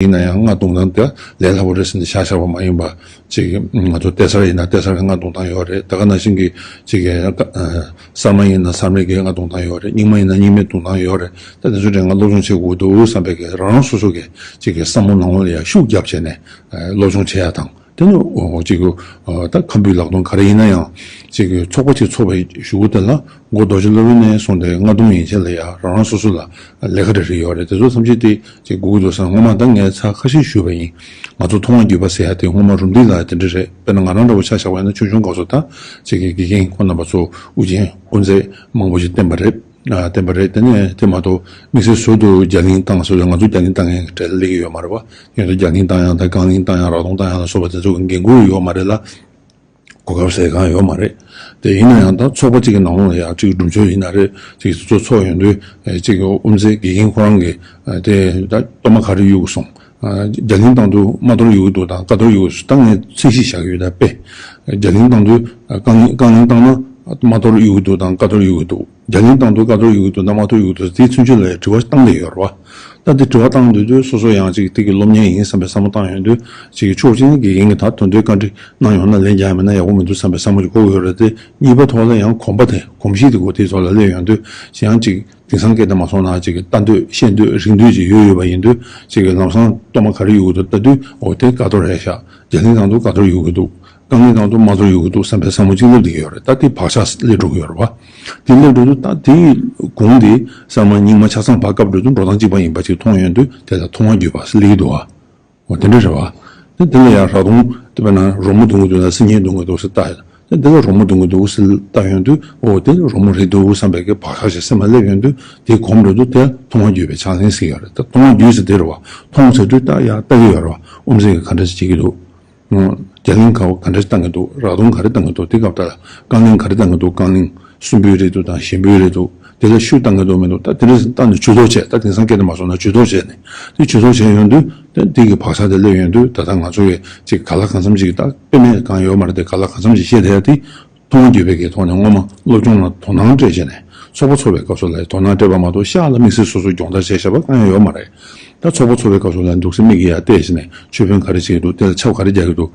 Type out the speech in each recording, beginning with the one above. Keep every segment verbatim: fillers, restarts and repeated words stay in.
ཡིན་ན་ཡང་རྔ་བརྡུང་སྟངས་དེ་ལས་སླ་པོ་རེད་ཟེར་ནས་བཞག་བཞག་པ་མ་ཡིན་པ། ཅིག་ང་ཚོ་གཏེར་གསར་ཡིན་ན་གཏེར་གསར་གྱི་རྔ་བརྡུང་སྟངས་ཡོད་རེད། ད་ག་ནང་བཞིན་གྱི་ཅིག་གི་གསར་མ་ཡིན་ན་གསར་མའི་གི་རྔ་བརྡུང་སྟངས་ཡོད་རེད། རྙིང་མ་ཡིན་ན་རྙིང་མའི་བརྡུང་སྟངས་ཡོད་རེད། ད་དེ་ཚོ་དེ་ང་སློབ་སྦྱོང་བྱེད་དགོས་འདུག་བསམ་པའི་གི་རང་རང་སོ་སོ་གི་ཅིག་གི་བསམ་བློ་ནང་ལོགས་ལ་ཡང་ཤུགས་རྒྱབ་བྱས་ནས་སློབ་སྦྱོང་བྱེད་ཡ་དང་། དེ་ནི་འོ་ཅིག་ད་ཁམ་བུའི་ལག་རྡུང་ག་རེ་ཡིན་ན་ཡང་ཅིག་ཚོགས་པ་ཅིག་ཚོགས་པའི་གཞུག་གུ་དེ་ལ་མགོ་རྡོ་རྗེ་སློབ་དཔོན་ནས་གསུངས་ཏེ་རྔ་བརྡུང་ཡན་ཆད་ལ་ཡང་རང་རང་སོ་སོ་ལ་ལས་ཀ་རེ་རེ་ཡོད་རེད། དེ་ཚོ་ཐམས་ཅད་དེ་ཅིག་དགོས་ཀྱི་འདུག་ཟེར། སྔོན་མ་ད་ངས་ཚར་ཁ་ཤས་ཞུས་པ་ཡིན། ང་ཚོ་མཐོང་བ་བརྒྱུད་པ་ཟེར་ཡ་དེ་སྔོན་མ་རུམ་བཏེག་ལ་དེ་འདྲ་རེད། དཔེར་ན་ང་རང་འདྲ་བོ་ཆ་བཞག་པ་ཡིན་ན་ཆུང་ཆུང་སྐབས་སུ་ད་ཅིག་གི་དགེ་རྒན་ཁོང་རྣམ་པ་ཚོ་དབུ་ཅན་དབུ་མཛད་མང་པོ་ཞིག་བསྟེན་པ་རེད། ཨ། བསྟེན་པ་རེད། དེ་ནས་དེ་མ་གཏོགས་དམིགས་བསལ་ཟུར་དུ་རྒྱ་གླིང་བཏང་ཟེར་ཡ་ང་ཚོ་རྒྱ་གླིང་བཏང་མཁན་གྱི་གྲས་ལ་སླེབས་ཀྱི་ཡོད་མ་རེད་བ། ཡང་ན་རྒྱ་གླིང་བཏང་ཡ་དང་རྐང་གླིང་བཏང་ཡ་རག་དོང་བཏང་ཡ་ལ་སོགས་པ་དེ་ཚོ་གི་འགན་ཁུར་ཡོད་མ་རེད་ལ། གོ་སྐབས་ཟེར་གང་ཡོད་མ་རེད། དེ་ཡིན་ན་ཡང་ད་ཚོགས་པ་གཅིག་གི་ནང་ལོགས་ལ་ཡང་གཅིག་སྒྲུབ་མཆོད་ཡིན་ན་རེད། གཅིག་ཚོགས་ཚོགས་ཡོང་དུས་གཅིག་གི་དབུ་མཛད་དགེ་རྒན་ཁོ་རང་གིས་དེ་ད་གཏོར་མ་ག་རེ་གཡུག་གི་སོང་། རྒྱ་གླིང་བཏང་དུས་རྨ་གཏོར་གཡུག་གི་འདུག་དང་ཀ་གཏོར་གཡུག་གི་འདུག་ད་ངས་ཚད་གཞི་བཞག་གི་ཡོད། ད་དཔེ་རྒྱ་གླིང་བཏང་དུས་རྐང་གླིང་རྐང་གླིང་བཏང་ན་རྨ་གཏོར་གཡུག་གི་འདུག་དང་ཀ་གཏོར་གཡུག་གི་འདུག་རྒྱ་གླིང་བཏང་དུས་ཀ་གཏོར་གཡུག་གི་འདུག་དང་རྨ་གཏོར་གཡུག་གི་འདུག་དེའི་ཚུན་ཆད་ལ་ཡང་དྲི་བ་བཏང་བསྡད་ཡོད་རེད་བ། ད་དེ་དྲི་བ་བཏང་དུས་དུས་སོ་སོ་ཡང་ཅིག་དེ་གི་སློབ་གཉེར་ཡིན་བསམ་པའི་བསམ་བློ་བཏང་ཡོང་དུས་ཅིག་ཕྱོགས་གཅིག་ནས་དགེ་རྒན་གྱིས་ད་དོན་དུ་བཀའ་འདྲི་གནང་ཡོང་ན་ལན་རྒྱག་ཡ་མེད་ན་ཡག་པོ་མི་འདུག་བསམ་པའི་བསམ་བློ་ཅིག་འཁོར་གྱི་ཡོད་རེད་དེ། གཉིས་པ་ཐོག་ལ་ཡང་གོམས་པ་དེ་གོམས་གཤིས་དེ་གོ་དེ་ཚོ་ལ་སླེབས་ཡོང་དུས་ཅིག་ཡང་ཅིག་དེང་སང་སྐད་དུ་མ་སོང་ན་ཅིག་ལྟ་འདོད་ཤེས་འདོད་རིག་འདོད་ཅིག་ཡོད་ཡོད་པ་ཡིན་དུས་ཅིག་ལམ་སང་གཏོར་མ་ག་རེ་གཡུག་གི་འདུག་ལྟ་དུས་འོ་དེ་ཀ་གཏོར་རེད་ཤག་རྒྱ་གླིང་བཏང་དུས་ཀ་གཏོར་གཡུག་གི་འདུག་རྐང་གླིང་བཏང་དུས་རྨ་གཏོར་གཡུག་གི་འདུག་བསམ་པའི་བསམ་བློ་ཅིག་སླེབས་བསྡད་ཀྱི་ཡོད་རེད། ད་དེ་བག་ཆགས་སླེབས་འགྲོ་གི་ཡོད་རེད་བ། དེ་སླེབས་འགྲོ་དུས་ད་དེའི་གུང་དེ་གསར་མ་རྙིང་མ་ཆ་ཚང་བར་སྐབས་འགྲོ་དུས་འགྲོ་སྟངས་གཅིག་པ་ཡིན་པ་ཅིག་མཐོང་ཡོང་དུས་དེ་ལ་མཐོང་བ་བརྒྱུད་པ་སླེབས་ཀྱི་འདུག་བ། འོ་དེ་འདྲ་རེད་བ། དེ་དེ་ལ་ཡང་རག་དོང་དེ་བས་ན་རོལ་མོ་རྡུང་གི་འདུག་ན་སིལ་སྙན་རྡུང་གི་འདུག་ཟེར་ལྟ་ཡོད། དེ་འདི་ལ་རོལ་མོ་རྡུང་གི་འདུག་ཟེར་ལྟ་ཡོང་དུས་འོ་དེ་རོལ་མོ་རེད་འདུག་བསམ་པའི་གི་བག་ཆགས་ཤིག་སེམས་ལ་སླེབས་ཡོང་དུས་དེ་གོམས་འགྲོ་དུས་དེ་མཐོང་བ་བརྒྱུད་པའི་ཕྱག་ལེན་ཟེར་ཡོད་རེད། ད་མཐོང་བ་བརྒྱུད་ཟེར་དེ་རེད་བ། མཐོང་ཟེར་དུས་ད་ཡང་ལྟ་གི་ཡོད་རེད་བ། དབུ་མཛད་གི་ག་འདྲ་ཞིག་བྱེད་ཀྱི་འདུག་རྒྱ་གླིང་ག་བ་ག་འདྲ་ཞིག་བཏང་གི་འདུག་རག་དོང་ག་རེ་བཏང་གི་འདུག་དེ་སྐབས་ད་ལ་རྐང་གླིང་ག་རེ་བཏང་གི་འདུག་རྐང་གླིང་གསུམ་པོའི་རེད་འདུག་དང་གཞན་པོའི་རེད་འདུག་དེ་ལ་ཤུགས་བཏང་གི་འདུག་མི་འདུག་ད་དེ་འདྲ་ཞིག་བཏང་ནས་ཇུས་གཏོགས་བྱས། ད་དེང་སང་སྐད་དུ་མ་སོང་ན་ཇུས་གཏོགས་བྱས་ནས་དེ་ཇུས་གཏོགས་བྱས་ཡོང་དུས་ད་དེ་གི་བག་ཆགས་དེ་སླེབས་ཡོང་དུས་ད་ལྟ་ང་ཚོ་གི་ཅིག་ག་ལ་གང་འཚམ་ཅིག་ད་དཔེ་མེད་གང་ཡོད་མ་རེད་དེ། ག་ལ་གང་འཚམ་ཅིག་བཤད་བསྡད་ཡ་དེ། མཐོང་བ་བརྒྱུད་པའི་གི་ཐོག་ནས་སྔོན་མ་སློབ་སྦྱོང་ལ་དོ་སྣང་སྤྲད་བྱས་ནས་ཚོགས་པ་ཚོགས་པའི་སྐབས་སུ་ལ་དོ་སྣང་སྤྲད་པ་མ་གཏོགས་ཤག་ལ་དམིགས་བསལ་སོ་སོ་སྦྱོང་བརྡར་བྱས་བཞག་པ་གང་ཡང་ཡོད་མ་རེད། ད་ཚོགས་པ་ཚོགས་པའི་སྐབས་སུ་ལ་འདུག་སེ་མིག་གིས་ཡར་བལྟས་བྱས་ནས་ཆོས་དཔོན་ག་རེ་བྱེད་ཀྱི་འདུག་དེ་ལ་ཆབ་ག་རེ་རྒྱག་གི་འདུག་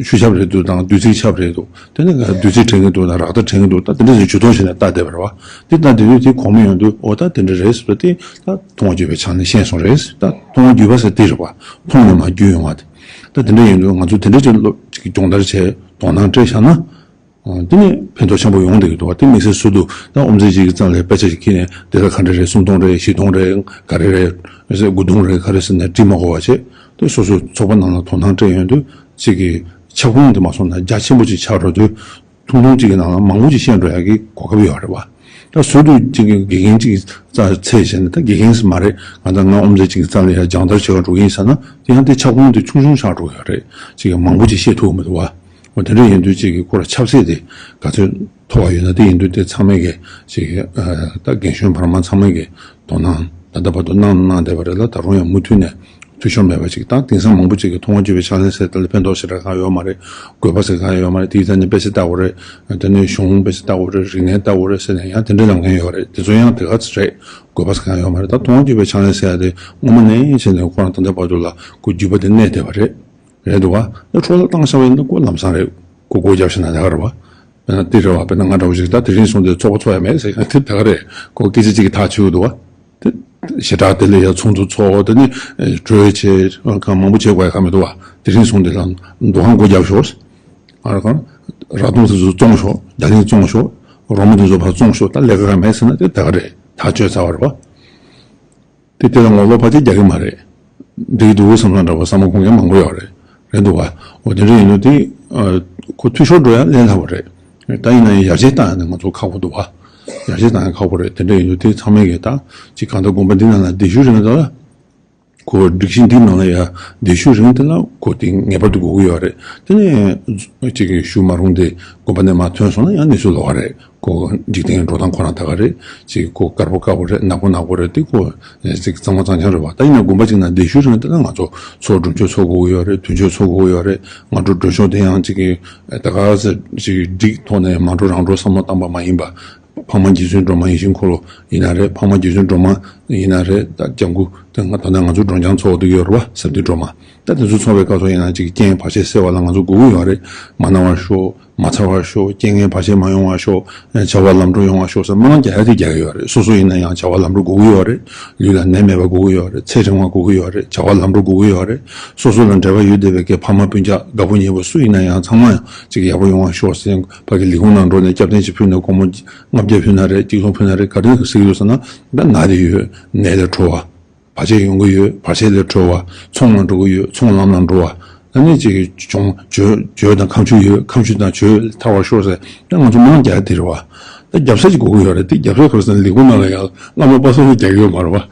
ཆུ་ཆབ་རེད་འདུག་དང་བདུད་རྩིའི་ཆབ་རེད་འདུག་དེ་ནས་བདུད་རྩི་དྲན་གྱི་འདུག་དང་རཀྟ་དྲན་གྱི་འདུག་ད་དེ་འདྲ་ཞིག་ཇུས་གཏོགས་བྱས་ནས་ལྟ་བསྡད་པ་རེད་བ། དེ་ལྟ་བསྡད་དུས་དེ་གོ་མི་ཡོང་དུས་འོ་ད་དེ་འདྲ་རེད་ཟེར་བ་དེ་ད་མཐོང་བ་བརྒྱུད་པའི་ཆ་ནས་ཤེས་སོང་རེད། ད་མཐོང་བ་བརྒྱུད་པ་ཟེར་དེ་རེད་བ། མཐོང་ནས་མར་བརྒྱུད་ཡོང་བ་དེ། ད་དེ་འདྲ་ཡིན་དུས་ང་ཚོ་དེ་འདྲ་ཅིག་སློབ་ཅིག་སྦྱོང་བརྡར་བྱས་དོ་སྣང་སྤྲད་བཞག་ན། ཨ། དེ་ནས་ཕན་ཐོགས་ཆེན་པོ་ཡོང་བསྡད་ཀྱི་འདུག་བ། དེ་དམིགས་བསལ་ཟུར་དུ་ད་དབུ་མཛད་ཅིག་གི་རྩ་ལ་དཔེ་ཆ་ཞིག་ཁྱེར་ནས་དེ་ལ་ག་འདྲ་རེད། སུམ་སྟོང་རེད། བཞི་སྟོང་རེད། ག་རེ་རེད། དགུ་སྟོང་རེད། ག་རེ་ཟེར་ནས་འབྲི་མ་དགོས་པ་བྱས། དེ་སོ་སོའི་ཚོགས་པ་ནང་ལ་དོ་སྣང་སྤྲད་ཡོང་དུས་ཅིག་གི་ཁྱབ་ཁོངས་དེ་མ་སོང་ན་རྒྱ་ཆེན་པོ་ཅིག་ཆགས་འགྲོ་དུས་ཐུང་ཐུང་ཅིག་གི་ནང་ལ་མང་པོ་ཅིག་བཤད་འགྲོ་ཡག་གི་གོ་སྐབས་ཡོད་རེད་བ། ད་ཟུར་དུ་ཅིག་གི་དགེ་རྒན་ཅིག་གི་རྩ་ཚད་བྱས་ནས། ད་དགེ་རྒན་ཟེར་མ་རེད། ང་ད་ང་དབུ་མཛད་ཅིག་གི་རྩ་ལ་ཡ་སྦྱོང་བརྡར་བྱེད་ག་འགྲོ་གི་ཡིན་ཟེར་ན་དེ་ཡང་དེ་ཁྱབ་ཁོངས་དེ་ཆུང་ཆུང་ཆགས་འགྲོ་གི་ཡོད་རེད། ཅིག་གི་མང་པོ་ཅིག་བཤད་ཐུབ་ཀྱི་མི་འདུག་བ། འོ་དེ་འདྲ་ཡིན་དུས་ཅིག་གི་ཁོ་ལ་ཁྱབ་ཚད་དེ་ག་ཚོད་མཐོ་བ་ཡོད་ན། དེ་ཡིན་དུས་དེ་ཚང་མས་གི་ཅིག་གི་ཨ། ད་རྒན་གཞོན་བར་མ་ཚང་མས་གི་དོ་སྣང་ད་ལྟ་བར་དུ་གནང་གནང་བསྡད་པ་རེད་ལ། ད་རུང་ཡང་མུ་མཐུད་ནས་འཐུས་ཤོར་མེད་པ་ཅིག་དང་། དེང་སང་མང་པོ་ཅིག་གི་མཐོང་བ་བརྒྱུད་པའི་ཕྱག་ལེན་ཟེར་དེ་ལ་ཕན་ཐོགས་ཞེ་དྲག་གང་ཡོད་མ་རེད། དགོས་པ་ཟེར་གང་ཡོད་མ་རེད། དེའི་རྩ་ནས་དཔེ་ཆ་ལྟ་དགོས་རེད། དེ་ནས་གཞུང་དཔེ་ཆ་ལྟ་དགོས་རེད། རིག་གནས་ལྟ་དགོས་རེད་ཟེར་ནས་ཡང་དེ་འདྲ་ལབ་མཁན་ཡོད་རེད། དེ་ཚོ་ཡང་དེ་ག་ཚོད་རེད། དགོས་པ་ཟེར་གང་ཡོད་མ་རེད། ད་མཐོང་བ་བརྒྱུད་པའི་ཕྱག་ལེན་ཟེར་ཡ་དེ་སྔོན་མ་ནས་བྱས་ནས་ཁོ་རང་ད་ལྟ་བར་དུ་ལ་ཁོ་བརྒྱུད་པ་དེ་གནས་བསྡད་པ་རེད། རེད་འདུག་བ། ད་འཕྲོ་བརླག་བཏང་བཞག་པ་ཡིན་ན་ཁོ་ལམ་སང་རེད། ཁོ་སྒོ་བརྒྱབ་ཤི་ན་ད་ག་རེད་བ། དཔེར་ན་དེ་རེད་བ། དཔེར་ན་ང་འདྲ་བོ་ཞིག་ད་དེ་རིང་སོང་སྟེ་ཚོགས་པ་ཚོགས་ཡ་མེད་ཟེར་ཡ་དེ་ད་ག་རེད། ཁོ་སྐད་ཆ་གཅིག་གིས་ཐག་ཆོད་འདུག་བ། དེ་ཞེ་དྲག་དེ་ལས་ཡ་ཚོགས་འདུ་ཚོགས། དེ་ནི་གྲོས་བྱས་གང་མང་པོ་བྱེད་དགོས་ཡ་ག་མི་འདུག་བ། དེ་རིང་སོང་སྟེ་ལ་འདུ་ཁང་སྒོ་བརྒྱབ་ཤོག་ཨ། ར་གང་། ར་དུང་དེ་ཚོ་བཙོང་ཤོག་རྒྱ་གླིང་བཙོང་ཤོག་རོལ་མོ་དེ་ཚོ་ཕར་བཙོང་ཤོག་ད་ལས་ཀ་ག་མེད་ཟེར་ན་དེ་ད་ག་རེད། ཐག་ཆོད་ཚར་བ་རེད་བ། དེ་དེ་ལ་ངོ་ལོག་ཕལ་ཆེར་རྒྱག་གི་མ་རེད། འགྲིག་འདུག་བསམ་བསམ་འདྲ་བོ་བསམ་བློ་འཁོར་མཁན་མང་པོ་ཡོད་རེད། རེད་འདུག་བ། འོ་དེ་འདྲ་ཡིན་དུས་དེ་ཨ། ཁོ་འཐུས་ཤོར་འགྲོ་ཡ་ལས་སླ་པོ་རེད། ད་ཡིན་ན་ཡང་ཡར་རྒྱས་བཏང་ཡ་ནི་ང་ཚོ་ཁག་པོ་འདུག་བ། ཡར་རྒྱས་བཏང་ཡ་ཁག་པོ་རེད། དེ་འདྲ་ཡིན་དུས་དེ་ཚང་མས་གི་ད་ཅིག་གང་ལྟར་དགོན་པ་འདི་ནང་ལ་སྡེ་བཞུགས་རིང་ལ་ཁོ་སྒྲིག་གཞི་འདི་ནང་ལ་ཡ་སྡེ་བཞུགས་རིང་དེ་ལ་ཁོ་དེ་ངེས་པར་དུ་དགོས་ཀྱི་ཡོད་རེད། དེ་ནས་ཅིག་གི་བཞུགས་མ་རུང་སྟེ་དགོན་པ་ནས་མར་ཐོན་སོང་ན་ཡང་གནས་ཚུལ་ལོགས་ཀ་རེད། ཁོ་འཇིག་རྟེན་འགྲོ་སྟངས་ཁོ་རང་ད་ག་རེད། ཅིག་ཁོ་དཀར་པོ་དཀར་པོ་རེད། ནག་པོ་ནག་པོ་རེད། དེ་ཁོ་ཅིག་གཙང་མ་གཙང་རྐྱང་རེད་བ། ད་ཡིན་ན་དགོན་པ་ཅིག་ནང་སྡེ་བཞུགས་རིང་དེ་ལ་ང་ཚོ་ཚོགས་སྒྲུབ་མཆོད་ཚོགས་དགོས་ཀྱི་ཡོད་རེད། དུས་མཆོད་ཚོགས་དགོས་ཀྱི་ཡོད་རེད། སྔ་དྲོ་སྒྲུབ་མཆོད་དེ་ཡང་ཅིག་གི་ད་ག་ཟེར་ཅིག་སྒྲིག་ཐོག་ནས་མ་འགྲོ་རང་འགྲོ་བསམ་བློ་བཏང་པ་མ་ཡིན་པ། འཕགས་མ་རྗེ་བཙུན་སྒྲོལ་མ་ཡིད་བཞིན་འཁོར་ལོ་ཡིན་ན་རེད། འཕགས་མ་རྗེ་བཙུན་སྒྲོལ་མ་ཡིན་ན་རེད། ད་ལྗང་གུ་དེ་ང་ད་ལྟ་ང་ཚོ་སྒྲོལ་ལྗང་ཚོགས་འདུ་ཡོད་རེད་བ། ཟབ་ཏུ་སྒྲོལ་མ། ད་དེ་ཚོ་ཚོགས་པའི་སྐབས་སུ་ཡིན་ན་ཅིག་རྐྱེན་བར་ཆད་སེལ་བ་ལ་ང་ཚོ་དགོས་ཀྱི་ཡོད་རེད། མ་ན་བར་ཤོག་མ་ཚ་བར་ཤོག་རྐྱེན་ངན་བར་ཆད་མ་ཡོང་བར་ཤོག་བྱ་བ་ལམ་འགྲོ་ཡོང་བར་ཤོག་ཟེར་སྨོན་ལམ་རྒྱག་ཡ་དེ་རྒྱག་གི་ཡོད་རེད། སོ་སོ་ཡིན་ན་ཡང་བྱ་བ་ལམ་འགྲོ་དགོས་ཀྱི་ཡོད་རེད། ལུས་ལ་ནད་མེད་པ་དགོས་ཀྱི་ཡོད་རེད། ཚེ་རིང་བ་དགོས་ཀྱི་ཡོད་རེད། བྱ་བ་ལམ་འགྲོ་དགོས་ཀྱི་ཡོད་རེད། སོ་སོ་ལ་འབྲེལ་བ་ཡོད་བསྡད་པའི་གི་ཕ་མ་སྤུན་ཀྱག་དགའ་པོ་ཉེ་པོ་སུ་ཡིན་ན་ཡང་ཚང་མ་ཡང་ཅིག་ཡག་པོ་ཡོང་བར་ཤོག་ཟེར་ཕ་གི་ལས་ཁུངས་ནང་འགྲོ་ནས་སྐྱབས་རྟེན་ཅིག་ཕུལ་ནས་སྒོར་མོ་ལྔ་བརྒྱ་ཕུལ་ན་རེད། གཅིག་སྟོང་ཕུལ་ན་རེད། ག་རེ་ཟེར་གྱི་ཡོད་ཟེར་ན། ད་ན་དེ་ཡོད། ནད་ལས་གྲོལ་བ། བར་ཆད་ཡོང་གི་ཡོད། བར་ཆད་ལས་གྲོལ་བ། ཚོང་ལ་འགྲོ་གི་ཡོད། ཚོང་ལམ་ལ་འགྲོ་བ། ད་ནི་ཅིག་གྱོང་། འགྱོད་འགྱོད་དང་ཁ་མཆུ་ཡོད། ཁ་མཆུ་དང་འགྱོད་ཐར་བར་ཤོག་ཟེར། ད་ང་ཚོ་སྨོན་ལམ་རྒྱག་ཡ་དེ་རེད་བ། ད་རྒྱབ་ས་ཅིག་དགོས་ཀྱི་ཡོད་རེད། དེ་རྒྱབ་ས་ག་རེ་ཟེར་ན་ལས་ཁུངས་ནང་ལ་ཡང་བླ་མ་པ་སངས་རྒྱག་གི་ཡོད་མ་རེད་བ།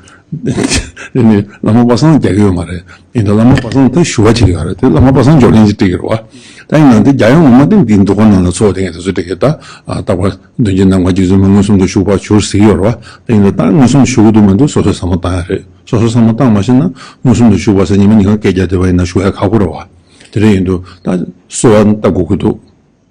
དེ་ནི་བླ་མ་པ་སངས་རྒྱག་གི་ཡོད་མ་རེད། ཡིན་ད་བླ་མ་པ་སངས་ད་ཞུ་བ་བྱེད་ཀྱི་ཡོད་རེད། དེ་བླ་མ་པ་སངས་འབྱོར་ལྡན་ཅིག་སྤྲད་ཀྱི་རེད་བ། ད་ཡིན་ནའང་དེ་རྒྱ་ཡང་ངོ་མ་དེ་འདི་འདུ་ཁང་ནང་ལ་ཚོགས་དེ་ངས་དེ་ཚོ་སྤྲད་ཀྱི། ད་རྟག་པར་མདུན་གྱི་ནམ་མཁའ་རྗེ་བཙུན་མ་མངོན་སུམ་དུ་བཞུགས་པར་གྱུར་ཟེར་གྱི་ཡོད་རེད་བ། དེ་ཡིན་ད་ད་མངོན་སུམ་དུ་བཞུགས་ཀྱི་འདུག་མི་འདུག་སོ་སོས་བསམ་བློ་བཏང་ཡ་རེད། སོ་སོས་བསམ་བློ་བཏང་མ་ཤེས་ན་ཉི་མ་ཉི་མ་སྐད་རྒྱག་བསྡད་པ་ཡིན་ན་ཞུ་ཡ་ཁག་པོ་རེད་བ། དེ་འདྲ་ཡིན་དུས་ད་གསོལ་བ་བཏབ་དགོས་ཀྱི་འདུག་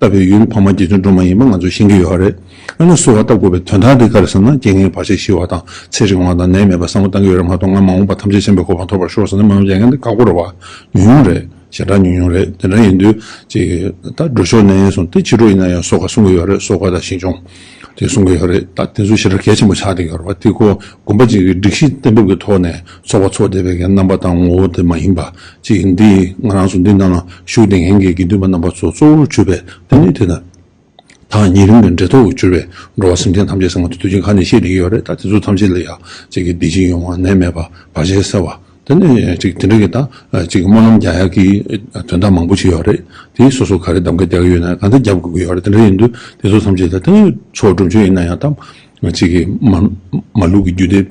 བཏབ་པའི་ཡུལ་འཕགས་མ་རྗེ་བཙུན་སྒྲོལ་མ་ཡིན་པ་ང་ཚོས་ཤེས་ཀྱི་ཡོད་རེད། ཨ་ནི་གསོལ་བ་བཏབ་དགོས་པའི་དོན་དག་དེ་ག་རེ་ཟེར་ན། རྐྱེན་ངན་བར་ཆད་ཞི་བ་དང་། ཚེ་རིང་བ་དང་། ནད་མེད་པ་བསམ་བློ་བཏང་གི་ཡོད་རེད་མ་གཏོགས། ང་མ་འོངས་པ་ཐམས་ཅད་མཁྱེན་པའི་གོ་འཕང་ཐོབ་པར་ཤོག་ཟེར་ནས་སྨོན་ལམ་རྒྱག་མཁན་དེ་ཁག་པོ་རེད་བ། ཉུང་ཉུང་རེད། ཞེ་དྲག་ཉུང་ཉུང་རེད། དེ་འདྲ་ཡིན་དུས་ཅིག་ད་སྒྲུབ་མཆོད་ནས་སོང་སྟེ་ཕྱི་དྲོ་ཡིན་ན་ཡང་གསོལ་ཁ་གསུང་གི་ཡོད་རེད། གསོལ་ཁ་དང་ཞིང་སྐྱོང་དེ་གསུང་གི་ཡོད་རེད། ད་དེ་ཚོ་ཞེ་དྲག་གལ་ཆེན་པོ་ཆགས་བསྡད་ཡོད་རེད་བ། དེ་ཁོ་དགོན་པ་ཅིག་གི་སྒྲིག་གཞི་གཏན་འབེབས་ཀྱི་ཐོག་ནས་ཚོགས་པ་ཚོགས་བསྡད་པའི་གི་རྣམ་པ་དང་ངོ་བོ་དེ་མ་ཡིན་པ། ཅིག་འདི་ང་རང་ཚོ་འདི་ནང་ལ་བཞུགས་བསྡད་མཁན་གྱི་དགེ་འདུན་པ་རྣམ་པ་ཚོ་གཙོ་བོར་གྱུར་པའི་དེ་ནི་དེ་ན་ཐག་ཉེ་རིང་གི་འབྲེལ་ཐོག་ཏུ་གྱུར་པའི་འགྲོ་བ་སེམས་ཅན་ཐམས་ཅད་ཟེར་ང་ཚོ་དུས་རྒྱུན་ཁ་ནས་བཤད་བསྡད་ཀྱི་ཡོད་རེད། ད་དེ་ཚོ་ཐམས་ཅད་ལ་ཡང་ཅིག་གི་བདེ་སྐྱིད་ཡོང་བ། ནད་མེད་པ། བར་ཆད་སེལ་བ། དེ་ནས་ཅིག་དེ་འདྲ་གི་ད་ཅིག་སྨོན་ལམ་རྒྱག་ཡག་གི་དོན་དག་མང་པོ་ཅིག་ཡོད་རེད། དེ་སོ་སོ་ག་རེ་གདམ་ག་རྒྱག་གི་ཡོད་ན་ག་འདྲ་རྒྱབ་དགོས་ཀྱི་ཡོད་རེད། དེ་འདྲ་ཡིན་དུས་དེ་ཚོ་ཐམས་ཅད་ད་དེ་ཚོགས་སྒྲུབ་མཆོད་ཡིན་ན་ཡང་ད་ཅིག་གི་མ་མ་ལུག་གི་རྒྱུད་སྡེ།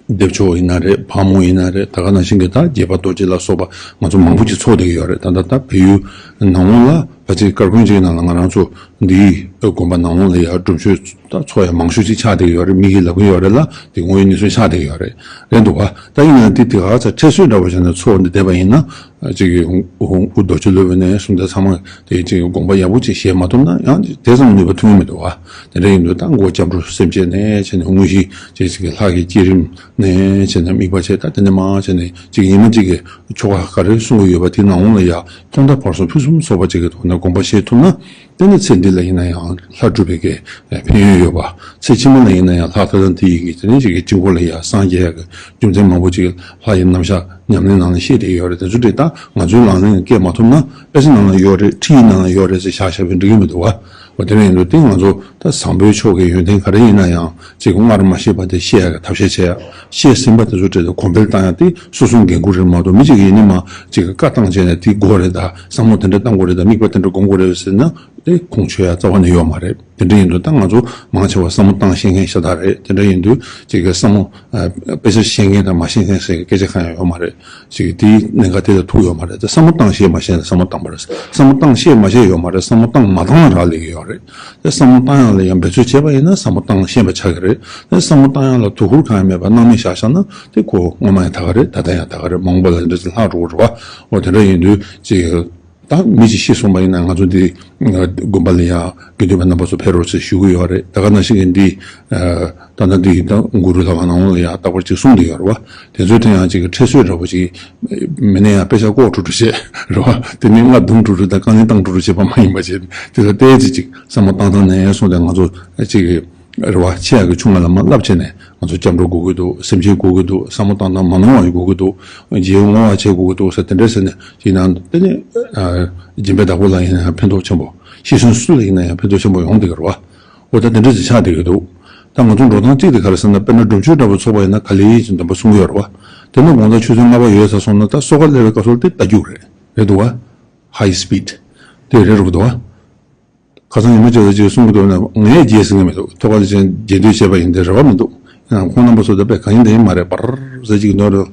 སྡེབ་ཆོག་ཡིན་ན་རེད། ཕག་མོ་ཡིན་ན་རེད། ད་ག་ནང་བཞིན་གྱི་ད་རྒྱས་པ་རྡོ་རྗེ་ལ་སོགས་པ་ང་ཚོ་མང་པོ་ཅིག་ཚོགས་བསྡད་ཀྱི་ཡོད་རེད། ད་ལྟ་ད་བལ་ཡུལ་ནང་ལོགས་ལ་ཕལ་ཆེར་སྐར་ཁུང་གཅིག་ནང་ལ་ང་རང་ཚོ་འདིའི་དགོན་པ་ནང་ལོགས་ལ་ཡ་སྒྲུབ་མཆོད་ད་ཚོགས་ཡ་མང་ཤོས་ཅིག་ཆགས་བསྡད་ཀྱི་ཡོད་རེད། མི་གིས་ལབ་ཀྱི་ཡོད་རེད་ལ། དེ་དངོས་ཡོད་གནས་ཚུལ་ཆགས་བསྡད་ཀྱི་ཡོད་རེད། རེད་འདུག་བ། ད་ཡིན་ན་དེ་དེ་ག་ཚ་ཁྲལ་གསོད་འདྲ་བོ་བྱས་ནས་ཚོགས་འདི་བསྡད་པ་ཡིན་ན། ཅིག་གི་དབུ་དབུ་རྡོ་རྗེ་སློབ་དཔོན་ནས་གསུང་དེ་ཚང་མ་དེ་ཅིག་དགོངས་པ་ཡག་པོ་ཅིག་བཞེས་མ་ཐུབ་ན་ཡང་དེ་ཙམ་ནུས་པ་ཐོན་གྱི་མི་འདུག་བ། དེ་འདྲ་ཡིན་དུས་ད་མགོ་སྐྱབས་འགྲོ་སེམས་བསྐྱེད་ནས་བྱས་ནས་དངོས་གཞི་ཅིག་ཅིག་གི་ལྷ་གི་བསྐྱེད་རིམ་ནས་བྱས་ནས་དམིགས་པ་བྱས། ད་དེ་ནས་མར་བྱས་ནས་ཅིག་ཉི་མ་གཅིག་གི་ཆོ་ག་ག་རེ་གསུང་གི་ཡོད་པ་དེ་ནང་ལོགས་ལ་ཡ་ཐོག་མཐའ་བར་གསུམ་ཕུན་སུམ་ཚོགས་པ་ཅིག་གི་ཐོག་ནས་དགོངས་པ་བཞེས་ཐུབ་ན། དེ་ནས་ཚེ་འདི་ལ་ཡིན་ན་ཡང་ལྷ་སྒྲུབ་པའི་གི་ཕན་ཡོན་ཡོད་པ། ཚེ་ཕྱི་མ་ལ་ཡིན་ན་ཡང་ལྷ་ཐ་དང་དེ་ཡི་གི་དེ་ནས་ཅིག་གི་དཀྱིལ་འཁོར་ལ་ཡ་སངས་རྒྱས་ཡ་གི་རྒྱུ་མཚན་མང་པོ་ཅིག་ལྷ་ཡི་རྣམ་གཞག་ཉམས་ལེན་ནང་ལ་བཤད་བསྡད་ཡོད་རེད། དེ་ཚོ་དེ་ད་ང་ཚོའི་ལག་ལེན་ལ་བཀལ་མ་ཐུབ་ན། དཔེ་ཆ་ནང་ལ་ཡོད་རེད། ཁྲིད་ཡིག་ནང་ལ་ཡོད་རེད་ཟེར་བཞག་བཞག་པས་འགྲིག་གི་མི་འདུག་བ། འོ་དེ་འདྲ་ཡིན་དུས་དེ་ང་ཚོ་ད་བཟང་པོའི་ཕྱོགས་ཀྱི་ཡོན་ཏན་ག་རེ་ཡིན་ན་ཡང་ཅིག་སྔར་མ་ཤེས་པ་དེ་ཤེས་ཡ་གི་ཐབས་ཤེས་བྱེད་ཡ། ཤེས་ཟིན་པ་དེ་ཚོ་གྲས་དེ་གོང་འཕེལ་བཏང་ཡ་དེ་སོ་སོའི་འགན་ཁུར་རེད་མ་གཏོགས། མི་གཅིག་གིས་ཡིན་ནི་མ་ཅིག་གི་བཀའ་བཏང་བྱས་ནས་དེ་དགོས་རེད། ད་བསམ་བློ་དེ་འདྲ་བཏང་དགོས་རེད། ད་དམིགས་པ་དེ་འདྲ་སྒོམ་དགོས་རེད་ཟེར་ན་དེ་ཁུངས་འཁྱོལ་ཡ་རྩ་བ་ནས་ཡོད་མ་རེད། དེ་འདྲ་ཡིན་དུས་ད་ང་ཚོ་མང་ཆེ་བ་བསམ་བློ་བཏང་ཤེས་མཁན་ཤ་སྟག་རེད། དེ་འདྲ་ཡིན་དུས་ཅིག་གི་བསམ་བློ་ཨ། དཔེ་ཆ་ཤེས་མཁན་དང་མ་ཤེས་མཁན་ཟེར་གྱི་སྐད་ཆ་གང་ཡང་ཡོད་མ་རེད། ཅིག་གི་དེའི་གནད་འགག་དེ་ལ་ཐུག་ཡོད་མ་རེད། དེ་བསམ་བློ་བཏང་ཤེས་མ་ཤེས་ལ་བསམ་བློ་བཏང་པ་རེད། བསམ་བློ་བཏང་ཤེས་མ་ཤེས་ཡོད་མ་རེད། བསམ་བློ་བཏང་མ་བཏང་ལ་རག་ལས་ཀྱི་ཡོད་རེད། དེ་བསམ་བློ་བཏང་ཡག་ལ་ཡང་འབད་རྩོལ་བྱས་པ་ཡིན་ན་བསམ་བློ་བཏང་ཤེས་པ་ཆགས་ཀྱི་རེད། དེ་བསམ་བློ་བཏང་ཡག་ལ་དོ་ཁུར་གང་ཡང་མེད་པར་སྣང་མེད་བཞག་བཞག་ན་དེ་ཁོ་སྔོན་མ་ཡང་ད་ག་རེད། ད་ལྟ་ཡང་ད་ག་རེད། མ་འོངས་པ་ལ་འདྲ་ཅིག་ལྷག་འགྲོ་གི་རེད་བ། འོ་དེ་འདྲ་ཡིན་དུས་ཅིག་ད་མི་ཅིག་ཤི་སོང་བ་ཡིན་ན་ང་ཚོ་འདི་དགོན་པ་ལ་ཡ་དགེ་འདུན་པ་རྣམ་པ་ཚོ་ཕེབས་རོགས་ཟེར་ཞུ་གི་ཡོད་རེད། ད་ག་ནང་བཞིན་གྱི་འདི་ད་ལྟ་འདི་ད་གུ་རུ་ལྷ་ཁང་ནང་ལ་ཡ་རྟག་པར་ཅིག་གསུང་གི་ཡོད་རེད་བ། དེ་ཚོའི་ཐད་ཡང་ཅིག་ཁྲེལ་སོད་འདྲ་པོ་ཅིག་མི་ནས་ཡང་དཔེ་ཆ་ལྐོག་འགྲོ་འགྲོ་བྱེད་རེད་བ། དེ་ནས་རྔ་རྡུང་འགྲོ་འགྲོ་དང་རྐང་གཉིས་བཏང་འགྲོ་འགྲོ་བྱེད་པ་མ་ཡིན་པ་བྱས། དེ་ཚོ་ཏོག་ཙམ་ཅིག་བསམ་བློ་བཏང་སྟངས་ནས་སོང་སྟེ་ང་ཚོ་ཅིག་རེ་བ་ཆེ་ཡག་གི་ཆུང་ང་ལ་མ་བསླབ་བྱས་ནས་ང་ཚོ་སྐྱབས་འགྲོ་དགོས་ཀྱི་འདུག་སེམས་ཅན་དགོས་ཀྱི་འདུག་བསམ་བློ་བཏང་སྟངས་མ་ནོར་བ་ཡོད་དགོས་ཀྱི་འདུག་རྗེས་བསྔོ་བ་བྱེད་དགོས་ཀྱི་འདུག་ཟེར་དེ་འདྲ་ཟེར་ནས་ཅིག་ནང་དེ་ནས་སྦྱིན་པའི་བདག་པོ་ལ་ཡིན་ན་ཡང་ཕན་ཐོགས་ཆེན་པོ། ཤི་གསོན་སུ་ལ་ཡིན་ན་ཡང་ཕན་ཐོགས་ཆེན་པོ་ཡོང་བསྡད་ཀྱི་རེད་བ། འོ་ད་དེ་འདྲ་ཅིག་ཆགས་བསྡད་ཀྱི་འདུག་ད་ང་ཚོ་འགྲོ་སྟངས་གཅིག་དེ་ག་རེ་ཟེར་ན། དཔེར་ན་སྒྲུབ་མཆོད་འདྲ་པོ་ཚོགས་པ་ཡིན་ན་ག་ལེ་ཡིན་ཅིག་འདོན་པ་གསུང་གི་ཡོད་རེད་བ། དེ་ནས་དགོང་དག་ཆུ་ཚོད་ལྔ་པ་ཡོལ་ཚར་སོང་ན་ད་གསོལ་ཁ་སླེབས་པའི་སྐབས་སུ་དེ་རྟ་རྒྱུག་རེད། རེད་འདུག་བ། ཧའི་སི་པིཌ་དེ་རེད་རུ་འདུག་བ། ཁ་སང་ཉི་མ་གཅིག་ལ་གཅིག་གསུང་གི་འདུག་ན་ངས་རྗེས་ཟིན་གི་མི་འདུག་ཐོག་ཁ་ལ་ཅན་རྗེས་ཟློས་བྱས་པ་ཡིན་དེ་རེ་བ་མི་འདུག་ཡང་ཁོང་རྣམ་པ་ཚོ་ད་དཔེ་གང་ཡིན་དེ་ཡིན་མ་རེད། པར་ཟེར་གཅིག་འདོན་རེད།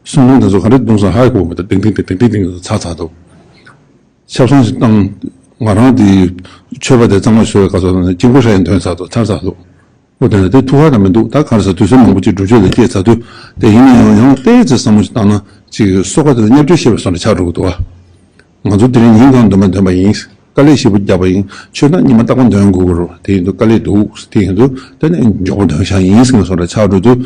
གསུང་དོན་དེ་ཚོ་ག་རེ་གཏོང་ས་ཧ་གོ་མི་འདུག་ཏིང་ཏིང་ཏིང་ཏིང་ཏིང་ཏིང་ཚ་ཚ་འདུག་ཆབ་གསང་ཞིག་བཏང་། ང་རང་དེ་མཆོད་པ་དེ་གཙང་མ་བཟོ་བའི་སྐབས་སུ་དཀྱིལ་འཁོར་ཧྲ་ཡིན་དོན་ཚ་འདུག་ཚར་ཚར་འདུག་འོ་དེ་ནས་དེ་ཐུགས་ཁག་དང་མི་འདུག་ད་ག་རེ་ཟེར་དུས་ཚོད་མང་པོ་ཅིག་སྒྲུབ་མཆོད་ལ་སྐྱེལ་ཚར་དུས་དེ་ཡིན་ན་ཡང་ཡང་ཏོག་ཙམ་བསམ་བློ་ཞིག་བཏང་ན་ཅིག་གསོལ་ཁ་དེ་ལ་བརྙས་བཅོས་བྱས་པའི་བཟོ་འདྲ་ཆགས་འགྲོ་གི་འདུག་བ། ང་ཚོ་དེ་རིང་ཉིན་གང་འདོན་པ་འདོན་པ་ཡིན། དཀའ་ལས་ཞེ་པོ་བརྒྱབ་པ་ཡིན། ཆོས་ད་ཉི་མ་རྟག་པར་འདོན་དགོས་ཀྱི་རེད། དེ་ཡིན་དུས་དཀའ་ལས་འདུག། དེ་ཡིན་དུས་དེ་ནས་མགྱོགས་པོ་འདོན་བཞག་ཡིན་ཟེར་ནས་བཟོ་འདྲ་ཆགས་འགྲོ་དུས།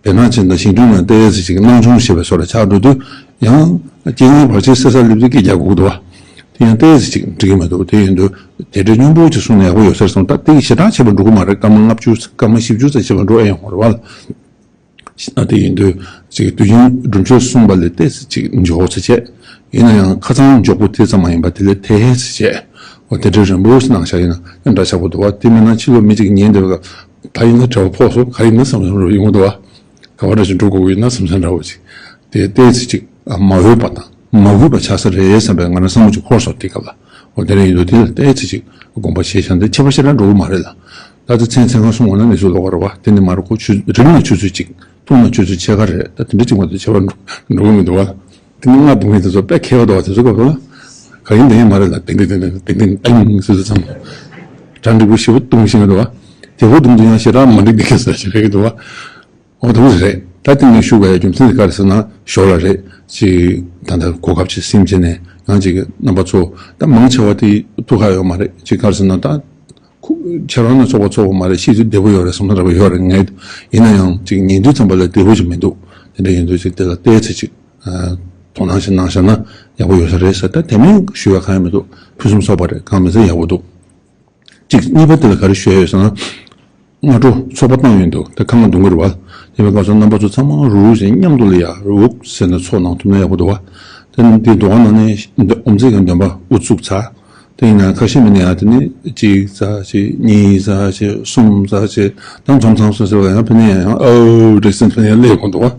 དེ་ནང་བཞིན་དང་ཞིང་སྐྱོང་ནང་བལྟས་ཚེ་ཅིག་སྣང་ཆུང་ཞེས་པའི་བཟོ་འདྲ་ཆགས་འགྲོ་དུས། ཡང་རྐྱེན་ངན་བར་ཆད་སེལ་ས་སླེབས་དུས་སྐད་རྒྱག་དགོས་འདུག་བ། དེ་ཡང་བལྟས་ཚེ་ཅིག་འགྲིག་གི་མི་འདུག། དེ་ཡིན་དུས་དེ་འདྲའི་སྙོམས་པོ་ཅིག་གསུངས་ན་ཡག་པོ་ཡོད་ས་རེད་བསམ། ད་དེ་ཞེ་དྲག་བྱས་པ་འགྲོ་གི་མ་རེད། སྐར་མ་ལྔ་བཅུ་སྐར་མ་བཞི་བཅུ་ཙམ་བྱས་པ་འགྲོ་ཨེ་ཡོང་བ་རེད་བ། ཨ། དེ་ཡིན་དུས་ཅིག་དུས་རྒྱུན་སྒྲུབ་མཆོད་གསུངས་པ་ལས་ཏོག་ཙམ་ཅིག་མགྱོགས་ཚེ་བྱས། ཡིན་ན་ཡང་ཁ་སང་མགྱོགས་པོ་དེ་ཙམ་མ་ཡིན་པ་དེ་ལས་ཏོག་ཙམ་བྱས། འོ་དེ་འདྲའི་རིང་པོ་ཞིག་གནང་བཞག་ཡིན་ན་ཡང་འདྲ་ཆགས་པོ་འདུག་བ། དེ་མིན་ན་ཕྱི་ལོགས་མི་གཅིག་ཉན་བསྡད་པ་ད་ཡིན་ན་གྲྭ་པ་ཕོག་སོང་ག་ཡིན་ན་བསམ་བསམ་རུ་ཡོང་གི་འདུག་བ། ག་བ་འདྲ་ཞིག་འགྲོ་དགོས་ཀྱི་ཡིན་ན་བསམ་བསམ་འདྲ་བོ་ཅིག། དེ་ཏོག་ཙམ་ཅིག་ཨ། མ་འོས་པ་དང་མ་འོས་པ་ཆགས་ས་རེད་བསམ་པའི་ང་རང་བསམ་བློ་ཅིག་འཁོར་སོང་དེ་སྐབས་ལ། འོ་དེ་འདྲ་ཡིན་དུས་དེ་ལ་ཏོག་ཙམ་ཅིག་དགོངས་པ་བཞེས་བཞག་འདི་ཁྱད་པར་ཞེ་དྲག་འགྲོ་གི་མ་རེད་ལ། ད་ལྟ་མཚན་མཚན་གང་གསུང་བ་ན་གནས་ཚུལ་ལོགས་ཀ་རེད་བ། དེ་ནི་མ་རེད་ཁོ་ཆུ་རིག་ན་ཆུ་ཚོད་གཅིག་འཐུང་ན་ཆུ་ཚོད་ཕྱེད་ཀ་རེད། ད་དེ་འདྲ་གཅིག་མ་གཏོགས་ཁྱད་པར་འགྲོ་འགྲོ་གི་མི་འདུག་བ། དེ་ནི་ང་འབུང་མཁན་དེ་ཚོ་དཔེ་མཁས་པ་འདུག་བ། དེ་ཚོ་སྐབས་དུ་ལ་ག་ཡིན་འདི་ཡིན་མ་རེད་ལ། ཏིང་ཏིང་ཏིང་ཏིང་ཏིང་ཏིང་ཨིང་ཟེར་ཟེར་ཙམ། གྲ་འགྲིག་པོ་ཞེ་པོ་གཏོང་བཞིན་འདུག་བ། དེ་ཕོ་གཏོང་དུས་ཡང་ཞེ་དྲག་མ་འགྲིག་འདི་ག་ཟེར་ཞིག་རེད་འདུག་བ། འོ་དེ་མོ་རེད། ད་ཏིང་ནས་ཞུ་དགོས་ཡ་རྒྱུ་མཚན་དེ་ག་རེ་ཟེར་ན་ཞོར་ལ་རེད་ཅིག་ད་ལྟ་གོ་སྐབས་ཅིག་ཟིན་བྱས་ནས་ཡང་ཅིག་རྣམ་པ་ཚོ་ད་མང་ཆེ་བ་དེ་ཐུགས་ཁག་ཡོད་མ་རེད། ཅིག་ག་རེ་ཟེར་ན་ད། ཁོ་ཁྱེད་རང་ནི་ཚོགས་པ་ཚོགས་པ་མ་རེད། ཤེས་ཚུལ་བདེ་པོ་ཡོད་རེད་བསམ་ས་འདྲ་པོ་ཡོད་རེད། ངས་ཡིན་ན་ཡང་ཅིག་ཉན་དུས་ཙམ་པ་ལ་བདེ་པོ་ཞིག་མི་འདུག། དེ་འདྲ་ཡིན་དུས་ཅིག་དེ་ལ་བལྟས་ཚེ་ཅིག་དོ་སྣང་ཞིག་གནང་བཞག་ན་ཡག་པོ་ཡོད་ས་རེད་ཟེར། ད་དེ་མིན་ཞུ་ཡ་གང་ཡང་མི་འདུག། ཕུན་སུམ་ཚོགས་པ་རེད། གང་མིན་ཚེ་ཡག་པོ་འདུག། ཅིག་གཉིས་པ་དེ་ལ་ག་རེ་ཞུ་ཡ་ཡོད་ཟེར་ན། སྔ་དྲོ་ཚོགས་པ་བཏང་ཡོད་འདུག། ད་ཁ་ང་གདོང་གི་རེད་བ། དེ་བས་སྐབས་སུ་རྣམ་པ་ཚོ་ཚང་མ་རུག་རུག་བྱས་མཉམ་དུ་ལ་ཡ་རུག་ཟེར་ནས་ཚོགས་གནང་ཐུབ་ན་ཡག་པོ་འདུག་བ། དེ་ནི་དེ་འདུ་ཁང་ནང་ནས་ཨོམ་རྩེ་གི་འདོན་པ་དབུ་བཙུགས་ཚར། དེ་ཡིན་ན་ཁ་ཤས་མི་ནི་ཡང་དེ་ནི་གཅིག་ཙམ་ཅིག་གཉིས་ཙམ་ཅིག་གསུམ་ཙམ་ཅིག་ད་འཛོམས་ཚང་སོ་སོ་ཡང་ཕི་ནི་ཡང་ཨོ་རེད་སེམས་ཕི་ནི་ཡང་སླེབས་ཡོང་འདུག་བ།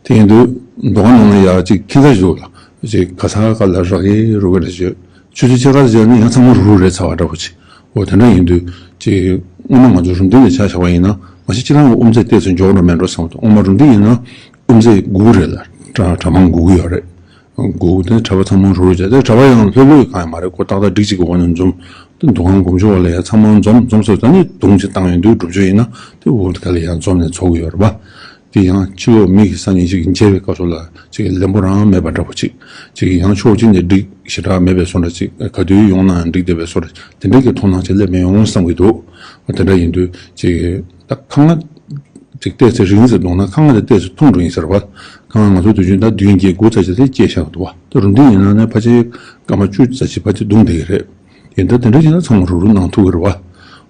དེ་ཡིན་དུས་འདུ་ཁང་ནང་ལ་ཡ་གཅིག་ཁྱིམ་ཚང་ཞིག་འདུག་ལ་གཅིག་ག་ས་ག་ལ་རག་གི་རུག་གི་རེད་ཅེས་ཆུ་ཚོད་ཕྱེད་ཀ་ཙམ་ནི་ཡང་ཚང་མ་རུག་རུག་རེད་ཚར་བ་འདྲ་པོ་ཅིག། འོ་དེ་འདྲ་ཡིན་དུས་ཅིག་སྔོན་མ་ང་ཚོ་རུམ་བཏེག་ལ་ཆ་བཞག་པ་ཡིན་ན་མ་གཞི་ཅི་རང་གི་དབུ་མཛད་བལྟས་ཚོད་འཇོག་རོགས་མེད་འགྲོ་བསམ་འདུག། སྔོན་མ་རུམ་བཏེག་ཡིན་ན་དབུ་མཛད་དགུ་རེད་ལ་གྲྭ་གྲྭ་མང་དགུ་དགུ་ཡོད་རེད། དགུ་དེ་གྲྭ་པ་ཚང་མ་རུ་རུ་བྱས་ཏེ་གྲྭ་པ་ཡང་ལྷོད་ལྷོད་གང་ཡང་མ་རེད། ཁོ་ཏག་ཏག་སྒྲིག་གཅིག་གི་འོག་ནས་འཛོམས། དེ་འདུ་ཁང་སྒོམ་ཆུང་བ་ལ་ཡང་ཚང་མ་འཛོམས་འཛོམས་ཟེར་ད་ནི་དུང་ཅིག་བཏང་ཡོང་དུས་སྒྲུབ་བརྗོད་ཡིན་ན་དེ་འུ་དེ་ག་ལ་ཡང་འཛོམས་ནས་ཚོགས་ཀྱི་ཡོད་རེད་པ། དེ་ཡང་ཕྱི་ལོགས་མི་གི་སང་ཉིན་ཅིག་མཇལ་བའི་སྐབས་སུ་ལ་ཅིག་ལན་པོ་རང་མེད་པ་འདྲ་པོ་ཅིག་ཅིག་ཡང་ཕྱོགས་གཅིག་ནས་འགྲིག་ཞེ་དྲག་མེད་པའི་བཟོ་འདྲ་ཅིག་ག་དུས་ཡོང་ནའང་འགྲིག་བསྡད་པའི་བཟོ་འདྲ་དེ་འདྲ་གི་མཐོང་སྣང་ཅིག་སླེབས་མི་ཡོང་བསམ་གྱི་འདུག། དེ་འདྲ་ཡིན་དུས་ཅིག་ད་ཁ་ང་ཅིག་བལྟས་ཚེ་རིང་ཙམ་འདུག་ན་ཁ་ང་དེ་བལྟས་ཚེ་ཐུང་འགྲོ་ཡིན་ཟེར་བ། ཁ་ང་ང་ཚོ་དུས་རྒྱུན་ད་བདུན་བརྒྱད་དགུ་ཙམ་ཅིག་དེ་སྐྱེས་བཞག་འདུག་བ། ད་རུམ་བཏེག་ཡིན་ན་ནས་ཕལ་ཆེར་སྐར་མ་བཅུ་ཙམ་ཅིག་ཕལ་ཆེར་བརྡུངས་བསྡད་ཀྱི་རེད། ཡིན་ད་དེ་འདྲ་ཡིན་ན་ཚང་མ་རུག་རུག་གནང་ཐུབ་ཀྱི་རེད་བ།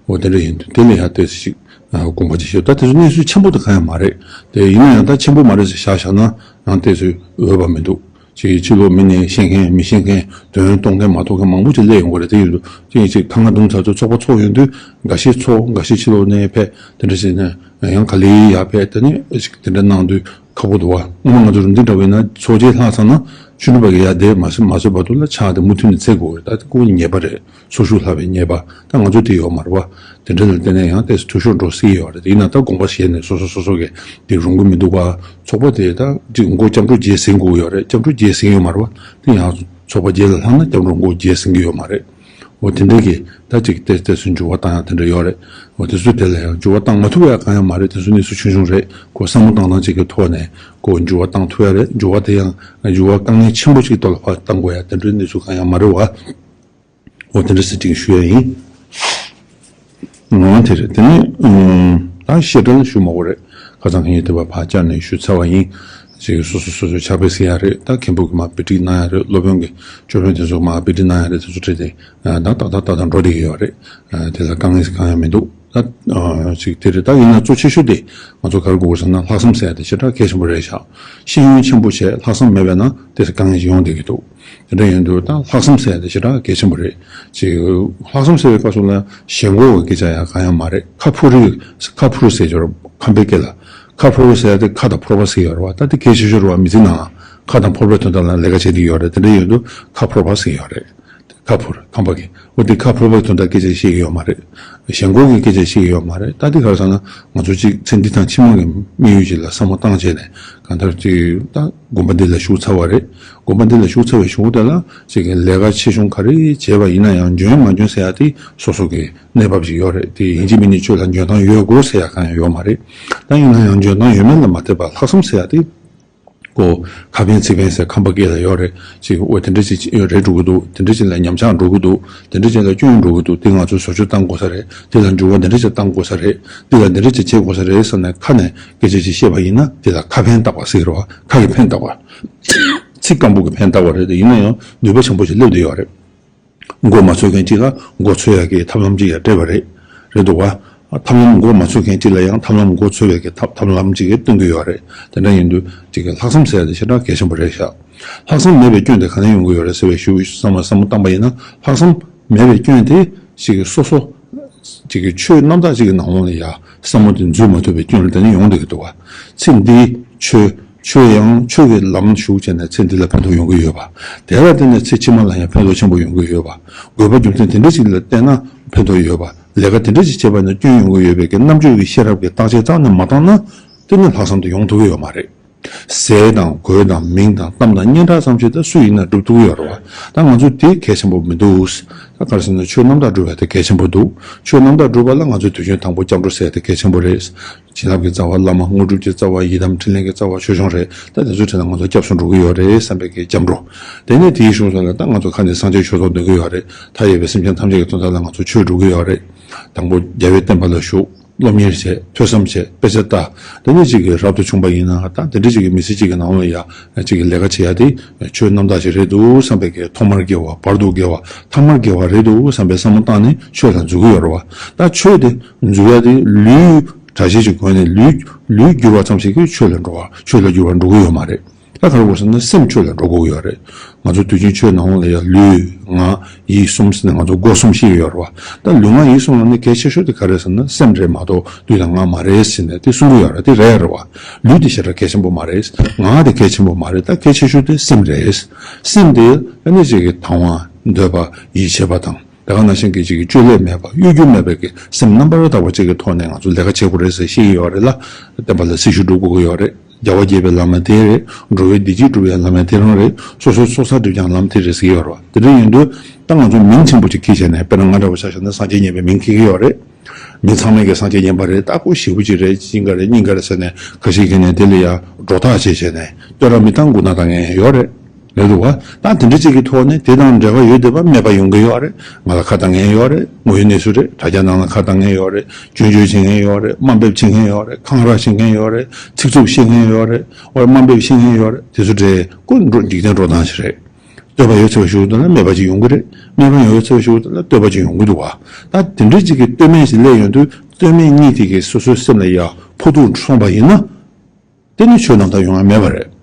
འོ་དེ་འདྲ་ཡིན་དུས་དེ་ལ་ཡང་ཏོག་ཙམ་ཞིག་དགོངས་པ་ཅིག་བཞེས། ད་དེ་ཚོ་གནས་ཚུལ་ཆེན་པོ་དེ་གང་ཡང་མ་རེད། དེ་ཡིན་ན་ཡང་ད་ཆེན་པོ་མ་རེད་ཟེར་བཞག་བཞག་ན་ཡང་ཏོག་ཙམ་འོས་པ་མི་འདུག། ཅིག་ཕྱི་ལོགས་མི་ནས་ཤེས་མཁན་མི་ཤེས་མཁན་དོན་གཏོང་མཁན་མ་གཏོང་མཁན་མང་པོ་ཅིག་སླེབས་ཡོང་གི་རེད། དེ་ཡིན་དུས་ཅིག་ཅིག་ཁ་ང་བརྡུངས་ཚར་དུས་ཚོགས་པ་ཚོགས་ཡོང་དུས་འགའ་ཤས་ཚོགས་འགའ་ཤས་ཕྱི་ལོགས་ནས་ཕེབས་དེ་འདྲ་བྱས་ནས་ཡང་ག་ལེ་ཡར་ཕེབས་དེ་ནས་ཅིག་དེ་འདྲ་གནང་དུས་ཁག་པོ་འདུག་བ། སྔོན་མ་ང་ཚོ་རུམ་བཏེག་འདྲ་བོ་ཡིན་ན་ཚོགས་ཆེན་ལྷག་ཚར་ན་ཆུ་ནུབ་པ་གི་ཡར་བསྡད་མ་ཚོད་མ་ཚོད་བར་དུ་ལ་ཕྱག་དེ་མུ་མཐུད་ནས་འཚལ་དགོས་རེད། ད་དེ་ཁོ་ཉེས་པ་རེད། སོ་ཤུགས་ལྷག་པའི་ཉེས་པ་ད་ང་ཚོ་དེ་ཡོད་མ་རེད་བ། དེ་འདྲ་ལ་བརྟེན་ནས་ཡང་ཏོག་ཙམ་འཐུས་ཤོར་འགྲོ་སྲིད་ཡོད་རེད། དེ་ཡིན་ན་ད་དགོངས་པ་བཞེས་ནས་སོ་སོ་སོ་སོ་གི་དེ་རུང་གི་མི་འདུག་ག། ཚོགས་པ་དེ་ད་ཅིག་མགོ་སྐྱབས་འགྲོ་རྗེས་ཟིན་དགོས་ཡོད་རེད། སྐྱབས་འགྲོ་རྗེས་ཟིན་ཡོད་མ་རེད་བ། དེ་ཡང་ཚོགས་པ་བརྒྱད་ལ་ལྷག་ན་སྐྱབས་འགྲོ་མགོ་རྗེས་ཟིན་གི་ཡོད་མ་རེད། འོ་དེ་འདྲ་གི་ད་ཅིག་ཏོག་ཙམ་འགྱུར་བ་བཏང་ཡ་དེ་འདྲ་ཡོད་རེད། འོ་དེ་ཚོ་དེ་ལ་ཡང་འགྱུར་བ་བཏང་མ་ཐུབ་ཡ་གང་ཡང་མ་རེད། དེ་ཚོ་གནས་ཚུལ་ཆུང་ཆུང་རེད། ཁོ་བསམ་བློ་བཏང་སྟངས་ཅིག་གི་ཐོག་ནས་ཁོ་འགྱུར་བ་བཏང་ཐུབ་ཡ་རེད། འགྱུར་བ་དེ་ཡང་འགྱུར་བ་དཀའ་ངལ་ཆེན་པོ་ཅིག་ཐོག་ལ་ཕར་བཏང་དགོས་ཡ་དེ་འདྲའི་གནས་ཚུལ་གང་ཡང་མ་རེད་བ། འོ་དེ་འདྲ་ཟེར་ཅིག་ཞུ་ཡ་ཡིན། འོ་དེ་རེད། དེ་ནས་ཨུམ་ད་བཤད་གྲྭ་ལ་ཞུ་མ་དགོས་རེད། ཁ་སང་ཁ་ཉིན་དེ་བ་ཕར་བཅར་ནས་ཞུ་ཚར་བ་ཡིན། ཅིག་སོ་སོ་སོ་སོའི་ཕྱག་དཔེ་གཟིགས་ཡ་རེད། ད་མཁན་པོ་གི་མར་དཔེ་ཁྲིད་གནང་ཡ་རེད། སློབ་དཔོན་གི་ཅོ་ལོན་དེ་ཚོ་མར་དཔེ་ཁྲིད་གནང་ཡ་རེད། དེ་ཚོ་ཁྲིད་དེ་ད་ཏག་ཏག་ཏག་ཏག་འགྲོ་བསྡད་ཀྱི་ཡོད་རེད། དེ་ལ་དཀའ་ངལ་གང་ཡང་མི་འདུག། ད་ཅིག་དེ་རེད། ད་ཡིན་ན་གཙོ་ཆེ་ཤོས་དེ་ང་ཚོ་ག་རེ་དགོས་ཟེར་ན་ལྷག་བསམ་ཟེར་ཡ་དེ་ཞེ་དྲག་གལ་ཆེན་པོ་རེད་ཤག། ཤེས་ཡོན་ཆེན་པོ་བྱས་ལྷག་བསམ་མེད་པ་ན་དེ་དཀའ་ངལ་ཞིག་ཡོང་བསྡད་ཀྱི་འདུག། དེ་འདྲ་ཡིན་དུས་ད་ལྷག་བསམ་ཟེར་ཡ་དེ་ཞེ་དྲག་གལ་ཆེན་པོ་རེད། ཅིག་ལྷག་བསམ་ཟེར་བའི་སྐབས་སུ་ལ་ཞེན་ཁོག་གི་སྐད་ཆ་ཡང་གང་ཡང་མ་རེད། ཁ་ཕུ་རི་ཁ་ཕུ་རི་ཟེར་གྱི་རེད། ཁམས་པའི་སྐད་ལ་ཁ་ཕུ་རི་ཟེར་ཡ་དེ་ཁ་དང་ཕོར་པ་ཟེར་གྱི་ཡོད་རེད་བ། ད་དེ་གལ་ཆེ་ཤོས་རེད་བ། མི་ཚེ་ནང་ཁ་དང་ཕོར་པའི་དོན་དག་ལ་ལས་ཀ་བྱེད་ཀྱི་ཡོད་རེད། དེ་འདྲ་ཡིན་དུས་ཁ་ཕོར་པ་ཟེར་གྱི་ཡོད་རེད། ཁ་ཕུར་ཁམས་པ་གི་འོ་དེ་ཁ་ཕོར་པའི་དོན་དག་སྐད་ཆ་བཤད་ཀྱི་ཡོད་མ་རེད། ཞེན་ཁོག་གི་སྐད་ཆ་བཤད་ཀྱི་ཡོད་མ་རེད། ད་དེ་ག་རེ་ཟེར་ན་ང་ཚོ་གཅིག་ཚེ་འདི་དང་ཕྱི་མ་གི་དམིགས་ཡུལ་ཅིག་ལ་བསམ་བློ་བཏང་བྱས་ནས་གང་ལྟར་ཅིག་ད་དགོན་པ་འདི་ལ་ཞུགས་ཚར་བ་རེད། དགོན་པ་འདི་ལ་ཞུགས་ཚར་བའི་གཞུག་གུ་དེ་ལ་ཅིག་ལས་ཀ་ཆེ་ཆུང་ག་རེ་བྱས་པ་ཡིན་ན་ཡང་འཇོན་མ་འཇོན་ཟེར་ཡ་དེ་སོ་སོ་གི་གནས་བབ་ཅིག་ཡོད་རེད། དེ་ཡིན་གཅིག་མིན་གཅིག་ཆོས་ལ་འཇོན་ཐང་ཡོད་དགོས་ཟེར་ཡ་གང་ཡང་ཡོད་མ་རེད། ད་ཡིན་ན་ཡང་འཇོན་ཐང་ཡོད་མེད་ལ་མ་ལྟོས་པར་ལྷག་བསམ་ཟེར་ཡ་དེ། པོ། ཁ་ཕན་ཚིག་ཕན་ཟེར་ཁམས་པ་སྐད་ལ་ཡོད་རེད། ཅིག་འོ་དེ་འདྲ་ཅིག་རེད་འགྲོ་གི་འདུག་དེ་འདྲ་ཅིག་ལ་ཉམས་ཆག་འགྲོ་གི་འདུག་དེ་འདྲ་ཅིག་ལ་སྐྱོན་འགྲོ་གི་འདུག་དེ་ང་ཚོས་བཟོ་བཅོས་བཏང་དགོས་ས་རེད། དེ་ལ་འགྱུར་བ་འདི་འདྲ་ཅིག་བཏང་དགོས་ས་རེད། དེ་ལ་འདི་འདྲ་ཅིག་བྱེད་དགོས་ས་རེད་བསམ་ནས་ཁ་ནས་སྐད་ཆ་ཅིག་བཤད་པ་ཡིན་ན། དེ་ལ་ཁ་ཕན་བཏགས་པ་ཟེར་གི་རེད་བ། ཁ་གི་ཕན་བཏགས་པ། ཚིག་སྐམ་པོ་གི་ཕན་བཏགས་པ་རེད། དེ་ཡིན་ན་ཡང་ནུས་པ་ཆེན་པོ་ཞིག་སླེབས་བསྡད་ཡོད་རེད། མགོ་མ་ཚོས་མཁན་གཅིག་ལ་མགོ་ཚོས་ཡག་གི་ཐབས་ལམ་གཅིག་ཡང་སྤྲད་པ་རེད། རེད་འདུག་བ། ཐབས་ལམ་མགོ་མ་ཚོས་མཁན་གཅིག་ལ་ཡང་ཐབས་ལམ་མགོ་ཚོས་པའི་གི་ཐབས་ཐབས་ལམ་གཅིག་གིས་སྟོན་གྱི་ཡོད་རེད། དེ་འདྲ་ཡིན་དུས་ཅིག་གི་ལྷག་བསམ་ཟེར་ཡ་དེ་ཞེ་དྲག་གལ་ཆེན་པོ་རེད་ཤག་ལྷག་བསམ་མེད་པའི་སྐྱོན་དེ་ག་ནས་ཡོང་གི་ཡོད་རེད་ཟེར་བའི་ཞུ་བསམ་བློ་བསམ་བློ་བཏང་པ་ཡིན་ན། ལྷག་བསམ་མེད་པའི་སྐྱོན་དེ་ཅིག་གི་སོ་སོ་ཅིག་གི་ཆོས་རྣམ་དག་ཅིག་གི་ནང་ལོགས་ལ་ཡ་བསམ་བློ་དེ་འཛུལ་མ་ཐུབ་པའི་སྐྱོན་ལ་དེ་ནས་ཡོང་བསྡད་ཀྱི་འདུག་བ། ཚེ་འདིའི་ཆོས། ཆོས་ཡང་ཆོས་ཀྱི་ལམ་ཞུགས་བྱས་ནས་ཚེ་འདི་ལ་ཕན་ཐོགས་ཡོང་གི་ཡོད་པ། དེ་ལ་བརྟེན་ནས་ཚེ་ཕྱི་མ་ལ་ཡང་ཕན་ཐོགས་ཆེན་པོ་ཡོང་གི་ཡོད་པ། དགོས་པ་རྒྱུ་མཚན་དེ་འདྲ་ཞིག་ལ་བརྟེན་ན་ཕན་ཐོགས་ཡོད་པ། ལས་ཀ་དེ་འདྲ་ཞིག་བྱས་པ་ན་སྐྱོན་ཡོང་གི་ཡོད་པའི་གི་རྣམ་དཔྱོད་ཀྱི་ཤེས་རབ་ཀྱི་བརྟག་དཔྱད་རྩ་ནས་མ་བཏང་ན། དེ་ནི་ལྷག་བསམ་དེ་ཡོང་ཐུབ་ཀྱི་ཡོད་མ་རེད། ཟས་དང་གོས་དང་མིང་དང་གཏམ་དང་སྙན་གྲགས་ཙམ་ཞིག་ད་སུ་ཡིན་ན་སྒྲུབ་ཐུབ་ཀྱི་ཡོད་རེད་བ། ད་ང་ཚོ་དེ་གལ་ཆེན་པོ་མི་འདུག་ད་ག་རེ་ཟེར་ན་ཆོས་རྣམ་དག་སྒྲུབ་པ་དེ་གལ་ཆེན་པོ་འདུག་ཆོས་རྣམ་དག་སྒྲུབ་པ་ལ་ང་ཚོས་དུས་རྒྱུན་དང་པོ་སྐྱབས་འགྲོ་ཟེར་དེ་གལ་ཆེན་པོ་རེད། བྱིན་རླབས་ཀྱི་རྩ་བ་བླ་མ། དངོས་གྲུབ་ཀྱི་རྩ་བ་ཡི་དམ་འཕྲིན་ལས་ཀྱི་རྩ་བ་ཆོས་སྐྱོང་རེད། ད་དེ་ཚོའི་གྲས་ལ་ང་ཚོ་སྐྱབས་སུ་འགྲོ་གི་ཡོད་རེད་བསམ་པའི་གི་སྐྱབས་འགྲོ། དེ་ནས་དེའི་གཞུག་ལ་ད་ང་ཚོ་ཁ་ནས་སངས་རྒྱས་ཆོས་ཚོགས་འདོན་གི་ཡོད་རེད། མཐའ་ཡས་པའི་སེམས་ཅན་ཐམས་ཅད་ཀྱི་དོན་དག་ལ་ང་ཚོ་ཆོས་སྒྲུབ་གི་ཡོད་རེད། དང་པོ་རྒྱལ་བའི་བསྟན་པ་ལ་ཞུགས། སློབ་གཉེར་བྱས། ཐོས་བསམ་བྱས། དཔེ་ཆ་ལྟ། དེ་ནས་ཅིག་གི་རབ་ཏུ་བྱུང་པ་ཡིན་ན་ད་དེ་འདྲ་ཅིག་གི་མི་ཚེ་ཅིག་གི་ནང་ལ་ཡ་ཅིག་གི་ལས་ཀ་བྱེད་ཡ་དེ་ཆོས་རྣམ་དག་ཅིག་རེད་འདུག་བསམ་པའི་གི་ཐོག་མར་དགེ་བ། བར་དུ་དགེ་བ། ཐ་མར་དགེ་བ་རེད་འདུག་བསམ་པའི་བསམ་བློ་བཏང་ནས་ཆོས་ལ་འཛུལ་གི་ཡོད་རེད་བ། ད་ཆོས་དེ་འཛུལ་ཡ་དེ་ལུས་གྲྭ་ཆས་ཅིག་གོན་ནས་ལུས་ལུས་བསྒྱུར་བ་ཙམ་ཞིག་གིས་ཆོས་ལ་འགྲོ་བ། ཆོས་ལ་འགྱུར་བ་འགྲོ་གི་ཡོད་མ་རེད། ད་ག་རེ་དགོས་ཟེར་ན་སེམས་ཆོས་ལ་འགྲོ་དགོས་ཀྱི་ཡོད་རེད། ང་ཚོ་དུས་རྒྱུན་ཆོས་ནང་ལ་ཡ་ལུས་ངག་ཡིད་གསུམ་ཟེར་ནས་ང་ཚོ་སྒོ་གསུམ་ཤེས་ཀྱི་ཡོད་རེད་བ། ད་ལུས་ངག་ཡིད་གསུམ་ལ་ནི་གལ་ཆེ་ཤོས་དེ་ག་རེ་ཟེར་ན་སེམས་རེད་མ་གཏོགས་ལུས་དང་ངག་མ་རེད་ཟེར་ནས་དེ་གསུང་གི་ཡོད་རེད། དེ་རེད་རེད་བ། ལུས་དེ་ཞེ་དྲག་གལ་ཆེན་པོ་མ་རེད། ངག་དེ་གལ་ཆེན་པོ་མ་རེད། ད་གལ་ཆེ་ཤོས་དེ་སེམས་རེད། སེམས་དེ་ཨ་ནི་ཅིག་གི་དང་བ་འདོད་པ་ཡིད་ཆེས་པ་དང་། དེ་ག་ནང་བཞིན་གྱི་ཅིག་གི་བཅོས་བསླད་མེད་པ། གཡོ་སྒྱུ་མེད་པའི་གི་སེམས་རྣམ་པར་དག་པ་ཅིག་གི་ཐོག་ནས་ང་ཚོ་ལས་ཀ་བྱེད་དགོས་རེད་ཟེར་བཤད་ཀྱི་ཡོད་རེད་ལ། བསྟན་པ་ལ་སྲི་ཞུ་སྒྲུབ་དགོས་ཀྱི་ཡོད་རེད། རྒྱལ་བ་དགྱེས་པའི་ལམ་ཡང་དེ་རེད། འགྲོ་བའི་བདེ་སྐྱིད་སྒྲུབ་ཡ་ལམ་ཡང་དེ་རང་རེད། སོ་སོའི་ཚོགས་བསགས་སྒྲིབ་སྦྱང་ལམ་དེ་རེད་ཟེར་གྱི་ཡོད་རེད་བ། དེ་འདྲ་ཡིན་དུས་ད་ང་ཚོ་མིང་ཆེན་པོ་ཅིག་འཁྱེར་བྱས་ནས། དཔེར་ན་ང་འདྲ་བོ་ཆ་བཞག་ན་སངས་རྒྱས་མཉན་པའི་མིང་འཁྱེར་གྱི་ཡོད་རེད། མི་ཚང་མས་ཀྱི་སངས་རྒྱས་མཉན་པ་རེད། ད་ཁོ་ཞེ་པོ་ཅིག་རེད། སྙིང་ག་རེད། སྙིང་ག་རེད་ཟེར་ནས་ཁ་ཤས་ཀྱིས་ནས་དེ་ལ་ཡ་སྒྲོ་བཏགས་བྱས་བྱས་ནས་བསྟོད་ར་མི་བཏང་དགོས་ན་བཏང་མཁན་ཡོད་རེད། རེད་འདུག་བ། ད་དེ་འདྲ་ཅིག་གི་ཐོག་ནས་དེ་དང་འབྲེལ་བ་ཡོད་བསྡད་པ་སྨད་པ་ཡོང་གི་ཡོད་རེད། ང་ལ་ཁ་བཏང་མཁན་ཡོད་རེད། དངོས་ཡོད་གནས་ཚུལ་རེད། དྲ་རྒྱ་ནང་ལ་ཁ་བཏང་མཁན་ཡོད་རེད། སྐྱོན་བརྗོད་བྱེད་མཁན་ཡོད་རེད། དམའ་འབེབས་བྱེད་མཁན་ཡོད་རེད། འཁང་ར་བྱེད་མཁན་ཡོད་རེད། ཚིག་རྩུབ་བཤད་མཁན་ཡོད་རེད། འོ་དམའ་འབེབས་བཤད་མཁན་ཡོད་རེད། དེ་ཚོ་འདྲ་ཀུན་འགྲོ་འཇིག་རྟེན་འགྲོ་སྟངས་ཤིག་རེད། བསྟོད་པ་ཡོད་ཚད་ཞུ་དུས་ལ་སྨད་པ་ཅིག་ཡོང་གི་རེད། སྨད་པ་ཡོད་ཚད་ཞུ་དུས་ལ་བསྟོད་པ་ཅིག་ཡོང་གི་འདུག་བ། ད་དེ་འདྲ་ཅིག་གི་བསྟོད་སྨད་ཅིག་སླེབས་ཡོང་དུས་བསྟོད་སྨད་གཉིས་དེ་གི་སོ་སོའི་སེམས་ལ་ཡ་ཕོག་ཐུག་སོང་པ་ཡིན་ན། དེ་ནི་ཆོས་རྣམ་དག་ཡོང་ཡ་མེད་པ་རེད།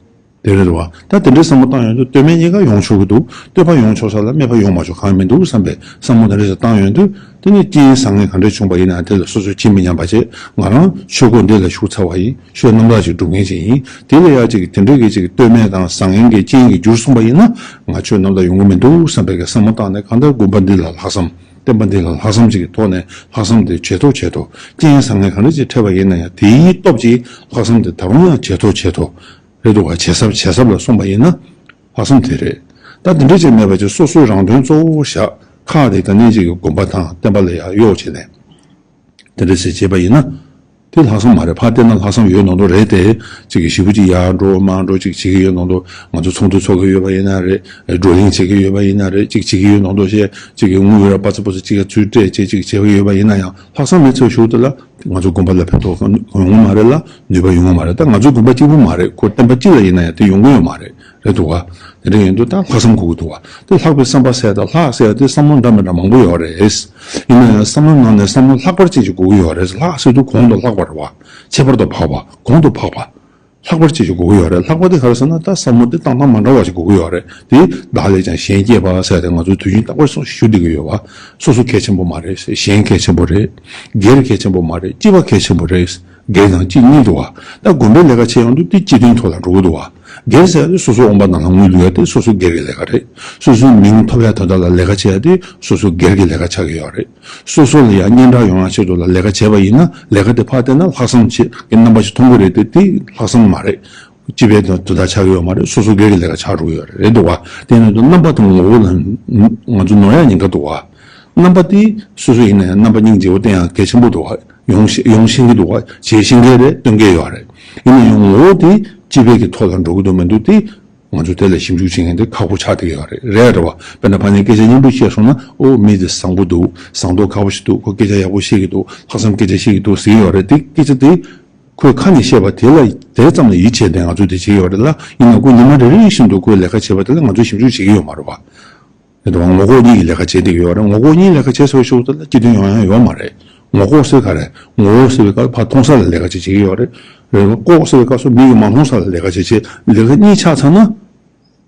དེ་རེད་བ། ད་དེ་འདྲའི་བསམ་བློ་བཏང་ཡོང་དུས་བསྟོད་སྨད་གཉིས་ཀ་ཡོང་ཆོག་གི་འདུག་བསྟོད་པ་ཡོང་ཆོག་ས་ལ་སྨད་པ་ཡོང་མ་ཆོག་གང་ཡང་མི་འདུག་བསམ་པའི་བསམ་བློ་དེ་འདྲ་ཞིག་བཏང་ཡོང་དུས། དེ་ནི་རྐྱེན་བཟང་ངན་ག་འདྲ་བྱུང་པ་ཡིན་ན་དེ་ལ་སོ་སོས་ཇི་མི་སྙམ་པ་བྱེད། ང་རང་ཆོས་སྒོ་འདི་ལ་ཞུགས་ཚར་བ་ཡིན། ཆོས་རྣམ་དག་ཅིག་སྒྲུབ་མཁན་ཅིག་ཡིན། དེ་ལ་ཡ་ཅིག་དེ་འདྲ་གི་ཅིག་བསྟོད་སྨད་དང་བཟང་ངན་གྱི་རྐྱེན་གྱིས་འགྱུར་སོང་པ་ཡིན་ན། ང་ཆོས་རྣམ་དག་ཡོང་གི་མི་འདུག་བསམ་པའི་གི་བསམ་བློ་བཏང་ནས་གང་ལྟར་དགོན་པ་འདི་ལ་ལྷག་བསམ། བསྟན་པ་འདི་ལ་ལྷག་བསམ་ཅིག་གི་ཐོག་ནས་ལྷག་བསམ་དེ་བྱེད་ཐུབ་བྱེད་ཐུབ། རྐྱེན་བཟང་ངན་ག་འདྲ་ཅིག་འཕྲད་པ་ཡིན་ན་ཡང་དེའི་སྟོབས་ཀྱིས་ལྷག་བསམ་དེ་ད་རུང་ཡང་བྱེད་ཐུབ་བྱེད་ཐུབ། རེད་འདུག་བ། བྱེད་ཐབས་བྱེད་ཐབས་ལ་སོང་པ་ཡིན་ན་ལྷག་བསམ་དེ་རེད། ད་དེ་འདྲ་ཅིག་མེད་པ་ཅིག་སོ་སོའི་རང་དོན་གཙོ་བོ་བཞག་ཁག་དེ་ད་ནས་ཅིག་གི་དགོན་པ་དང་བསྟན་པ་ལ་ཡང་གཡོག་བྱས་ནས་དེ་འདྲ་ཞིག་བྱས་པ་ཡིན་ན། དེ་ལྷག་བསམ་མ་རེད། ཕར་བལྟས་ན་ལྷག་བསམ་ཡོད་མདོག་མདོག་རེད་དེ། ཅིག་གི་ཞེ་པོ་ཅིག་ཡར་འགྲོ་མར་འགྲོ་ཅིག་བྱེད་ཀྱི་ཡོད་མདོག་མདོག་ང་ཚོ་ཚོགས་འདུ་ཚོགས་ཀྱི་ཡོད་པ་ཡིན་ན་རེད། བགྲོ་གླེང་བྱེད་ཀྱི་ཡོད་པ་ཡིན་ན་རེད། ཅིག་བྱེད་ཀྱི་ཡོད་མདོག་མདོག་བྱས། ཅིག་གི་དངུལ་ར་པ་ཚ་པོ་ཚོ་ཅིག་ག་ཚུར་སྤྲད་བྱས་ཅིག་བྱེད་ཀྱི་ཡོད་པ་ཡིན་ན་ཡང་ལྷག་བསམ་མེད་ཚུལ་ཞུ་དེ་ལ་ང་ཚོ་དགོན་པ་ལ་ཕན་ཐོགས་ཡོང་གི་མ་རེད་ལ་ནུས་པ་ཡོང་གི་མ་རེད། ད་ང་ཚོ་དགོན་པ་གཅིག་པུ་མ་རེད། ཁོ་བསྟན་པ་སྤྱི་ལ་ཡིན་ན་ཡང་དེ་ཡོང་གི་ཡོད་མ་རེད། རེད་འདུག་བ། དེ་འདྲ་ཡིན་དུས་ད་ལྷག་བསམ་དགོས་ཀྱི་འདུག་བ། དེ་ལྷག་པའི་བསམ་པ་ཟེར་དང་ལྷག་ཟེར་དེ་བསམ་བློ་འདྲ་མི་འདྲ་མང་པོ་ཡོད་རེད། ཡིན་ན་ཡང་བསམ་བློ་ནང་ནས་བསམ་བློ་ལྷག་པར་ཅན་ཞིག་དགོས་ཀྱི་ཡོད་རེད། ལྷག་ཟེར་དུས་གོང་དུ་ལྷག་པ་རེད་བ། ཁྱད་པར་དུ་འཕགས་པ། གོང་དུ་འཕགས་པ། ལྷག་པར་ཅན་ཞིག་དགོས་ཀྱི་ཡོད་རེད། ལྷག་པ་དེ་ག་རེ་ཟེར་ན་ད་བསམ་བློ་དེ་བཏང་སྟངས་མ་འདྲ་བ་ཞིག་དགོས་ཀྱི་ཡོད་རེད། དེ་བདག་ལས་ཀྱང་གཞན་གཅེས་པ་ཟེར་དེ་ང་ཚོས་དུས་རྒྱུན་རྟག་པར་ཞུ་བསྡད་ཀྱི་ཡོད་བ། སོ་སོ་གལ་ཆེན་པོ་མ་རེད། གཞན་གལ་ཆེན་པོ་རེད། སྒེར་གལ་ཆེན་པོ་མ་རེད། སྤྱི་པ་གལ་ཆེན་པོ་རེད། སྒེར་དང་སྤྱི་གཉིས་འདུག་བ། ད་དགོན་པའི་ལས་ཀ་བྱེད་ཡོང་དུས་དེ་སྤྱི་དོན་ཐོག་ལ་འགྲོ་གི་འདུག་བ། སྒེར་ཟེར་ཡ་དེ་སོ་སོའི་དབང་པོ་ནང་ལ་དངུལ་བླུག་ཡ་དེ་སོ་སོའི་སྒེར་གྱི་ལས་ཀ་རེད། སོ་སོའི་མིང་ཐོབ་ཡ་དོན་དག་ལ་ལས་ཀ་བྱེད་ཡ་དེ་སོ་སོའི་སྒེར་གྱི་ལས་ཀ་ཆགས་ཀྱི་ཡོད་རེད། སོ་སོ་ལ་ཡ་སྙན་གྲགས་ཡོང་ཡ་ཆེད་དུ་ལ་ལས་ཀ་བྱས་པ་ཡིན་ན་ལས་ཀ་དེ་ཕར་བལྟས་ན་ལྷག་བསམ་ཆེ་གི་རྣམ་པ་ཞིག་མཐོང་གི་རེད་དེ། དེ་ལྷག་བསམ་མ་རེད། སྤྱི་པའི་དོན་དོན་དག་ཆགས་ཀྱི་ཡོད་མ་རེད། སོ་སོ་སྒེར་གྱི་ལས་ཀ་ཆགས་འགྲོ་གི་ཡོད་རེད། རེད་འདུག་བ། དེ་ནས་རྣམ་པ་དང་ངོ་བོ་ལ་ང་ཚོ་ནོར་ཡ་ཉེན་ཁ་འདུག་བ། རྣམ་པ་དེ་སོ་སོ་ཡིན་ན་ཡང་རྣམ་པ་སྙིང་རྗེ་བོ་བསྟན་ཡ་གལ་ཆེན་པོ་འདུག་བ། ཡོང་ཤེས་ཡོང་ཤེས་ཀྱི་འདུག་བ། བྱེད་ཤེས་མཁན་རེད། སྟོན་མཁན་ཡོད་རེད། ཡིན་ན་ཡང་ངོ་བོ་དེ་སྤྱི་པའི་གི་ཐོག་ལ་འགྲོ་གི་འདུག་མི་འདུག་དེ་ང་ཚོ་དེ་ལ་ཞིབ་འཇུག་བྱེད་མཁན་དེ་ཁག་པོ་ཆགས་བསྡད་ཀྱི་ཡོད་རེད། རེད་རེད་བ། དཔེར་ན་ཕ་ནས་སྐད་ཆ་སྙན་པོ་བཤད་སོང་ན། ཨོ་མི་དེ་བཟང་པོ་འདུག་བཟང་མདོག་ཁ་པོ་ཞིག་འདུག་ཁོ་སྐད་ཆ་ཡག་པོ་བཤད་ཀྱི་འདུག་ལྷག་བསམ་སྐད་ཆ་བཤད་ཀྱི་འདུག་ཟེར་གྱི་ཡོད་རེད། དེ་སྐད་ཆ་དེ་ཁོས་ཁ་ནས་བཤད་པ་དེ་ལ་དེ་ཙམ་ལ་ཡིད་ཆེས་ཏེ་ང་ཚོས་དེ་བྱེད་ཀྱི་ཡོད་རེད་ལ། ཡིན་ན་ཁོ་ཉི་མ་རེ་རེ་བཞིན་དུ་ཁོས་ལས་ཀ་བྱེད་པ་དེ་ལ་ང་ཚོས་ཞིབ་འཇུག་བྱེད་ཀྱི་ཡོད་མ་རེད་བ། དེ་དང་ངོ་ལྐོག་གཉིས་ཀྱི་ལས་ཀ་བྱེད་བསྡད་ཀྱི་ཡོད་རེད། ངོ་ལྐོག་གཉིས་ལས་ཀ་བྱེད་ཟེར་བའི་ཤུགས་དེ་ལ་སྤྱི་དོན་ཡོང་ཡ་ཡོད་མ་རེད། ངོ་ལྐོག་ཟེར་ག་རེ། ངོ་བོ་ཟེར་བའི་སྐབས་ཕར་མཐོང་ས་ལ་ལས་ཀ་བྱེད་བྱེད་ཀྱི་ཡོད་རེད། རེད། ལྐོག་ཟེར་བའི་སྐབས་སུ་མིག་གིས་མ་མཐོང་ས་ལ་ལས་ཀ་བྱེད་བྱེད་ལས་ཀ་གཉིས་ཆགས་ཚར་ན།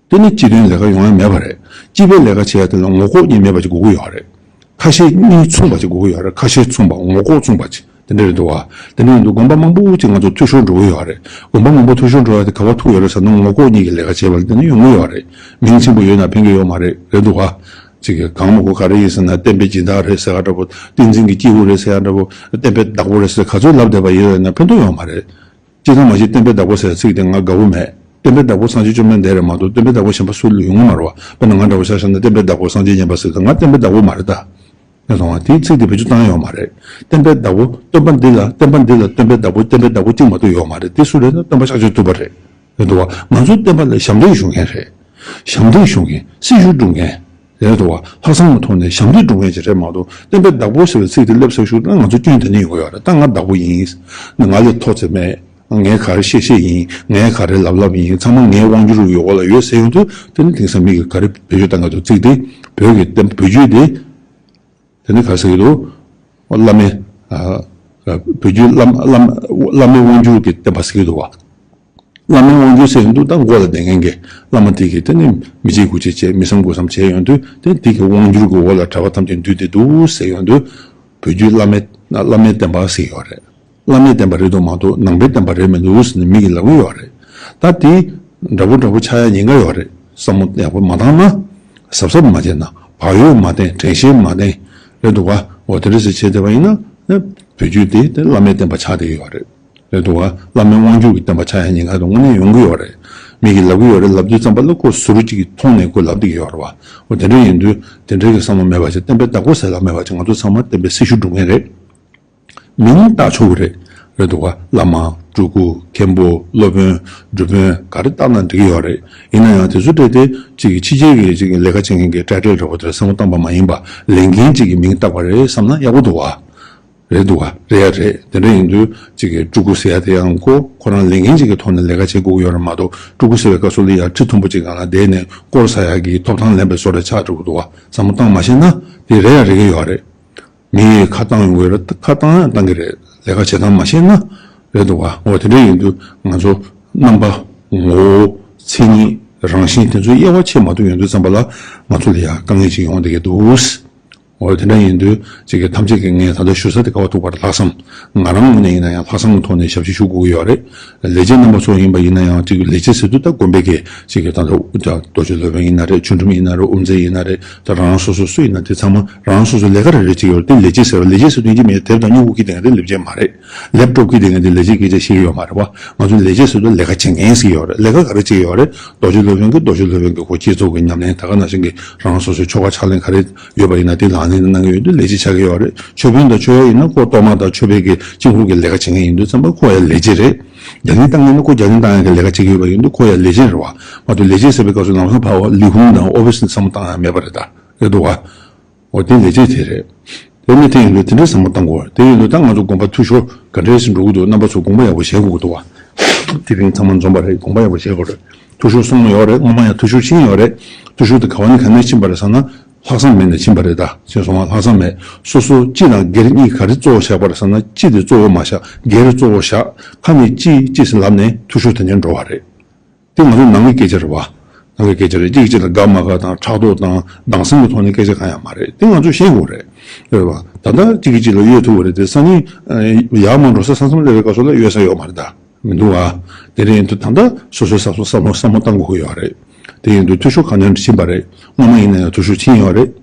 དེ་ནི་སྤྱི་དོན་ལས་ཀ་ཡོང་ཡ་མེད་པ་རེད། སྤྱི་པའི་ལས་ཀ་བྱེད་ཡ་དེ་ལ་ངོ་ལྐོག་གཉིས་མེད་པ་ཅིག་དགོས་ཀྱི་ཡོད་རེད། ཁ་ཞེ་གཉིས་མཚུངས་པ་ཅིག་དགོས་ཀྱི་ཡོད་རེད། ཁ་ཞེ་མཚུངས་པ། ངོ་ལྐོག་མཚུངས་པ་ཅིག་དེ་འདྲ་རེད་འདུག་བ། དེ་འདྲ་ཡིན་དུས་དགོན་པ་མང་པོ་ཅིག་ང་ཚོ་འཐུས་ཤོར་འགྲོ་གི་ཡོད་རེད། དགོན་པ་མང་པོ་འཐུས་ཤོར་འགྲོ་ཡ་དེ་ག་པར་ཐུག་ཡོད་རེད་ཟེར་ན། ངོ་ལྐོག་གཉིས་ཀྱི་ལས་ཀ་བྱེད་པ་ལ་བརྟེན་ནས་ཡོང་གི་ཡོད་རེད། མིང་ཆེན་པོ་ཡོད་ན་ཕན་གྱི་ཡོད་མ་རེད། རེད་འདུག་བ། ཅིག་གི་གང་མོ་གོ་ག་རེ་ཡིན་ཟེར་ན། བསྟན་པའི་སྦྱིན་བདག་རེད་ཟེར་ཡ་འདྲ་པོ། བསྟན་འཛིན་གྱི་སྐྱེས་བུ་རེད་ཟེར་ཡ་འདྲ་པོ། བསྟན་པའི་བདག་པོ་རེད་ཟེར་ག་ཚོད་ལབ་བསྡད་པ་ཡིན་ན་ཕན་ཐོགས་ཡོད་མ་རེད། སྤྱིར་བཏང་མ་གཞི་བསྟན་པའི་བདག་པོ་ཟེར་ཚིག་དེ་ང་དགའ་པོ་མེད། བསྟན་པའི་བདག་པོ་སངས་རྒྱས་བཅོམ་ལྡན་འདས་རེད་མ་གཏོགས་བསྟན་པའི་བདག་པོ་གཞན་པ་སུ་ཡོང་གི་མ་རེད་བ། དཔེར་ན་ང་འདྲ་པོ་ཆ་བཞག་ན་བསྟན་པའི་བདག་པོ་སངས་རྒྱས་མཉན་པ་ཟེར་དུས་ང་བསྟན་པའི་བདག་པོ་མ་རེད་ད། ཡང་སོང་བ་དེའི་ཚིག་དེ་བེད་སྤྱོད་བཏང་ཡོད་མ་རེད། བསྟན་པའི་བདག་པོ་སྟོན་པ་འདི་ལ། བསྟན་པ་འདི་ལ་བསྟན་པའི་བདག་པོ་བསྟན་པའི་བདག་པོ་གཅིག་མ་གཏོགས་ཡོད་མ་རེད། དེ་སུ་རེད་ན་སྟོན་པ་ཕྱག་མཆོག་ཐུབ་པ་རེད། རེད་འདུག་བ། ང་ཚོ་བསྟན་པ་ལ་ཞབས་འདེགས་ཞུ་མཁན་རེད། ཞབས་འདེགས་ཞུ་མཁན། སྲི་ཞུ་སྒྲུབ་མཁན། རེད་འདུག་བ། ལྷག་བསམ་གྱི་ཐོག་ནས་ཞབས་འདེགས་སྒྲུབ་མཁན་ཅིག་རེད་མ་གཏོགས། བསྟན་པའི་བདག་པོ་ཟེར་བའི་ཚིག་དེ་སླེབས་ཚར་ཤུགས་ན་ང་ཚོ་སྐྱོན་དེ་ནས་ཡོང་གི་ཡོད་རེད། ད་ང་བདག་པོ་ཡིན། ང་ལས་མཐོ་ཚད་མེད། ངས་ག་རེ་བཤད་བཤད་ཡིན། ངས་ག་རེ་ལབ་ལབ་ཡིན། ཚང་མ་ངའི་དབང་སྒྱུར་གྱི་འོག་ལ་ཡོད་ཟེར་ཡོང་དུས། དེ་ནི་དེང་སང་མི་གིས་ག་རེ་བེད་སྤྱོད་བཏང་གི་འདུག་ཚིག་དེ་བོད་ཀྱི་བསྟན། བོད་བརྒྱུད་དེ། དེ་ནི་ག་རེ་ཟེར་གྱི་འདུག་བླ་མའི། ཨ། བོད་བརྒྱུད་བླ། བླ། བླ་མའི་དབང་སྒྱུར་གྱི་བསྟན་པ་ཟེར་གྱི་འདུག་བ། བླ་མའི་དབང་སྒྱུར་ཟེར་ཡོང་དུས། ད་མགོ་ལ་བསྡད་མཁན་གྱི་བླ་མ་དེ་གིས་དེ་ནི་མི་བྱེད་དགུ་བྱེད་བྱས། མི་བསམ་དགུ་བསམ་བྱས་ཡོང་དུས། དེ་དེ་གི་དབང་སྒྱུར་གྱི་འོག་ལ་གྲྭ་པ་ཐམས་ཅད་འདུས་ཏེ་འདུག་ཟེར་ཡོང་དུས། བོད་བརྒྱུད་བླ་མའི། བླ་མའི་བསྟན་པ་ཟེར་གྱི་ཡོད་རེད། བླ་མའི་བསྟན་པ་རེད་འདུག་མ་གཏོགས་ནང་པའི་བསྟན་པ་རེད་མི་འདུག་ཟེར་ནས་མི་གིས་ལབ་ཀྱི་ཡོད་རེད། ད་དེ་འདྲ་པོ་འདྲ་པོ་ཆགས་ཡ་ཉེན་ཁ་ཡོད་རེད། བསམ་བློ་ཡག་པོ་མ་བཏང་ན། གཟབ་གཟབ་མ་བྱས་ན། བག་ཡོད་མ་བསྟེན། དྲན་ཤེས་མ་བསྟེན། རེད་འདུག་བ། འོ་དེ་འདྲ་ཞིག་བྱས་བསྡད་པ་ཡིན་ན། བོད་བརྒྱུད་དེ་དེ་བླ་མའི་བསྟན་པ་ཆགས་བསྡད་ཀྱི་ཡོད་རེད། རེད་འདུག་བ། བླ་མའི་དབང་སྒྱུར་གྱི་བསྟན་པ་ཆགས་ཡ་ཉེན་ཁ་དེ་དངོས་གནས་ཡོང་གི་ཡོད་རེད། མི་གིས་ལབ་ཀྱི་ཡོད་རེད། ལབ་དུས་ཙམ་པ་ལ་ཁོ་ཟུར་གཅིག་གི་མཐོང་ནས་ཁོ་ལབ་བསྡད་ཀྱི་ཡོད་རེད་བ། འོ་དེ་འདྲ་ཡིན་དུས་དེ་འདྲའི་གི་བསམ་བློ་མེད་པ་བྱས། བསྟན་པའི་བདག་པོ་ཟེར་ལབ་མེད་པ་བྱས། ང་ཚོ་ཚང་མ་བསྟན་པའི་སྲི་ཞུ་སྒྲུབ་མཁན་རེད། མིང་བཏགས་ཆོག་གི་རེད། རེད་འདུག་བ། བླ་མ། སྤྲུལ་སྐུ། མཁན་པོ། སློབ་དཔོན། སྒྲུབ་དཔོན། ག་རེ་བཏགས་ན་འགྲིག་གི་ཡོད་རེད། ཡིན་ན་ཡང་དེ་ཚོ་སྤྲད་དེ་ཅིག་ཕྱི་རྒྱལ་གྱི་ཅིག་ལས་ཀ་བྱེད་མཁན་གྱི་ཊའི་ཊལ་འདྲ་པོ་དེར་བསམ་བློ་བཏང་པ་མ་ཡིན་པ། ལས་འགན་ཅིག་གི་མིང་བཏགས་པ་རེད་བསམ་ན་ཡག་པོ་འདུག་བ། རེད་འདུག་བ། རེད་ཡ་རེད། དེ་འདྲ་ཡིན་དུས་ཅིག་གི་སྤྲུལ་སྐུ་ཟེར་ཡ་དེ་ཡང་ཁོ་ཁོ་རང་ལས་འགན་ཅིག་གི་ཐོག་ནས་ལས་ཀ་བྱེད་དགོས་ཀྱི་ཡོད་རེད་མ་གཏོགས། སྤྲུལ་སྐུ་ཟེར་བའི་སྐབས་སུ་ལ་ཡ་ཁྲི་མཐོན་པོ་ཅིག་སྒང་ལ་བསྡད་ནས་སྐོར་ཟ་ཡ་གི་ཐོབ་ཐང་ལེན་པའི་བཟོ་འདྲ་ཆགས་འགྲོ་གི་འདུག་བ། བསམ་བློ་བཏང་མ་ཤེས་ན་དེ་རེད་ཡ་རེད་ཀྱི་ཡོད་རེད། མི་ཡིས་ཁ་བཏང་ཡོང་གི་རེད། ཁ་བཏང་ཡང་བཏང་གི་རེད། ལས་ཀ་བྱེད་སྟངས་མ་ཤེས་ན། རེད་འདུག་བ། འོ་དེ་འདྲ་ཡིན་དུས་ང་ཚོ་རྣམ་པ། ངོ་བོ། མཚན་ཉིད། རང་བཞིན་དེ་ཚོ་དབྱེ་བ་ཕྱེ་མ་ཐུབ་ཡོང་དུས་ཙམ་པ་ལ་ང་ཚོ་ལ་ཡང་དཀའ་ངལ་ཅིག་ཡོང་བསྡད་ཀྱི་འདུག་འོ་དེ་འདྲ་ཡིན་དུས་ཅིག་གི་ཐམས་ཅད་ཀྱིས་ངས་ད་ལྟ་ཞུ་ས་དེ་ག་པར་ཐུག་པ་རེད། ལྷག་བསམ། ང་རང་ངོས་ནས་ཡིན་ན་ཡང་ལྷག་བསམ་གྱི་ཐོག་ནས་ཞབས་ཕྱི་ཞུ་དགོས་ཀྱི་ཡོད་རེད། ལས་བྱེད་རྣམ་པ་ཚོ་ཡིན་པ་ཡིན་ན་ཡང་ཅིག་ལས་བྱེད་ཟེར་དུས་ད་དགོན་པའི་གི་ཅིག་གི་ད་ལྟ་རྡོ་རྗེ་སློབ་དཔོན་ཡིན་ན་རེད། ཆོས་འབྲུམ་ཡིན་ན་རེད། དབུ་མཛད་ཡིན་ན་རེད། ད་རང་རང་སོ་སོ་སུ་ཡིན་ན་དེ་ཚང་མ་རང་རང་སོ་སོའི་ལས་ཀ་རེ་རེ་བྱེད་ཀྱི་ཡོད་རེད། དེ་ལས་བྱེད་ཟེར་བ། ལས་བྱེད་ཟེར་དུས་ཡིན་གཅིག་མིན་གཅིག་དེབ་དང་སྨྱུ་གུ་འཁྱེར་བསྡད་མཁན་དེ་ལས་བྱེད་མ་རེད། ལེབ་ཊོབ་འཁྱེར་བསྡད་མཁན་དེ་ལས་བྱེད་སྐད་ཆ་བཤད་ཀྱི་ཡོད་མ་རེད་བ། ང་ཚོ་ལས་བྱེད་ཟེར་དུས་ལས་ཀ་བྱེད་མཁན་ཟེར་གྱི་ཡོད་རེད། ལས་ཀ་ག་རེ་བྱེད་ཀྱི་ཡོད་རེད། རྡོ་རྗེ་སློབ་དཔོན་གྱིས་རྡོ་རྗེ་སློབ་དཔོན་གྱི་ཁོ་བསྐྱེད་རྫོགས་ཀྱི་ཉམས་ལེན། ད་ག་ནང་བཞིན་གྱི་རང་སོ་སོའི་ཆོ་ག་ཕྱག་ལེན་ག་རེ་ཡོད་པ་ཡིན་ན་དེ་ལག་ལེན་གནང་གི་ཡོད་དུས་ལས་བྱེད་ཆགས་ཀྱི་ཡོད་རེད། ཆོས་དཔོན་དང་ཆོས་གཡོག་ཡིན་ན་ཁོ་གཏོར་མ་དང་མཆོད་པའི་གི་དཀྱིལ་འཁོར་གྱི་ལས་ཀ་བྱེད་མཁན་ཡིན་དུས་ཙམ་པ་ཁོ་ཡང་ལས་བྱེད་རེད། རྒྱ་གླིང་བཏང་མཁན་ནི་ཁོ་རྒྱ་གླིང་བཏང་ཡག་གི་ལས་ཀ་བྱེད་ཀྱི་ཡོད་པ་ཡིན་དུས་ཁོ་ཡང་ལས་བྱེད་རེད་བ། མ་གཏོགས་ལས་བྱེད་ཟེར་བའི་སྐབས་སུ་ལམ་སང་ཕར་ལས་ཁུངས་དང་ཨོ་ཕི་སི་ནི་བསམ་བློ་བཏང་ཡག་མེད་པ་རེད། ད་རེད་འདུག་བ། འོ་དེ་ལས་བྱེད་དེ་རེད། དེ་ནི་དེ་ཡིན་དུས་དེ་འདྲའི་བསམ་བློ་བཏང་དགོས། དེ་ཡིན་དུས་ད་ང་ཚོ་དགོན་པ་འཐུས་ཤོར་ག་འདྲས་ཞིག་འགྲོ་གི་འདུག་རྣམ་པ་ཚོ་དགོངས་པ་ཡག་པོ་བཞེས་དགོས་ཀྱི་འདུག་བ། དེ་རིང་ཚང་མ་འཛོམས་པ་རེད། དགོངས་པ་ཡག་པོ་བཞེས་དགོས་རེད། འཐུས་ཤོར་སོང་ཡོད་རེད། སྔོན་མ་ཡང་འཐུས་ཤོར་ཕྱིན་ཡོད་རེད། འཐུས་ཤོར་དེ་ག་བ་ནས་ག་ནས་ཕྱིན་པ་རེད་ཟེར་ན། ལྷག་བསམ་མེད་ནས་ཕྱིན་པ་རེད། ད་ཤེས་སོང་བ། ལྷག་བསམ་མེད། སོ་སོ་སྤྱི་དང་སྒེར་གཉིས་ག་རེ་གཙོ་བོ་བཞག་པ་རེད་ཟེར་ན། སྤྱི་དེ་གཙོ་བོ་མ་བཞག་སྒེར་གཙོ་བོ་བཞག་ཁ་ནས་ཅི་ཅི་ཟེར་ལབ་ནས་འཐུས་ཤོར་དེ་འདྲ་འགྲོ་བ་རེད། དེ་ང་ཚོ་ནང་གི་སྐད་ཆ་རེད་བ། ནང་གི་སྐད་ཆ་རེད། གཅིག་གིས་གཅིག་ལ་དགའ་མ་དགའ་དང་ཕྲག་དོག་དང་སྡང་སེམས་ཀྱི་ཐོག་ནས་སྐད་ཆ་གང་ཡང་མ་རེད། དེ་ང་ཚོས་ཤེས་དགོས་རེད། རེད་བ། ད་ལྟ་གཅིག་གིས་གཅིག་ལ་གཡོལ་ཐུབ་པ་རེད་དེ། སང་ཉིན་ཡར་མར་འགྲོ་ས་ས་མཚམས་སླེབས་པའི་སྐབས་སུ་ལ་གཡོལ་ས་ཡོད་མ་རེད། ད་མི་འདུག་བ། དེ་རེད་ཡིན་དུས་ད་ལྟ་སོ་སོའི་ས་སོ་བསམ་བློ་བསམ་བློ་བཏང་དགོས་ཀྱི་ཡོད་རེད། དེ་ཡིན་དུས་འཐུས་ཤོར་ག་ནས་ཕྱིན་པ་རེད། སྔོན་མ་ཡིན་ན་ཡང་འཐུས་ཤོར་ཕྱིན་ཡོད་རེད།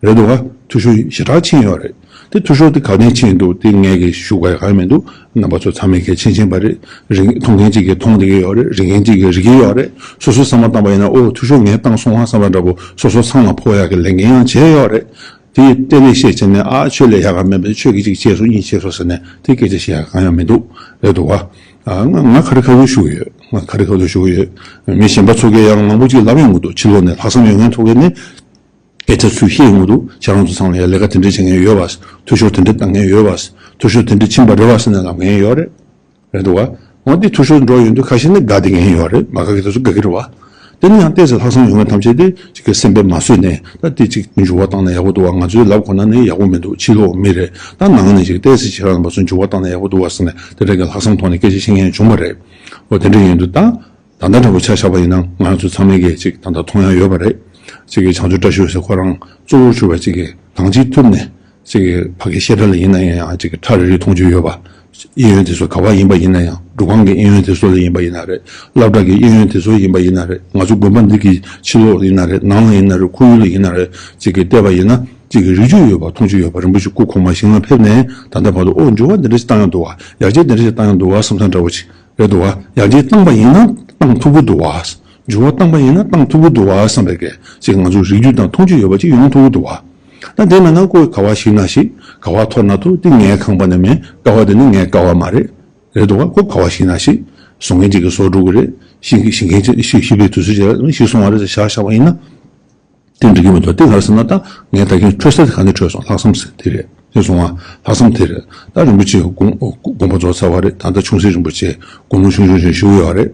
རེད་འདུག་བ། འཐུས་ཤོར་ཞེ་དྲག་ཕྱིན་ཡོད་རེད། དེ་འཐུས་ཤོར་དེ་ག་ནས་ཕྱིན་འདུག་དེ་ངས་གི་ཞུ་དགོས་ཡ་གང་ཡང་མི་འདུག་རྣམ་པ་ཚོ་ཚང་མས་གལ་ཆེན་མཁྱེན་པ་རེད། རིག་མཐོང་མཁན་གཅིག་གིས་མཐོང་བསྡད་ཀྱི་ཡོད་རེད། རིག་མཁན་གཅིག་གིས་རིག་གི་ཡོད་རེད། སོ་སོའི་བསམ་བློ་བཏང་པ་ཡིན་ན། ཨོ་འཐུས་ཤོར་ངས་བཏང་སོང་ཨ་བསམ་པ་འདྲ་པོ་སོ་སོ་སང་ལ་ཕོག་ཡ་གི་ལས་འགན་ཡང་བྱས་ཡོད་རེད། དེ་གཏན་ནས་བཤད་བྱས་ནས། ཨ། ཆོས་ལས་ཡག་ག་མེད་པས། ཆོས་ཀྱིས་གཅིག་བྱས་སོང་གཉིས་བྱས་སོང་ཟེར་ནས་དེ་སྐད་ཆ་བཤད་ཡག་གང་ཡང་མི་འདུག། རེད་འདུག་བ། ཨ། ང་ང་ཁ་རི་ཁ་ཐུག་ཞུ་གི་ཡོད། ང་ཁ་རི་ཁ་ཐུག་ཞུ་གི་ཡོད། མི་གཞན་པ་ཚོ་གིས་ཡང་མང་པོ་ཅིག་ལབ་ཡོང་གི་འདུག། ཕྱི་ལོགས་ནས། ལྷག་བསམ་ཡོད་མཁན་ཚོ་གིས་ནི་སྐད་ཆ་ཚུར་བཤད་ཡོང་གི་འདུག། ཁྱེད་རང་ཚོ་ཚང་ལ་ཡང་ལས་ཀ་དེ་འདྲ་བྱེད་མཁན་ཡོད་པ། འཐུས་ཤོར་དེ་འདྲ་བཏང་མཁན་ཡོད་པ། འཐུས་ཤོར་དེ་འདྲ་ཕྱིན་པ་རེད་པ་ཟེར་ནས་ལབ་མཁན་ཡོད་རེད། རེད་འདུག་བ། འོ་དེ་འཐུས་ཤོར་འགྲོ་ཡོང་དུས་ཁ་ཤས་ནི་དགའ་བསྡད་མཁན་ཡོད་རེད། མ་དགའ་མཁན་དེ་ཚོ་དགའ་གི་རེད་བ། དེ་ནི་ཡང་ཏོག་ཙམ་ལྷག་བསམ་ཡོད་མཁན་ཐམས་ཅད་དེ་ཅིག་གི་སེམས་པ་མ་བཟོད་ནས། ད་དེ་ཅིག་འགྱུར་བ་བཏང་ན་ཡག་པོ་འདུག་བ། ང་ཚོའི་ལབ་དགོས་ན་ནི་ཡག་པོ་མི་འདུག། ཕྱི་ལོགས་མི་རེད། ད་ནང་ནས་ཅིག་ཏོག་ཙམ་ཅིག་རང་ཚོ་འགྱུར་བ་བཏང་ན་ཡག་པོ་འདུག་བ་ཟེར་ནས་དེ་འདྲ་གི་ལྷག་བསམ་ཐོག་ནས་སྐད་ཆ་བཤད་མཁན་བྱུང་བ་རེད། འོ་དེ་འདྲ་ཡིན་དུས་ད། ད་ལྟ་འདྲ་པོ་ཆ་བཞག་པ་ཡིན་ན། ང་རང་ཚོ་ཚང་མས་ཀྱིས་ཅིག་ད་ལྟ་མཐོང་ཡ་ཡོད་པ་རེད། ཅིག་གི་བྱང་ཆུབ་བཀྲ་ཤིས་ཟེར་ཁོ་རང་གཙོ་བོར་གྱུར་པ་ཅིག་གི་ཐང་ཅིག་ཐུབ་ནས། ཅིག་གི་ཕ་གི་བཤད་གྲྭ་ལ་ཡིན་ན་ཡང་ཅིག་གི་ཁྲ་རེ་རེ་མཐོང་རྒྱུ་ཡོད་པ། གཡས་གཡོན་དེ་ཚོ་ག་པར་ཡིན་པ་ཡིན་ན་ཡང་། སྒྲུབ་ཁང་གི་གཡས་གཡོན་དེ་ཚོ་ལ་ཡིན་པ་ཡིན་ན་རེད། སློབ་གྲྭ་གི་གཡས་གཡོན་དེ་ཚོ་ཡིན་པ་ཡིན་ན་རེད། ང་ཚོ་དགོན་པ་འདི་གི་ཕྱི་ལོགས་ཡིན་ན་རེད། ནང་ལ་ཡིན་ན་རེད། ཁོར་ཡུག་ལ་ཡིན་ན་རེད། ཅིག་གི་བལྟས་པ་ཡིན་ན་ཅིག་གི་རིག་རྒྱུ་ཡོད་པ། མཐོང་རྒྱུ་ཡོད་པ། རིན་པོ་ཆེ་སྐུ་གོང་མ་ཞིང་ལ་ཕེབས་ནས་ད་ལྟ་བར་དུ། ཨོ། འགྱུར་བ་འདི་འདྲ་ཞིག་བཏང་ཡོང་འདུག་བ། ཡར་རྒྱས་འདི་འདྲ་ཞིག་བཏང་ཡོང་འདུག་བ་བསམ་བསམ་འདྲ་བོ་ཅིག་རེད་འདུག་བ། ཡར་རྒྱས་བཏང་པ་ཡིན་ན་བཏང་ཐུབ་ཀྱི་འདུག་བ། འགྱུར་བ་བཏང་པ་ཡིན་ན་བཏང་ཐུབ་ཀྱི་འདུག་བ་བསམ་པའི་གི་ཅིག་ང་ཚོ་རིག་རྒྱུ་དང་མཐོང་རྒྱུ་ཡོད་པ་ཅིག་ཡོང་ཐུབ་ཀྱི་འདུག་བ། ད་དེ་མེད་ན་ཁོས་ག་པར་ཞིག་ན་ཞིག། ག་པར་འཐོར་ན་འཐོར། དེ་ངའི་ཁང་པ་ནི་མིན། ཀ་བ་དེ་ནི་ངའི་ཀ་བ་མ་རེད། རེད་འདུག་བ། ཁོ་ག་པར་ཞིག་ན་ཞིག། བཟོ་མཁན་ཅིག་གིས་བཟོ་འགྲོ་གི་རེད། ཤི་ཤི་མཁན་ཅིག་ཤི་ཤི་བའི་དུས་ཚོད་ཅིག་ལ་ཞིག་སོང་བ་རེད་ཟེར་བཞག་བཞག་པ་ཡིན་ན། དེ་འགྲིག་གི་མི་འདུག། དེ་ག་རེ་ཟེར་ན། ད་ངས་ད་གིན་འཕྲོད་ས་དེ་ག་ནས་འཕྲོད་སོང་། ལྷག་བསམ་ཟེར་དེ་རེད། དེ་སོང་བ། ལྷག་བསམ་དེ་རེད། ད་རིན་པོ་ཆེ་དགོངས་དགོངས་པ་རྫོགས་ཚར་བ་རེད། ད་ལྟ་ཆུང་སྲིད་རིན་པོ་ཆེ་དགུང་ལོ་ཆུང་ཆུང་ཞིག་བཞུགས་ཡོད་རེད།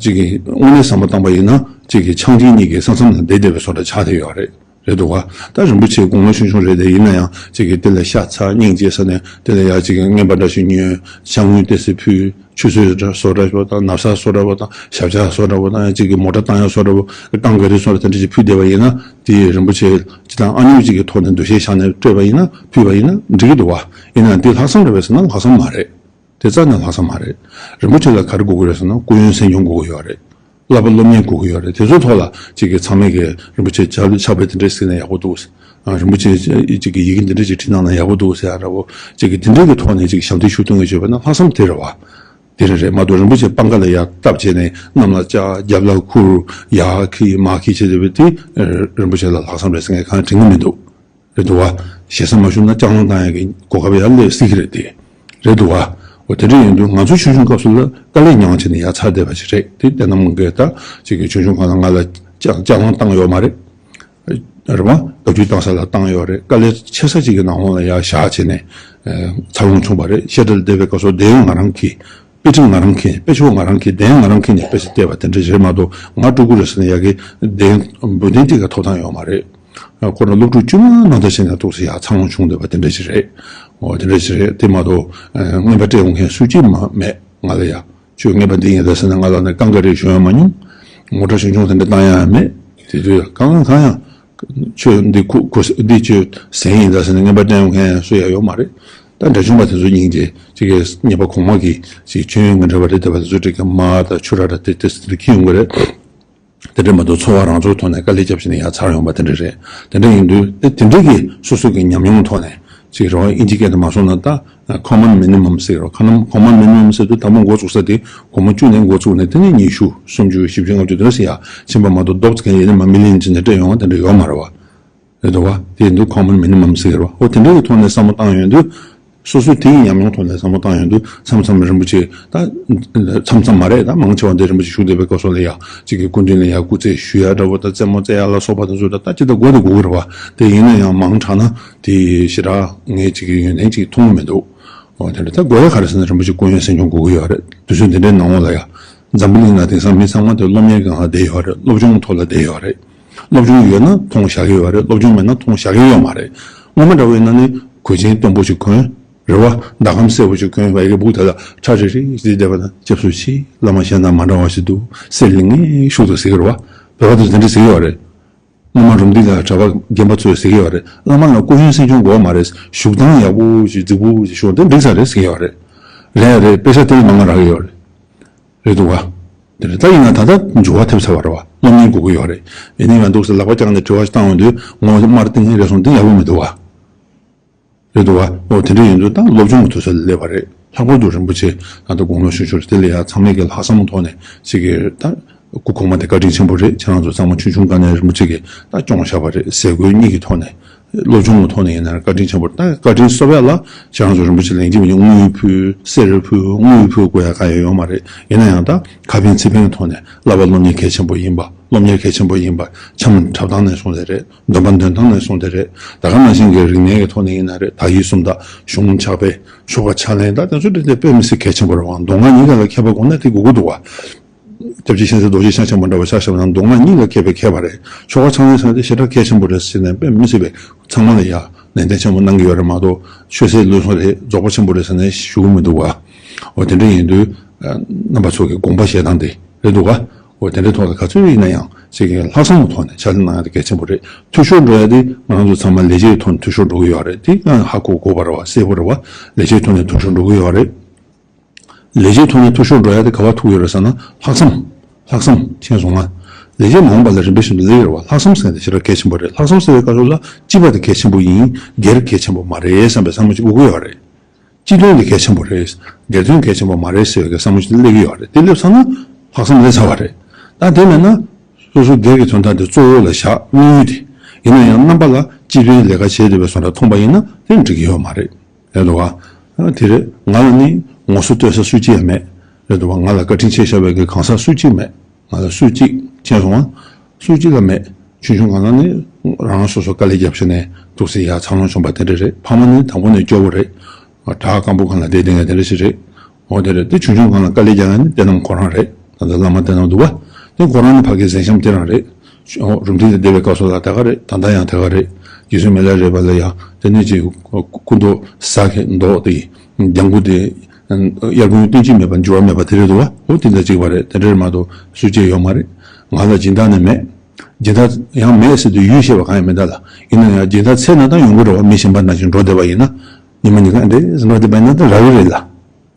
ཅིག་གི་དངོས་གནས་བསམ་བློ་བཏང་པ་ཡིན་ན། ཅིག་གི་ཆང་སྦྱིན་གཉིས་ཀྱིས་ས་མཚམས་ལ་བསྡད་བསྡད་པའི་བཟོ་འདྲ་ཆགས་བསྡད་ཡོད་རེད། རེད་འདུག་བ། ད་རིན་པོ་ཆེ་དགུང་ལོ་ཆུང་ཆུང་རེད་དེ། ཡིན་ན་ཡང་ཅིག་གི་དེ་ལ་ཤ་ཚ་སྙིང་རྗེ་ཟེར་ནས། དེ་ལ་ཡ་ཅིག་གི་རྔན་པ་འདྲ་ཞིག་ཉོས། ཤ་དངུལ་ཏོག་ཙམ་ཕུལ། ཆུ་ཚོད་བཟོ་འདྲ་བོ་དང་། ན་བཟའ་བཟོ་འདྲ་བོ་དང་། ཞབས་བཀྱག་བཟོ་འདྲ་བོ་དང་། ཅིག་གི་མོ་ཊ་བཏང་ཡག་བཟོ་འདྲ་བོ། རྐང་ག་རེ་བཟོ་འདྲ་དེ་འདྲ་ཅིག་ཕུལ་བསྡད་པ་ཡིན་ན། དེ་རིན་པོ་ཆེ་ཅིག་དང་ཨ་ནེ་ཅིག་གི་ཐོག་ནས་འདུ་ཤེས་བཞག་ནས་སྤྲད་པ་ཡིན་ན། ཕུལ་བ་ཡིན་ན་འགྲིག་གི་འདུག་བ། ཡིན་ན་དེ་ལྷག་བསམ་རེད་པས་ཟེར་ན་ལྷག་བསམ་མ་རེད། དེ་རྩ་ནས་ལྷག་བསམ་མ་རེད། རིན་པོ་ཆེ་ལ་ག་རེ་དགོས་ཀྱི་རེད་ཟེར་ན། སྐུ་ཡོན་སེམས་ཆུང་དགོས་ཀྱི་ཡོད་རེད། བསླབ་པ་སློབ་གཉེར་དགོས་ཀྱི་ཡོད་རེད། དེ་ཚོའི་ཐོག་ལ་ཅིག་གི་ཚང་མས་ཀྱི་རིན་པོ་ཆེ་ཕྱག་ཕྱག་དཔེ་དེ་འདྲ་ཞིག་གཟིགས་ན་ཡག་པོ་འདུག། ཨ། རིན་པོ་ཆེ་ཅིག་གི་ཡི་གེ་འདི་འདྲ་ཞིག་བྲིས་གནང་ན་ཡག་པོ་འདུག་ཟེར་ཡག་འདྲ་བོ། ཅིག་གི་དེ་འདྲ་གི་ཐོག་ནས་ཅིག་ཞབས་འདེགས་ཞུ་ཐུབ་མཁན་ཡོད་པ་ན་ལྷག་བསམ་དེ་རེད་བ། དེ་རེད་རེད་མ་གཏོགས། རིན་པོ་ཆེ་པང་ཁ་ལ་ཡར་བཏབ་བྱས་ནས་གནམ་ལ་བཅག། རྒྱབ་ལ་ཁུར། ཡར་འཁྱེར་མར་འཁྱེར་བྱས་བསྡད་པ་དེ་རིན་པོ་ཆེ་ལ་ལྷག་བསམ་རེད་ཟེར་མཁན་གང་ཡང་དྲན་གྱི་མི་འདུག། རེད་འདུག་བ། ཞེ་ས་མ་ཞུ་ན་ལྕགས་སློང་བཏང་ཡག་གི་གོ་སྐབས་ཡར་སླེབས་སྲིད་ཀྱི་རེད་དེ། རེད་འདུག་བ། འོ་དེ་འདྲ་ཡིན་དུས་ང་ཚོ་ཆུང་ཆུང་སྐབས་སུ་ལ་དཀའ་ལས་མྱངས་བྱས་ནས་ཡར་ཚར་བསྡད་པ་ཞིག་རེད་དེ། དེ་རྣམས་ཀྱིས་ད་ཅིག་གི་ཆུང་ཆུང་སྒང་ལ་ང་ལ་ལྕགས་ལྕགས་སློང་བཏང་ཡོད་མ་རེད། རེད་བ། བཀའ་བཀྱོན་བཏང་ས་ལ་བཏང་ཡོད་རེད། དཀའ་ལས་ཆེ་ས་ཅིག་གི་ནང་ལོགས་ལ་ཡར་བཞག་བྱས་ནས། ཨ། འཚར་ལོངས་བྱུང་བ་རེད། བཤད་གྲྭ་ལ་བསྡད་པའི་སྐབས་སུ་འདོན་ཡོན་ང་རང་གིས། དཔེ་ཁྲིད་ང་རང་གིས། དཔེ་ཆ་ང་རང་གིས། འདོན་ཡོན་ང་རང་གིས་ནས་དཔེ་ཆ་བལྟས་པ་དེ་འདྲ་རེད་མ་གཏོགས། ང་སྤྲུལ་སྐུ་རེད་ཟེར་ནས་ཡར་གྱི་འདོན་འབུལ་འདོན་དེ་ག་ཐོབ་ཐང་ཡོད་མ་རེད། ཁོ་རང་སློབ་ཕྲུག་དཀྱུས་མ་ནང་ལྟར་བྱས་ནས་ཏོག་ཙམ་ཡར་འཚར་ལོངས་བྱུང་བསྡད་པ་དེ་འདྲ་ཞིག་རེད། འོ་དེ་འདྲ་ཞིག་རེད། དེ་མ་གཏོགས། ཨ། རྔན་པ་སྤྲད་ཡོང་མཁན་སུ་གཅིག་མ་མེད་ང་ལ་ཡ། ཁྱོད་རྔན་པ་འདི་ཡིན་ད་ཟེར་ན་ང་ལ་ནི་རྐང་ག་རེ་ཞུ་ཡ་མ་མྱོང་། ངོ་སྤྲོད་ཆུང་ཆུང་དེ་འདྲ་བཏང་ཡ་མེད། དེ་དུས་གང་གང་ཡང་། ཁྱོད་འདི་ཁུ་ཁུ་འདི་ཁྱོད་ཟན་ཡིན་ད་ཟེར་ནས་རྔན་པ་སྤྲད་ཡོང་མཁན་སུ་ཡང་ཡོད་མ་རེད། ད་འདྲ་ཆུང་པ་དེ་ཚོ་སྙིང་རྗེ་ཅིག་གིས། ཉེས་པ་གོང་མ་གིས་ཅིག་མཆོད་ཡོན་གྱི་འབྲེལ་བ་རེད་བསྡད་པ་དེ་ཚོ་འགྲིག་གི། མར་དང་ཕྱུར་ར་དང་དེ་དེ་ཚོ་འཁྱེར་ཡོང་གི་རེད། དེ་འདྲ་མ་གཏོགས་འཚོ་བ་རང་ཚོའི་ཐོག་ནས་དཀའ་ལས་བརྒྱབ་བྱས་ནས་ཡར་ཚར་ཡོང་པ་དེ་འདྲ་རེད། དེ་འདྲ་ཡིན་དུས་དེ་དེ་འདྲ་གི་སོ་སོ་གི་ཉམས་མྱོང་ཐོག་ནས་ཅིག་རེད་བ། ཨིན་ཇི་སྐད་དུ་མ་སོང་ན་ད་ཁོ་མན་མི་ནི་མམ་ཟེར་རོ། ཁོ་མན་མི་ནི་མམ་ཟེར་དུས་དང་པོ་འགོ་བཙུགས་ས་དེ་སྒོར་མོ་བཅུ་ནས་འགོ་བཙུགས་ནས། དེ་ནས་ཉི་ཤུ། སུམ་ཅུ། བཞི་བཅུ། ལྔ་བཅུ་དེ་འདྲ་ཟེར་ཡ་ཕྱིན་པ་མ་གཏོགས། རྡོག་ཙམ་ཡིན་ན་མ་མི་ལི་ཡོན་ཅིག་ནས་སྤྲད་ཡོང་བ་དེ་འདྲ་ཡོད་མ་རེད་བ། རེད་འདུག་བ། དེ་ཡིན་དུས་ཁོ་མན་མི་ནི་མམ་ཟེར་བ། འོ་དེ་འདྲ་གི་ཐོག་ནས་བསམ་བློ་བཏང་ཡོང་དུས། སོ་སོའི་དེ་ཡི་ཉམས་མྱོང་ཐོག་ནས་བསམ་བློ་བཏང་ཡོང་དུས། མཚམས་མཚམས་རིན་པོ་ཆེ་ད། མཚམས་མཚམས་མ་རེད། ད་མང་ཆེ་བ་འདི་རིན་པོ་ཆེ་བཞུགས་བསྡད་པའི་སྐབས་སུ་ལ་ཡ། ཅིག་གི་སྐུ་མདུན་ལ་ཡ་སྐུ་རྩེད་ཞུ་ཡ་འདྲ་བོ་དང་། རྩེད་མོ་རྩེ་ཡ་ལ་སོགས་པ་དེ་ཚོ་ད་ད་ཅི་ད་དགོས་དེ་དགོས་ཀྱི་རེད་བ། དེ་ཡིན་ན་ཡང་མང་དྲགས་ན་དེ་ཞེ་དྲག་ངས་ཅིག་གི་ཡོན་ཏན་ཅིག་མཐོང་གི་མི་འདུག། འོ་དེ་འདྲ། ད་དགོས་ཡ་ག་རེ་ཟེར་ན་རིན་པོ་ཆེ་སྐུ་ཡོན་སེམས་ཆུང་དགོས་ཀྱི་ཡོད་རེད། དུས་ཚོད་འདི་འདྲའི་ནང་ལོགས་ལ་ཡ། འཛམ་བུ་གླིང་ནང་དེང་སང་མི་ཚང་མ་དེ་སློབ་གཉེར་གྱི་ངང་བསྡད་ཡོད་རེད། སློབ་སྦྱོང་ཐོག་ལ་བསྡད་ཡོད་རེད། སློབ་སྦྱོང་ཡོད་ན་མཐོང་བཞག་གི་ཡོད་རེད། སློབ་སྦྱོང་མེད་ན་མཐོང་བཞག་གི་ཡོད་མ་རེད། སྔོན་མ་འདྲ་བོ་ཡིན་ན་ནི་གོས་ཆེན་སྟོན་པོ་ཞིག་གོན། རེད་བ། ཟླ་གམ་སེར་པོ་ཞིག་གོན། ཡ་གི་སྦུག་དེ་ལ་ཁྲ་རེ་རེ་ཞིག་བསྡད་པ་ན། སྐྱབས་སུ་མཆི། བླ་མ་གཞན་དང་མ་འདྲ་བ་ཞིག་འདུག། གསེར་གླིང་ངེ་ཤུགས་དང་ཟེར་གི་རེད་བ། བོད་པ་དེ་ཚོ་དེ་འདྲ་ཟེར་གི་ཡོད་རེད། སྔོན་མ་རུམ་བཏེག་ལ་གྲྭ་པ་རྒན་པ་ཚོས་ཟེར་གི་ཡོད་རེད། བླ་མ་ལ་སྐུ་ཡོན་སེམས་ཆུང་དགོས་མ་རེད། བཞུགས་སྟངས་ཡག་པོ་ཞིག་རྫིག་པོ་ཞིག་བཞུགས་དེ་འགྲིག་ས་རེད་ཟེར་གི་ཡོད་རེད། རེད་རེད། དཔེ་ཆ་དེ་ལ་མང་ང་རག་གི་ཡོད་རེད། རེད་འདུག་བ། དེ་རེད། ད་ཡིན་ན་ད་ལྟ་འགྱུར་བ་ཐེབས་ཚར་བ་རེད་བ། སློབ་གཉེར་དགོས་ཀྱི་ཡོད་རེད། ཡིན་ན་ཡང་འདུག་ཟེར་ལག་པ་བརྐྱངས་ནས་དྲི་བ་ཞིག་བཏང་ཡོང་དུས་ངོ་དམར་སྟེང་རེ་སོང་དེ་ཡག་པོ་མི་འདུག་བ། རེད་འདུག་བ། འོ་དེ་འདྲ་ཡིན་དུས་ད་སློབ་སྦྱོང་གི་དུས་ཚོད་ལ་སླེབས་པ་རེད། ལྷག་པར་དུ་རིན་པོ་ཆེ་ད་ལྟ་དགུང་ལོ་ཆུང་ཆུང་རེད། དེ་ལ་ཡ་ཚང་མས་ཀྱི་ལྷག་བསམ་ཐོག་ནས་ཅིག་གི་ད་སྐུ་གོང་མ་དེ་བཀའ་དྲིན་ཆེན་པོ་རེད། ཁྱེད་རང་ཚོ་ཚང་མ་ཆུང་ཆུང་སྒང་ནས་རིན་པོ་ཆེ་གིས་ད་སྐྱོང་བཞག་པ་རེད། ཟས་གོས་གཉིས་ཀྱི་ཐོག་ནས། སློབ་སྦྱོང་གི་ཐོག་ནས་ཡིན་ན་རེད། བཀའ་དྲིན་ཆེན་པོ་རེད། ད་བཀའ་དྲིན་གསོ་བ་ལ་ཁྱེད་རང་ཚོ་རིན་པོ་ཆེ་ལན་གཅིག་མིན་གཉིས་དངུལ་ཕུལ་གསེར་ཕུལ་དངུལ་ཕུལ་དགོས་ཡ་གང་ཡང་ཡོད་མ་རེད། ཡིན་ན་ཡང་ད་ཁ་ཕན་ཚིག་ཕན་གྱི་ཐོག་ནས་བསླབ་པ་སློབ་གཉེར་གལ་ཆེན་པོ་ཡིན་པ། སློབ་གཉེར་གལ་ཆེན་པོ་ཡིན་པ། འཆམ་འཁྲབ་སྟངས་ནས་བཟུང་སྟེ་རེད། འདོན་པ་འདོན་སྟངས་ནས་བཟུང་སྟེ་རེད། ད་ག་ནང་བཞིན་གྱི་རིག་གནས་ཀྱི་ཐོག་ནས་ཡིན་ན་རེད། དག་ཡིག་སུམ་རྟགས། གཞུང་ཕྱག་དཔེ། ཆོ་ག་ཕྱག་ལེན། ད་དེ་ཚོ་དེ་དཔེ་མི་སྲིད་གལ་ཆེན་པོ་རེད་བ། མདོ་སྔགས་གཉིས་ཀ་ལ་མཁས་པ་དགོས་ན་དེ་དགོས་ཀྱི་འདུག་བ། སྐྱབས་རྗེ་མཁྱེན་བརྩེ་རྡོ་རྗེ་འཆང་ཆེན་པོ་འདྲ་བ་ཆ་བཞག་པ་ན་མདོ་སྔགས་གཉིས་ལ་མཁས་པའི་མཁས་པ་རེད། ཆོ་ག་ཕྱག་ལེན་ཟེར་ན་དེ་ཞེ་དྲག་གལ་ཆེན་པོ་རེད་ཟེར་ནས་དཔེ་མི་སྲིད་པའི་ཚང་མ་ལ་ཡ་ནན་ཏན་ཆེན་པོ་གནང་གི་ཡོད་རེད་མ་གཏོགས། ཆོས་སྲིད་ལུགས་གསུམ་རེད། རྫོགས་པ་ཆེན་པོ་རེད་ཟེར་ནས་ཞུ་གི་མི་འདུག་བ། འོ་དེ་འདྲ་ཡིན་དུས་རྣམ་པ་ཚོ་གི་དགོངས་པ་བཞེས་སྟངས་དེ་རེད་འདུག་ག་འོ་དེ་འདྲའི་ཐོག་ལ་ག་ཚོད་ཡིན་ན་ཡང་ཅིག་གི་ལྷག་བསམ་གྱི་ཐོག་ནས་ཕྱག་ལས་གནང་ཡ་དེ་གལ་ཆེན་པོ་རེད། འཐུས་ཤོར་འགྲོ་ཡ་དེ་ང་རང་ཚོ་ཚང་མ་ལས་བྱེད་ཀྱི་ཐོག་ནས་འཐུས་ཤོར་འགྲོ་གི་ཡོད་རེད། དེ་ཡང་ཧ་གོ་དགོས་པ་རེད་བ། གསལ་པོ་རེད་བ། ལས་བྱེད་ཐོག་ནས་འཐུས་ཤོར་འགྲོ་གི་ཡོད་རེད། ལས་བྱེད་ཐོག་ནས་འཐུས་ཤོར་འགྲོ་ཡ་དེ་ག་པར་ཐུག་ཡོད་རེད་ཟེར་ན་ལྷག་བསམ། ལྷག་བསམ་མཁྱེན་སོང་ང་། ལས་བྱེད་མ་འོངས་པ་ལ་རིམ་པས་བཞིན་དུ་སླེབས་ཡོད་རེད་བ། ལྷག་བསམ་ཟེར་ན་དེ་ཞེ་དྲག་གལ་ཆེན་པོ་རེད། ལྷག་བསམ་ཟེར་བའི་སྐབས་སུ་ལ་སྤྱི་པ་དེ་གལ་ཆེན་པོ་ཡིན། སྒེར་གལ་ཆེན་པོ་མ་རེད་བསམ་པའི་བསམ་བློ་ཅིག་དགོས་ཀྱི་ཡོད་རེད། སྤྱི་དོན་དེ་གལ་ཆེན་པོ་རེད། སྒེར་དོན་གལ་ཆེན་པོ་མ་རེད་ཟེར་བའི་བསམ་བློ་ཅིག་སླེབས་ཀྱི་ཡོད་རེད། དེ་སླེབས་ཚར་ན་ལྷག་བསམ་སླེབས་ཚར་བ་རེད། ད་དེ་མེད་ན་སོ་སོ་སྒེར་གྱི་དོན་དག་དེ་གཙོ་བོ་ལ་བཞག་དམིགས་ཡུལ་དེ་ཡིན་ན་ཡང་རྣམ་པ་ལ་སྤྱི་དོན་ལས་ཀ་བྱེད་བསྡད་པའི་བཟོ་འདྲ་མཐོང་པ་ཡིན་ན་དེ་འགྲིག་གི་ཡོད་མ་རེད། རེད་འདུག་ག་དེ་རེད། ང་ལ་ནི་ངོ་སོ་བསྟོད་ས་སུ་གཅིག་ཡང་མེད། རེད་འདུག་ག་ང་ལ་བཀའ་དྲིན་ཆེ་ཞུ་བའི་གི་གང་ཟག་སུ་གཅིག་མེད། ང་ལ་སུ་གཅིག་མཁྱེན་སོང་ང་། སུ་གཅིག་ལ་མེད། ཆུང་ཆུང་སྒང་ལ་ནི་རང་སོ་སོ་དཀའ་ལས་རྒྱབ་བྱས་ནས་འདུག་སེ་ཡར་འཚར་ལོངས་བྱུང་བ་དེ་འདྲ་རེད། ཕ་མ་ནི་དང་པོ་ནས་སྐྱོ་བོ་རེད། བྲག་སྐམ་པོ་སྒང་ལ་བསྡད་བསྡད་མཁན་དེ་འདྲ་ཞིག་རེད། འོ་དེ་རེད། དེ་ཆུང་ཆུང་སྒང་ལ་དཀའ་ལས་རྒྱག་མཁན་ནི་བསོད་ནམས་ཁོ་རང་རེད། ད་ལྟ་བླ་མ་བསོད་ནམས་འདུག་བ། དེ་ཁོ་རང་ནི་ཕ་གི་གཟན་ཤམ་དེ་རང་རེད། ཨོ་རུམ་བཏེག་ཏུ་བསྡད་པའི་སྐབས་སུ་ལ་ད་ག་རེད། ད་ལྟ་ཡང་དེ་ག་རེད། རྗེ་བཙུན་མི་ལ་རས་པ་ལ་ཡང་དེ་ནས་ཅིག་སྐུ་མདོག་གཟའ་གི་མདོག་དེ་ལྗང་གུ་དེ་དབྱར་དགུན་སྟོན་དཔྱིད་མེད་པ་འགྱུར་བ་མེད་པ་དེ་རེད་འདུག་བ། ཨོ་དེ་འདྲ་ཅིག་པ་རེད། དེ་འདྲ་མ་གཏོགས་སུ་གཅིག་ཡོད་མ་རེད། ང་ལ་སྦྱིན་བདག་ནི་མེད། སྦྱིན་བདག་ཡང་མེད་ཟེར་དུས་ཡུལ་ཤེས་པ་གང་ཡང་མེད་ད་ལ། ཡིན་ན་ཡང་སྦྱིན་བདག་ཚེ་ན་ད་ཡོང་གི་རེད་བ། མི་གཞན་པ་ནང་བཞིན་འགྲོ་བསྡད་པ་ཡིན་ན། ཉི་མ་ཉི་གང་འདྲེ་འགྲོ་བསྡད་པ་ཡིན་ན་ད་རག་གི་རེད་ལ།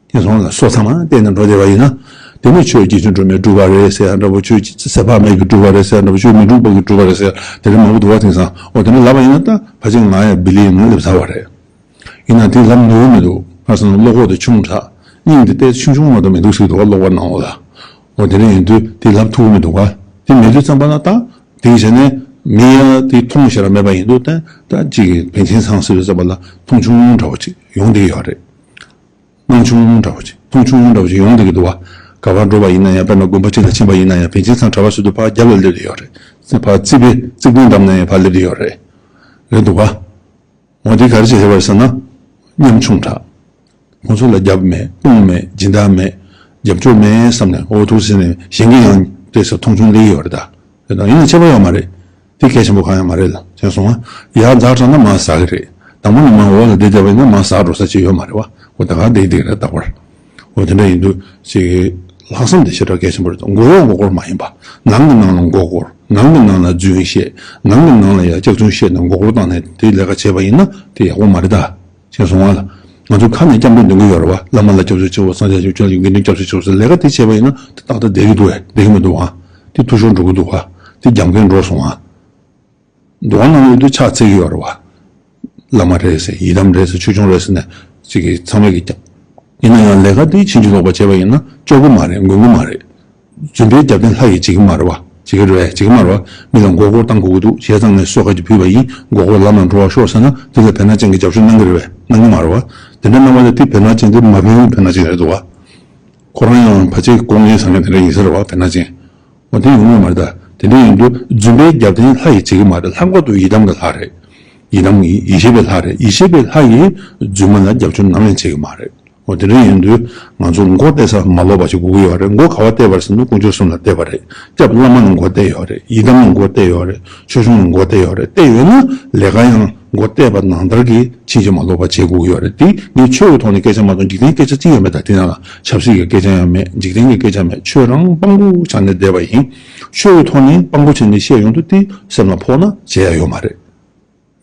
དེ་སོང་ལ་སོ་ཚང་མ་བལྟས་ནས་འགྲོ་བསྡད་པ་ཡིན་ན། དེ་ནི་ཆོས་རྗེ་བཙུན་སྒྲོལ་མའི་སྤྲུལ་པ་རེད་ཟེར་ཡ་འདྲ་པོ། ཆོས་ཟས་ཕག་མོ་གི་སྤྲུལ་པ་རེད་ཟེར་ཡ་འདྲ་པོ། ཆོས་མི་འཁྲུགས་པ་གི་སྤྲུལ་པ་རེད་ཟེར་ཡ་དེ་འདྲ་མང་པོ་འདུག་བ། དེང་སང་འོ་དེ་འདྲ་ལབ་པ་ཡིན་ན་ད་ཕལ་ཆེར་ང་ཡང་བི་ལི་ཡིན་ན་སླེབས་ཚར་བ་རེད། ཡིན་ན་དེ་ལབ་ནུས་མི་འདུག་ག་རེ་ཟེར་ན་བློ་ཁོག་དེ་ཆུང་དྲགས། སྙིང་དེ་ཏོག་ཙམ་ཆུང་ཆུང་མ་གཏོགས་མི་འདུག་ཟེར་གྱི་འདུག་བ། བློ་ཁོག་ནང་ལོགས་ལ། འོ་དེ་འདྲ་ཡིན་དུས་དེ་ལབ་ཐུབ་ཀྱི་མི་འདུག་ག་དེ་མེད་དུས་ཙམ་པ་ན་ད་དེ་བྱས་ནས་མི་ཡ་དེ་མཐོང་ཞེ་དྲག་མེད་པ་ཡིན་དུས་ད་ད་ཅིག་བན་ཆེན་ཚང་ཟེར་དུས་ཙམ་པ་ལ་མཐོང་ཆུང་འདྲ་བོ་ཅིག་ཡོང་བསྡད་ཡོད་རེད། སྣང་ཆུང་འདྲ་བོ་ཅིག་མཐོང་ཆུང་འདྲ་བོ་ཅིག་ཡོང་བསྡད་ཀྱི་འདུག་བ། ག་པར་འགྲོ་བ་ཡིན་ན་ཡང་། དཔེར་ན་དགོན་པ་གཅིག་ལ་ཕྱིན་པ་ཡིན་ན་ཡང་། བན་ཆེན་ཚང་གྲྭ་པ་ཟེར་དུས་ཕར་རྒྱབ་ལ་སླེབས་བསྡད་ཡོད་རེད། ཕར་རྩིག་པའི་རྩིག་པའི་འགྲམ་ན་ཡང་ཕར་སླེབས་བསྡད་ཡོད་རེད། རེད་འདུག་བ། འོ་དེ་ག་རེ་བྱས་ཡོད་པ་རེད་ཟེར་ན། ཉམ་ཆུང་དྲགས། ཁོང་ཚོ་ལ་རྒྱབ་མེད་དཔུང་མེད་སྦྱིན་བདག་མེད། རྒྱབ་སྐྱོར་མེད་བསམ་ནས་འོ་ཐུག་ཟེར་ནས་གཞན་གྱིས་ཡང་བལྟས་ས་མཐོང་ཆུང་སླེབས་ཡོད་རེད་ད། རེད་དང་། ཡིན་ན་ཁྱད་པར་ཡོད་མ་རེད། དེ་གལ་ཆེན་པོ་གང་ཡང་མ་རེད་ལ། མཁྱེན་སོང་ང་། ཡར་འཛེགས་དྲགས་ན་མར་ཟག་གི་རེད། དང་པོ་ནས་མར་འོག་ལ་བསྡད་བསྡད་པ་ཡིན་ན་མར་ཟག་འགྲོ་ས་ཅིག་ཡོད་མ་རེད་བ། འོ་ད་ག་བསྡད་བསྡད་རེད་རྟག་པར། འོ་དེ་འདྲ་ཡིན་དུས་ཅིག་ལྷག་བསམ་དེ་ཞེ་དྲག་གལ་ཆེན་པོ་རེད། མགོ་གཡོག་མགོ་སྐོར་མ་ཡིན་པ། ནང་གི་ནང་ལ་མགོ་སྐོར། ནང་གི་ནང་ལ་རྫུན་བཤད། ནང་གི་ནང་ལ་ཡ་སྐྱག་རྫུན་བཤད་ནས་མགོ་སྐོར་བཏང་ནས་དེ་ལས་ཀ་བྱས་པ་ཡིན་ན་དེ་ཡག་པོ་མ་རེད་ད། མཁྱེན་སོང་ང་ལ། ང་ཚོ་ཁ་ནས་སྐྱབས་འགྲོ་འདོན་གྱི་ཡོད་རེད་བ། བླ་མ་ལ་སྐྱབས་སུ་མཆིའོ། སངས་རྒྱས་ཆོས་ཀྱི་དགེ་འདུན་སྐྱབས་སུ་མཆིའོ་ཟེར་ལས་ཀ་དེ་བྱས་པ་ཡིན་ན་དེ་ཏག་ཏག་བསྡད་ཀྱི་འདུག་བས། བསྡད་ཀྱི་མི་འདུག་ཨ། དེ་འཐུས་ཤོར་འགྲོ་གི་འདུག་ཨ། དེ་རྒྱབ་འགལ་འགྲོ་སོང་ཨ། འདུག་ནང་ཡོད་དུས་ཕྱག་འཚལ་གྱི་ཡོད་རེད་བ། བླ་མ་རེད་ཟེར། ཡི་དམ་རེད་ཟེར། ཆོས་སྐྱོང་རེད་ཟེར་ནས་ཅིག་གིས་ཚང་མས་ཀྱིས་ཀྱང་། ཡིན་ན་ཡང་ལས་ཀ་དེ་ཕྱིན་ཅི་ལོག་པ་བྱས་པ་ཡིན་ན་སྐྱོ་གི་མ་རེད། འགུལ་གི་མ་རེད། རྫུན་པའི་རྒྱབ་རྟེན་ལྷ་ཡིས་བྱེད་ཀྱི་མ་རེད་བ། བྱེད་ཀྱི་རེད་བས། བྱེད་ཀྱི་མ་རེད་བ། མི་ལ་མགོ་སྐོར་བཏང་དགོས་ཀྱི་འདུག་བྱས་ཙང་ངས་གསོལ་ཁ་ཅིག་ཕུལ་བ་ཡིན། མགོ་སྐོར་ལམ་ལ་འགྲོ་བར་ཤོག་ཟེར་ན་དེ་ལ་བེར་ནག་ཅན་གྱིས་རྒྱབ་སྐྱོར་གནང་གི་རེད་བས། གནང་གི་མ་རེད་བ། དེ་འདྲ་གནང་བ་ལ་དེ་བེར་ནག་ཅན་དེ་མ་ཕན་བེར་ནག་ཅན་རེད་འདུག་བ། ཁོ་རང་ཡང་ཕལ་ཆེར་ལྐོག་རྔན་ཟ་མཁན་དེ་འདྲ་ཡིན་ས་རེད་བ། བེར་ནག་ཅན། འོ་དེ་ཡོང་གི་མ་རེད་ད། དེ་འདྲ་ཡིན་དུས་རྫུན་པའི་རྒྱབ་རྟེན་ལྷ་ཡིས་བྱེད་ཀྱི་མ་རེད། ལྷག་པར་དུ་ཡི་དམ་གྱི་ལྷ་རེད། ཡི་དམ་ཡིད་ཡིད་ཆེས་པའི་ལྷ་རེད། ཡིད་ཆེས་པའི་ལྷ་ཡིས་རྫུན་མ་ལ་རྒྱབ་སྐྱོར་ནམ་ཡང་བྱེད་ཀྱི་མ་རེད། འོ་དེ་འདྲ་ཡིན་དུས་ང་ཚོ་མགོ་གཏད་ས་མ་ལོག་པ་ཞིག་དགོས་ཀྱི་ཡོད་རེད། མགོ་ག་པར་གཏད་པ་རེད་ཟེར་ན་དཀོན་མཆོག་གསུམ་ལ་གཏད་པ་རེད། སྐྱབས་བླ་མ་ལ་མགོ་གཏད་ཡོད་རེད། ཡི་དམ་ལ་མགོ་གཏད་ཡོད་རེད། ཆོས་སྐྱོང་ལ་མགོ་གཏད་ཡོད་རེད། གཏད་ཡོད་ན་ལས་ཀ་ཡང་མགོ་གཏད་པ་ནང་ལྟར་གྱི་ཕྱིན་ཅི་མ་ལོག་པ་བྱེད་དགོས་ཀྱི་ཡོད་རེད། དེ་ངས་ཆོས་ཀྱི་ཐོག་ནས་སྐད་ཆ་མ་གཏོགས་འཇིག་རྟེན་སྐད་ཆ་གཅིག་ཡང་མེད། ད་དེ་ནང་ལ་ཆབ་སྲིད་ཀྱི་སྐད་ཆ་ཡང་མེད། འཇིག་རྟེན་གྱི་སྐད་ཆ་མེད། ཆོས་རང་དཔང་པོ་བྱས་ནས་བསྡད་པ་ཡིན། ཆོས་ཀྱི་ཐོག་ནས་དཔང་པོ་བྱས་ནས་བཤད་ཡོང་དུས་དེ་སེམས་ལ་ཕོག་ན་བྱེད་ཡ་ཡོད་མ་རེད།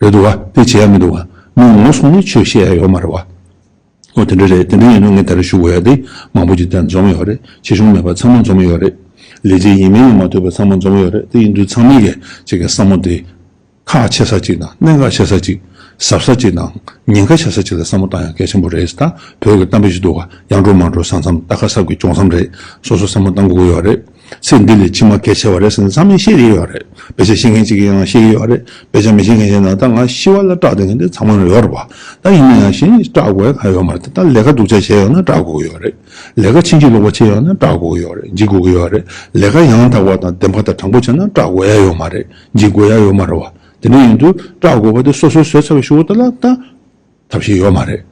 རེད་འདུག་བ། དེ་བྱེད་ཡ་མི་འདུག་བ། མི་ངོ་སོང་ནས་ཆོས་བཤད་ཡ་ཡོད་མ་རེད་བ། འོ་དེ་འདྲ་རེད། དེ་འདྲ་ཡིན་ན་ངས་ད་རེས་ཞུ་དགོས་ཡ་དེ་མང་པོ་ཅིག་དེར་འཛོམས་ཡོད་རེད། ཆེ་ཆུང་མེད་པར་ཚང་མ་འཛོམས་ཡོད་རེད། ལས་བྱེད་ཡིན་མིན་ལ་མ་ལྟོས་པར་ཚང་མ་འཛོམས་ཡོད་རེད། དེ་ཡིན་དུས་ཚང་མས་ཀྱི་ཅིག་གི་བསམ་བློ་དེ་ཁག་ཆེ་ས་ཅིག་དང་གནད་འགག་ཆེ་ས་ཅིག་གཟབ་ས་ཅིག་དང་ཉེན་ཁ་ཆེ་ས་ཅིག་ལ་བསམ་བློ་བཏང་ཡ་གལ་ཆེན་པོ་རེད། ད་བོད་ཀྱི་གཏམ་དཔེ་ཞིག་འདུག་ག་ཡར་འགྲོ་མར་འགྲོ་ས་མཚམས། རྟ་ཁ་སྲབ་ཀྱིས་སྐྱོང་མཚམས་རེད། སོ་སོ་བསམ་བློ་བཏང་དགོས་ཀྱི་ཡོད་རེད། ཚེ་འདི་ལས་ཕྱི་མ་གལ་ཆེ་བ་རེད་ཟེར་ནས་ཚང་མས་བཤད་ཀྱི་ཡོད་རེད། དཔེ་ཆ་ཤེས་མཁན་གཅིག་གིས་ཡང་བཤད་ཀྱི་ཡོད་རེད། དཔེ་ཆ་མི་ཤེས་མཁན་ཞིག་ན་ད་ང་ཤི་བ་ལ་སྐྲག་བསྡད་མཁན་དེ་ཚང་མ་ཡོད་རེད་བ། ད་ཡིན་ན་ཡང་གཞན་སྐྲག་དགོས་ཡ་གང་ཡོད་མ་རེད། ད་ལས་ཀ་སྡུག་ཅག་བྱས་ཡོད་ན་སྐྲག་དགོས་ཀྱི་ཡོད་རེད། ལས་ཀ་ཕྱིན་ཅི་ལོག་པ་བྱས་ཡོད་ན་སྐྲག་དགོས་ཀྱི་ཡོད་རེད། འཇིགས་དགོས་ཀྱི་ཡོད་རེད། ལས་ཀ་ཡང་དག་པ་དང་བདེན་པ་དང་དྲང་པོ་བྱས་ན་སྐྲག་དགོས་ཡ་ཡོད་མ་རེད། འཇིགས་དགོས་ཡ་ཡོད་མ་རེད་བ། དེ་འདྲ་ཡིན་དུས་སྐྲག་དགོས་པ་དེ་སོ་སོས་བཟོས་ཚར་བའི་གཞུག་གུ་དེ་ལ་ད་ཐབས་ཤེས་ཡོད་མ་རེད།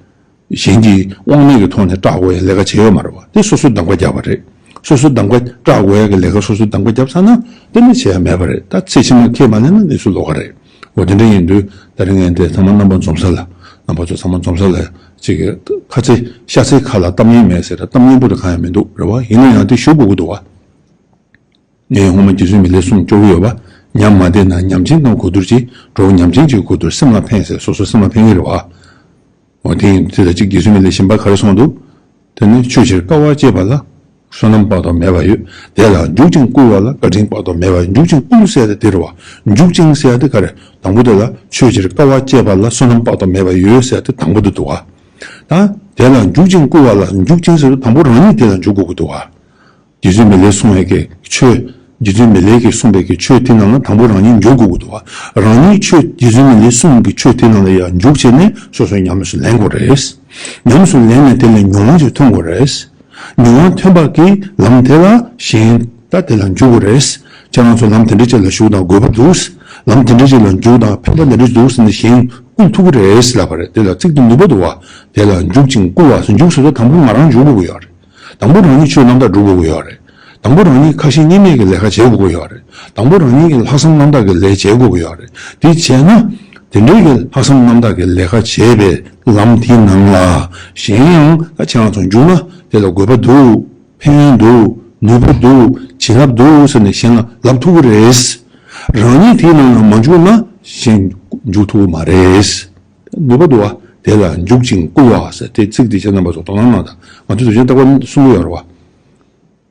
གཞན་གྱིས་དབང་མེད་ཀྱི་ཐོག་ནས་སྐྲག་དགོས་ཡ་ལས་ཀ་བྱས་ཡོད་མ་རེད་བ། དེ་སོ་སོས་གདམ་ག་བརྒྱབ་པ་རེད། སོ་སོས་གདམ་ག་སྐྲག་དགོས་ཡ་གི་ལས་ཀ་སོ་སོས་གདམ་ག་བརྒྱབ་ཚར་ན་དེ་ནི་བྱེད་ཡ་མེད་པ་རེད། ད་ཚེ་ཕྱི་མ་ཁས་མ་ལེན་ན་གནས་ཚུལ་ལོགས་ཀ་རེད། འོ་དེ་འདྲ་ཡིན་དུས་ད་རིང་ངས་འདི་ཚང་མ་རྣམ་པ་འཛོམས་ས་ལ། རྣམ་པ་ཚོ་ཚང་མ་འཛོམས་ས་ལ་ཅིག་ཁ་ཚེ་ཤ་ཚའི་ཁ་ལ་གཏམ་ངན་མེད་ཟེར། གཏམ་སྙན་པོ་དེ་གང་ཡང་མི་འདུག་རེད་བ། ཡིན་ན་ཡང་དེ་ཞུ་དགོས་ཀྱི་འདུག་བ། ངས་སྔོན་མ་རྗེ་བཙུན་མི་ལའི་གསུང་སྐྱོར་གྱི་ཡོད་པ། ཉམས་མ་བདེ་ན་ཉམས་ཆེན་དང་གོ་བསྡུར་གྱིས། གྲོགས་ཉམས་ཆེན་གྱིས་གོ་བསྡུར་སེམས་ལ་ཕན་ཟེར། སོ་སོ་སེམས་ལ་ཕན་གྱི་རེད་བ། འོ་དེ་ཡིན་དུས་ད་ཅིག་རྗེ་བཙུན་མི་ལའི་གཞན་པ་ག་རེ་གསུངས་འདུག་དེ་ནི་ཆོས་ཕྱིར་དཀའ་བ་སྤྱད་པ་ལ་བསོད་ནམས་དཔག་ཏུ་མེད་པ་ཡོད། དེ་ལ་འཇུག་ཅིང་བསྐུལ་བ་ལ་བཀའ་དྲིན་དཔག་ཏུ་མེད་པ་ཡོད། འཇུག་ཅིང་བསྐུལ་ཟེར་ཡ་དེ་དེ་རེད་བ། འཇུག་ཅིང་ཟེར་ཡ་དེ་ག་རེ། དང་པོ་དེ་ལ་ཆོས་ཕྱིར་དཀའ་བ་སྤྱད་པ་ལ་བསོད་ནམས་དཔག་ཏུ་མེད་པ་ཡོད་ཟེར་ཡ་དེ་དང་པོ་དེ་འདུག་བ། ད་དེ་ལ་འཇུག་ཅིང་བསྐུལ་བ་ལ། འཇུག་ཅིང་ཟེར་དུས་དང་པོ་རང་ཉིད་དེ་ལ་འཇུག་དགོས་ཀྱི་འདུག་བ། རྗེ་བཙུན་མི་ལས་གསུངས་པའི་གི་ཆོས། རྗེ་བཙུན་མི་ལས་ཀྱིས་གསུངས་པའི་གི་ཆོས་དེ་རྣམས་ལ་དང་པོ་རང་ཉིད་འཇུག་དགོས་ཀྱི་འདུག་བ། རང་ཉིད་ཆོས་རྗེ་བཙུན་མི་ལས་གསུངས་པའི་གི་ཆོས་དེ་རྣམས་ལ་ཡང་འཇུག་བྱས་ནས་སོ་སོས་ཉམས་སུ་ལེན་དགོས་རེད། ཉམས་སུ་ལེན་ནས་དེ་ལས་མྱོང་བ་ཞིག་ཐོན་དགོས་རེད། མྱོང་བ་ཐོན་པ་གི་ལམ་དེ་ལ་གཞན་ད་དེ་ལ་འཇུག་དགོས་རེད། ཁྱེད་རང་ཚོ་ལམ་དེ་འདྲ་ཅིག་ལ་ཞུགས་དང་དགོས་པ་འདུག་ལམ་དེ་འདྲ་ཅིག་ལ་འཇུག་དང་ཕན་པ་འདི་འདྲ་འདུག་ཟེར་ནས་གཞན་བསྐུལ་ཐུབ་ཀྱི་རེད་ལབ་པ་རེད། དེ་ལ་ཚིག་དེ་ནུས་པ་འདུག་བ། དེ་ལ་འཇུག་ཅིང་བསྐུལ་བ་ཟེར། འཇུག་ཟེར་དུས་དང་པོ་ང་རང་འཇུག་དགོས་ཀྱི་ཡོད་རེད། དང་པོ་རང་ཉིད་ཆོས་རྣམ་དག་སྒྲུབ་དགོས་ཀྱི་ཡོད་རེད། དང་པོ་རང་ཉིད་ཁ་ཞེ་གཉིས་མེད་ཀྱི་ལས་ཀ་བྱེད་དགོས་ཀྱི་ཡོད་རེད། དང་པོ་རང་ཉིད་ཀྱི་ལྷག་བསམ་རྣམ་དག་གི་ལས་བྱེད་དགོས་ཀྱི་ཡོད་རེད། དེ་བྱས་ན་དེ་འདྲའི་གི་ལྷག་བསམ་རྣམ་དག་གི་ལས་ཀ་བྱེད་པའི་ལམ་དེའི་ནང་ལ་གཞན་ཡང་ད་ཁྱེད་རང་ཚོ་འཇུག་ན་དེ་ལ་དགོས་པ་འདུག་ཕན་ཡོན་འདུག་ནུས་པ་འདུག་བྱིན་རླབས་འདུག་ཟེར་ནས་གཞན་ལ་ལབ་ཐུབ་ཀྱི་རེད། རང་ཉིད་དེའི་ནང་ལ་མ་འཇུག་ན་གཞན་འཇུག་ཐུབ་ཀྱི་མ་རེད། ནུས་པ་འདུག་བ། དེ་ལ་འཇུག་ཅིང་བསྐུལ་བ་ཟེར་དེ་ཚིག་དེ་ཁྱེད་རྣམ་པ་ཚོ་དོ་སྣང་གནང་དང་། ང་ཚོས་དུས་ཆེན་རྟག་པར་གསུང་གི་ཡོད་རེད་བ།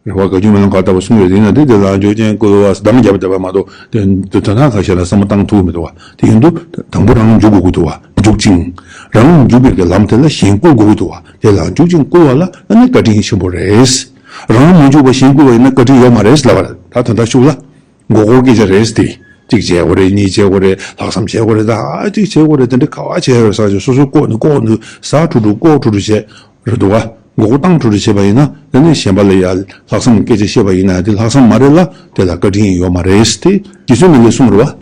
རེ་བ་དགའ་སྐྱོ་མེད་ན་ག་ལྟ་བུ་གསུང་ཡོད་དེ་ཡིན་ན་དེ་དེ་ལ་འཇུག་ཅིང་བསྐུལ་བ་ཟེར་གདམས་རྒྱབ་བསྡད་པ་མ་གཏོགས་དེ་དོན་དག་ཁ་ཤས་ལ་བསམ་བློ་བཏང་ཐུབ་མི་འདུག་བ། དེ་ཡིན་དུས་དང་པོ་རང་འཇུག་དགོས་ཀྱི་འདུག་བ། འཇུག་ཅིང་། རང་འཇུག་པའི་གི་ལམ་དེ་ལ་གཞན་བསྐུལ་དགོས་ཀྱི་འདུག་བ། དེ་ལ་འཇུག་ཅིང་བསྐུལ་བ་ལ་ཨ་ནི་བཀའ་དྲིན་ཆེན་པོ་རེད། རང་མ་འཇུག་པ་གཞན་བསྐུལ་བ་ཡིན་ན་བཀའ་དྲིན་ཡོད་མ་རེད་ལབ་པ་རེད། ད་དོན་དག་ཤུགས་ལ། མགོ་སྐོར་སྐད་ཆ་རེད་དེ། གཅིག་བྱེད་དགོས་རེད། གཉིས་བྱེད་དགོས་རེད། ལྷག་བསམ་བྱེད་དགོས་རེད། ད་ཨ་གཅིག་བྱེད་དགོས་རེད། དེ་འདྲ་ག་བ་བྱེད་རེད་ཟེར་ཅིག་སོ་སོ་ལྐོག་ནས་ལྐོག་ནས་ཟ་ཁྲུ་ཁྲུ་ལྐོག་ཁྲུ་ཁྲུ་བྱས་རེད་འདུག་བ། མགོ་སྐོར་བཏང་ཁྲུ་ཁྲུ་བྱས་པ་ཡིན་ན་དེ་ནས་གཞན་པ་ལ་ཡ་ལྷག་བསམ་སྐད་ཆ་བཤད་པ་ཡིན་ན་དེ་ལྷག་བསམ་མ་རེད་ལ་དེ་ལ་བཀའ་དྲིན་ཡོད་མ་རེད་དེ་རྗེ་བཙུན་མི་ལས་གསུངས་རེད་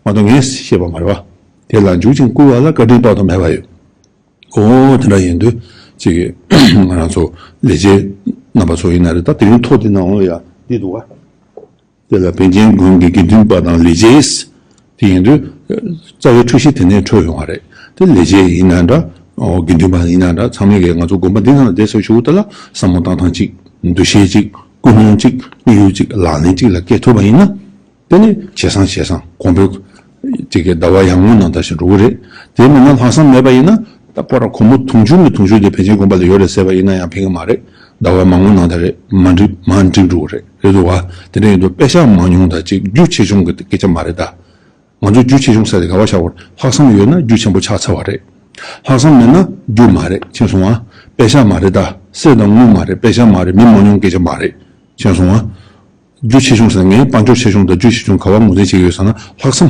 བ། མ་གཏོགས་ངས་བཤད་པ་མ་རེད་བ། དེ་ལ་འཇུག་ཅིང་བསྐུལ་བ་ལ་བཀའ་དྲིན་དཔག་ཏུ་མེད་པ་ཡོད། ཨོ་དེ་འདྲ་ཡིན་དུས་ཅིག་ང་རང་ཚོ་ལས་བྱེད་རྣམ་པ་ཚོ་ཡིན་ན་རེད། ད་དེ་རིང་ཐོག་འདི་ནང་ལ་ཡ་འདི་འདུག་བ། དེ་ལ་པཎ་ཆེན་དགོན་གྱི་དགེ་འདུན་པ་དང་ལས་བྱེད། དེ་ཡིན་དུས་རྩ་བའི་འཁྲུལ་གཞི་དེ་ནས་འཕྲོས་ཡོང་བ་རེད། དེ་ལས་བྱེད་ཡིན་ན་འདྲ། ཨོ་དགེ་འདུན་པ་ཡིན་ན་འདྲ། ཚང་མས་ཀྱི་ང་ཚོ་དགོན་པ་འདི་ནང་བསྡད་ཟེར་ཞུ་དུས་ལ་བསམ་བློ་བཏང་སྟངས་གཅིག་འདུ་ཤེས་གཅིག་ཀུན་སློང་གཅིག་དམིགས་ཡུལ་གཅིག་ལག་ལེན་གཅིག་ལ་བཀལ་ཐུབ་པ་ཡིན་ན། དེ་ནི་བྱས་ཙང་བྱས་ཙང་གོང་འཕེལ་གཅིག་གི་ཟླ་བ་ཡར་ངོ་ནང་ལྟར་ཞིག་འགྲོ་གི་རེད། དེ་མིན་ན་ལྷག་བསམ་མེད་པ་ཡིན་ན་ད་སྐོར་ར་སྒོར་མོ་དུང་ཕྱུར་ནས་དུང་ཕྱུར་དེ་པཎ་ཆེན་དགོན་པ་ལ་ཡོད་རེད་ཟེར་བ་ཡིན་ན་ཡང་ཕན་གི་མ་རེད། ཟླ་བ་མང་པོ་ནང་ལྟར་རེད་མ་འགྲིག་མ་འགྲིག་འགྲོ་གི་རེད། རེད་འདུག་བ། དེ་འདྲ་ཡིན་དུས་པེ་ཤག་མང་ཉུང་དང་གཅིག་རྒྱུ་ཆེ་ཆུང་གི་སྐད་ཆ་མ་རེད་ད། ང་ཚོ་རྒྱུ་ཆེ་ཆུང་ཟེར་དེ་ག་བ་བཞག་དགོས་རེད། ལྷག་བསམ་ཡོད་ན་རྒྱུ་ཆེན་པོ་ཆགས་ཚར་བ་རེད། ལྷག་བསམ་མེད་ན་རྒྱུ་མ་རེད། མཁྱེན་སོང་ང་། པེ་ཤག་མ་རེད་ད། གསེར་དང་དངུལ་མ་རེད། པེ་ཤག་མ་རེད། མི་མང་ཉུང་སྐད་ཆ་མ་རེད། མཁྱེན་སོང་ང་། རྒྱུ་ཆེ་ཆུང་ཟེར་ངས་དཔལ་འབྱོར་ཆེ་ཆུང་དང་རྒྱུ་ཆེ་ཆུང་ག་བ་ངོས་འཛིན་བྱེད་ཀྱི་ཡོད་ཟེར་ན་ལྷག་བསམ།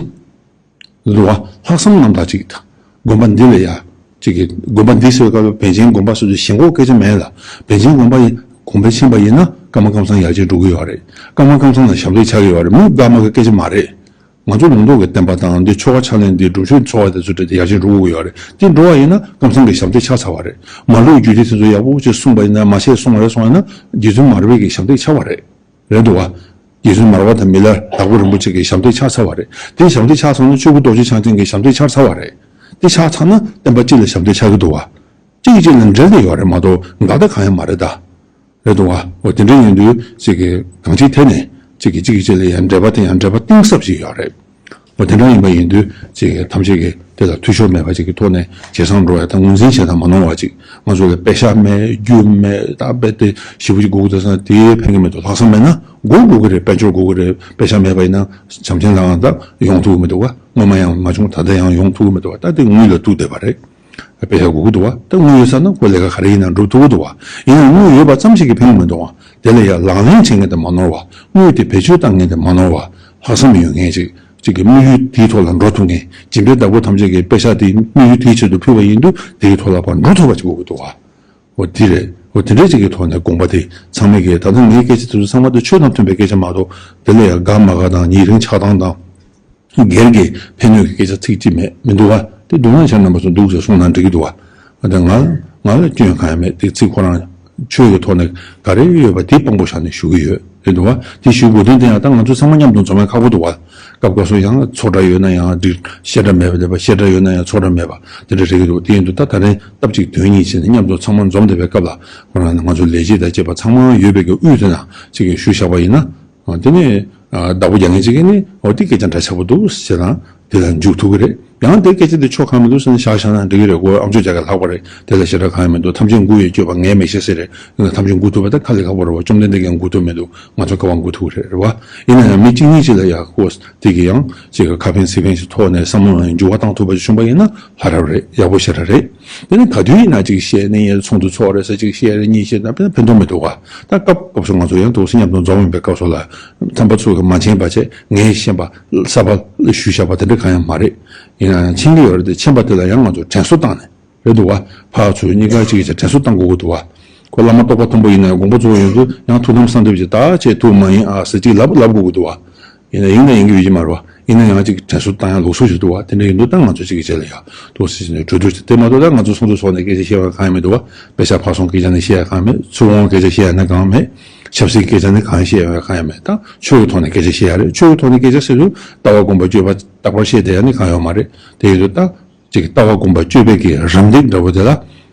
འདུག་བ། ལྷག་བསམ་རྣམ་དག་ཅིག་དང་། དགོན་པ་འདི་ལ་ཡ། ཅིག་གི་དགོན་པ་འདི་ཟེར་བའི་སྐབས་ལ་པཎ་ཆེན་དགོན་པ་ཟེར་དུས་ཞེན་ཁོག་སྐད་ཆ་མེད་ལ། པཎ་ཆེན་དགོན་པ་ཡིན་གོང་འཕེལ་ཕྱིན་པ་ཡིན་ན་ཀརྨ་ཀམ་ཚང་ཡར་རྒྱས་འགྲོ་གི་ཡོད་རེད། ཀརྨ་ཀམ་ཚང་ལ་ཞབས་འདེགས་ཆགས་ཀྱི་ཡོད་རེད། མི་ཀརྨ་གི་སྐད་ཆ་མ་རེད། ང་ཚོ་ལུང་རྟོགས་ཀྱི་བསྟན་པ་དང་འདི་ཆོ་ག་ཕྱག་ལེན་འདི་སྒྲུབ་མཆོད་འཚོ་བ་དེ་ཚོ་འདྲ་དེ་ཡར་རྒྱས་འགྲོ་དགོས་ཀྱི་ཡོད་རེད། དེ་འགྲོ་བ་ཡིན་ན་ཀམ་ཚང་གི་ཞབས་འདེགས་ཆགས་ཚར་བ་རེད། མ་ལུས་རྒྱུད་སྡེ་དེ་ཚོ་ཡག་པོ་ཅིག་སྲུང་བ་ཡིན་ན་མ་བྱས་སྲུང་བ་རེད་སོང་ཡིན་ན་རྗེ་བཙུན་མར་པའི་གི་ཞབས་འདེགས་ཆགས་པ་རེད། རེད་འདུག་བ། རྗེ་བཙུན་མར་པ་དང་མི་ལ་དྭགས་པོ་རིན་པོ་ཆེ་གི་ཞབས་འདེགས་ཆགས་ཚར་བ་རེད། དེ་ཞབས་འདེགས་ཆགས་སོང་ན་ཆོས་སྐུ་རྡོ་རྗེ་འཆང་ཆེན་གྱི་ཞབས་འདེགས་ཆགས་ཚར་བ་རེད། དེ་ཆགས་ཚར་ན་བསྟན་པ་སྤྱི་ལ་ཞབས་འདེགས་ཆགས་ཀྱི་འདུག་བ། གཅིག་གིས་གཅིག་ལ་འབྲེལ་ཏེ་ཡོད་རེད་མ་གཏོགས་འགལ་ཟླ་གང་ཡང་མ་རེད་ད། རེད་འདུག་བ། འོ་དེ་འདྲ་ཡིན་དུས་ཅིག་གི་གང་ཅིའི་ཐད་ནས་ཅིག་གིས་གཅིག་གིས་གཅིག་ལ་ཡང་འབྲེལ་བ་དེ་ཡང་འབྲེལ་བ་གཏིང་ཟབ་ཞིག་ཡོད་རེད། འོ་དེ་འདྲ་ཡིན་པ་ཡིན་དུས་ཅིག་གི་ཐམས་ཅད་ཀྱིས་དེ་ལ་འཐུས་ཤོར་མེད་པ་ཅིག་གི་ཐོག་ནས་ཇེ་བཟང་འགྲོ་ཡ་དང་ངོས་འཛིན་བྱེད་སྟངས་མ་ནོར་བ་ཅིག་ང་ཚོ་ལ་པེ་ཤག་མེད་རྒྱུ་མེད་ད་རྦད་དེ་ཞེ་པོ་ཅིག་དགོས་ཀྱི་འདུག་ཟེར་ན་དེ་ཕན་གྱི་མི་འདུག་ལྷག་བསམ་མེད་ན་སྒོར་དགོས་ཀྱི་རེད། དཔལ་འབྱོར་དགོས་ཀྱི་རེད། པེ་ཤག་མེད་པ་ཡིན་ན་བྱམས་ཆེན་ལའང་ད་ཡོང་ཐུབ་ཀྱི་མི་འདུག་ག་སྔོན་མ་ཡང་མ་བྱུང་ད་ལྟ་ཡང་ཡོང་ཐུབ་ཀྱི་མི་འདུག་ག་ད་དེ་དངུལ་ལ་ཐུག་བསྡད་པ་རེད། དཔེ་ཆ་དགོས་ཀྱི་འདུག་བ། ད་དངུལ་ཡོད་ས་ན་ཁོ་ལས་ཀ་ག་རེ་ཡིན་ན་འགྲུབ་ཐུབ་ཀྱི་འདུག་བ། ཡིན་ནའང་དངུལ་ཡོད་པ་ཙམ་ཞིག་གིས་ཕན་གྱི་མི་འདུག་བ། དེ་ལ་ཡང་ལག་ལེན་བྱེད་མཁན་དེ་མ་ནོར་བ། དངུལ་དེ་བེད་སྤྱོད་བཏང་མཁན་དེ་མ་ནོར་བ། ལྷག་བསམ་ཡོད་མཁན་ཅིག་ཅིག་གི་དམིགས་ཡུལ་དེའི་ཐོག་ལ་འགྲོ་ཐུབ་མཁན། སྦྱིན་པའི་བདག་པོ་ཐམས་ཅད་ཀྱིས་པེ་ཤག་དེ་དམིགས་ཡུལ་དེའི་ཆེད་དུ་ཕུལ་བ་ཡིན་དུས་དེའི་ཐོག་ལ་ཕར་འགྲོ་ཐུབ་པ་ཅིག་དགོས་ཀྱི་འདུག་བ། འོ་དེ་རེད། འོ་དེ་འདྲ་ཅིག་གི་ཐོག་ནས་དགོངས་པ་དེ་ཚང་མས་ཀྱིས། ད་ལྟ་ངའི་སྐད་ཆ་དེ་ཚོ་ཚང་མ་དེ་ཆོས་དང་མཐུན་པའི་སྐད་ཆ་མ་གཏོགས་དེ་ལ་ཡང་དགའ་མ་དགའ་དང་ཉེ་རིང་ཆགས་སྡང་དང་སྒེར་གྱི་ཕན་གནོད་ཀྱི་སྐད་ཆ་ཚིག་གཅིག་མེད་མི་འདུག་བ། དེ་འདུག་ན་ཁྱེད་རྣམ་པ་ཚོ་འདུག་ཟེར་གསུངས་ན་འགྲིག་གི་འདུག་བ། འོ་ད་ང་ང་ལ་སྐྱོན་གང་ཡང་མེད། དེ་ཚིག་ཁོ་རང་ཆོས་ཀྱི་ཐོག་ནས་ག་རེ་ཡོད་པ་དེ་དཔང་པོ་བཞག་ནས་ཞུ་གི་ཡོད། རེད་འདུག་བ། དེ་ཞུ་དགོས་དོན་དེ་ཡང་ད་ང་ཚོ་ཚང་མ་མཉམ་དུ་འཛོམས་ཡ་ཁག་པོ་འདུག་བ། སྐབས་སྐབས་སུ་ཡང་ཚོགས་གྲྭ་ཡོད་ན་ཡང་འགྲིག། བཤད་གྲྭ་མེད་པ་བསྡད་པ། བཤད་གྲྭ་ཡོད་ན་ཡང་ཚོགས་གྲྭ་མེད་པ་དེ་འདྲ་རེད་ཀྱི་འདུག། དེ་ཡིན་དུས་ད་ད་རིང་སྟབས་གཅིག་དོན་གཉིས་བྱས་ནས་མཉམ་དུ་ཚང་མ་འཛོམས་བསྡད་པའི་སྐབས་ལ་ཁོ་རང་ང་ཚོ་ལས་བྱེད་དང་བཅས་པ་ཚང་མ་ཡོད་པའི་གི་དབུས་དེ་ན་ཅིག་གི་ཞུ་བཞག་པ་ཡིན་ན། དེ་ནས་བདག་པོ་རྒྱག་མཁན་ཅིག་གིས་ནི་འོ་དེ་སྐད་ཆ་འདྲ་ཆགས་པོ་འདུག་ཟེར་ན་དེ་ལ་འཇུག་ཐུབ་ཀྱི་རེད། ཡང་དེ་སྐད་ཆ་དེ་ཕྱོགས་གང་མི་འདུག་ཟེར་ན་བཞག་བཞག་ན་འགྲིག་གི་རེད། ཁོ་ཨམ་ཅོག་རྒྱག་གི་ལྷག་པ་རེད། དེ་ལ་ཞེ་དྲག་གང་ཡང་མི་འདུག། ཐམས་ཅད་མགུ་ཡི་སྤྱོད་པ་ངས་མི་ཤེས་ཟེར་རེད། ཐམས་ཅད་མགུ་ཐུབ་པ་ད་ཁ་ལས་ཁག་པོ་རེད་བ། བཅོམ་ལྡན་འདས་ཀྱང་མགུ་ཐུབ་མི་འདུག། ང་ཚོ་ག་བ་མགུ་ཐུབ་ཀྱི་རེད། རེད་བ། ཡིན་ན་ཡང་མི་གཅིག་གཉིས་ཅིག་ལ་ཡ་ཁོ་དེ་གི་ཡང་ཅིག་གི་ཁ་ཕན་ཚིག་ཕན་ཞིག་ཐོག་ནས་བསམ་བློ་ཡང་འགྱུར་བ་བཏང་ཐུབ་པ་ཞིག་བྱུང་པ་ཡིན་ན་ཧ་རབ་རེད། ཡག་པོ་ཞེ་དྲག་རེད། དེ་ནི་ག་དུས་ཡིན་ན་ཅིག་བཤད་ནས་ཡང་ཚོགས་འདུ་ཚོགས་རེད་ཟེར་ཅིག་བཤད་རེད་གཉིས་བཤད་ན་དཔེ་ཕན་ཐོགས་མི་འདུག་ག། ད་སྐབས་སྐབས་སུ་ང་ཚོ་ཡང་འདུག་སེ་མཉམ་དུ་འཛོམས་ཡིན་པའི་སྐབས་སུ་ལ་ཚན་པ་ཚོ་གི་མ་མཁྱེན་པ་བྱས། ངས་ཤེས་པ་གསར་པ་ཞུས་བཞག་པ་དེ་འདྲ་གང་ཡང་མ་རེད། ཡིན་ན་ཡང་མཁྱེན་གྱི་ཡོད་རེད་དེ། མཁྱེན་པ་དེ་ལ་ཡང་ང་ཚོ་དྲན་གསོ་བཏང་ནས་རེད་འདུག་བ། ཕར་ཚུར་གཉིས་ཀ་ཅིག་གིས་དྲན་གསོ་བཏང་དགོས་ཀྱི་འདུག་བ། ཁོ་བླ་མ་རྟོགས་པ་མཐོན་པོ་ཡིན་ན་ཡང་དགོངས་པ་རྫོགས་ཡོང་དུས་ཡང་ཐུགས་དམ་གསལ་འདེབས་ཀྱི་ད་བྱས་ཐུགས་མ་ཡེངས་ཨ་ཟེར་ཅིག་ལབ་ལབ་དགོས་ཀྱི་འདུག་བ། ཡིན་ན་ཡིན་ན་ཡིན་གྱི་ཡོད་ཀྱི་མ་རེད་བ། ཡིན་ན་ཡང་ཅིག་དྲན་གསོ་བཏང་ཡ་ལུགས་སྲོལ་ཞིག་འདུག་བ། དེ་འདྲ་ཡིན་དུས་ད་ང་ཚོ་ཅིག་གི་རྗེས་ལ་ཡ་འདུག་སེ་བྱས་ནས་གྲོས་བསྡུར་བྱས། དེ་མ་གཏོགས་ད་ང་ཚོ་ཚོགས་འདུ་ཚོགས་ནས་སྐད་ཆ་བཤད་ཡ་གང་ཡང་མི་འདུག་བ། པེ་ཤག་ཕར་སོང་སྐད་ཆ་ནི་བཤད་ཡ་གང་ཡང་མེད། ཚུར་འོང་སྐད་ཆ་བཤད་ཡ་ནི་གང་ཡང་མེད། ཆབ་སྲིད་སྐད་ཆ་ནི་གང་ཡང་བཤད་ཡ་གང་ཡང་མེད། ད་ཆོས་ཀྱི་ཐོག་ནས་སྐད་ཆ་བཤད་ཡ་རེད། ཆོས་ཀྱི་ཐོག་ནས་སྐད་ཆ་ཟེར་དུས་ལྟ་བ་སྒོམ་པ་སྤྱོད་པ་རྟག་པར་བཤད་བསྡད་ཡ་ནི་གང་ཡང་མ་རེད། དེ་ཡིན་དུས་ད་ཅིག་ལྟ་བ་སྒོམ་པ་སྤྱོད་པའི་གི་རམ་འདེགས་འདྲ་བོ་དེ་ལ།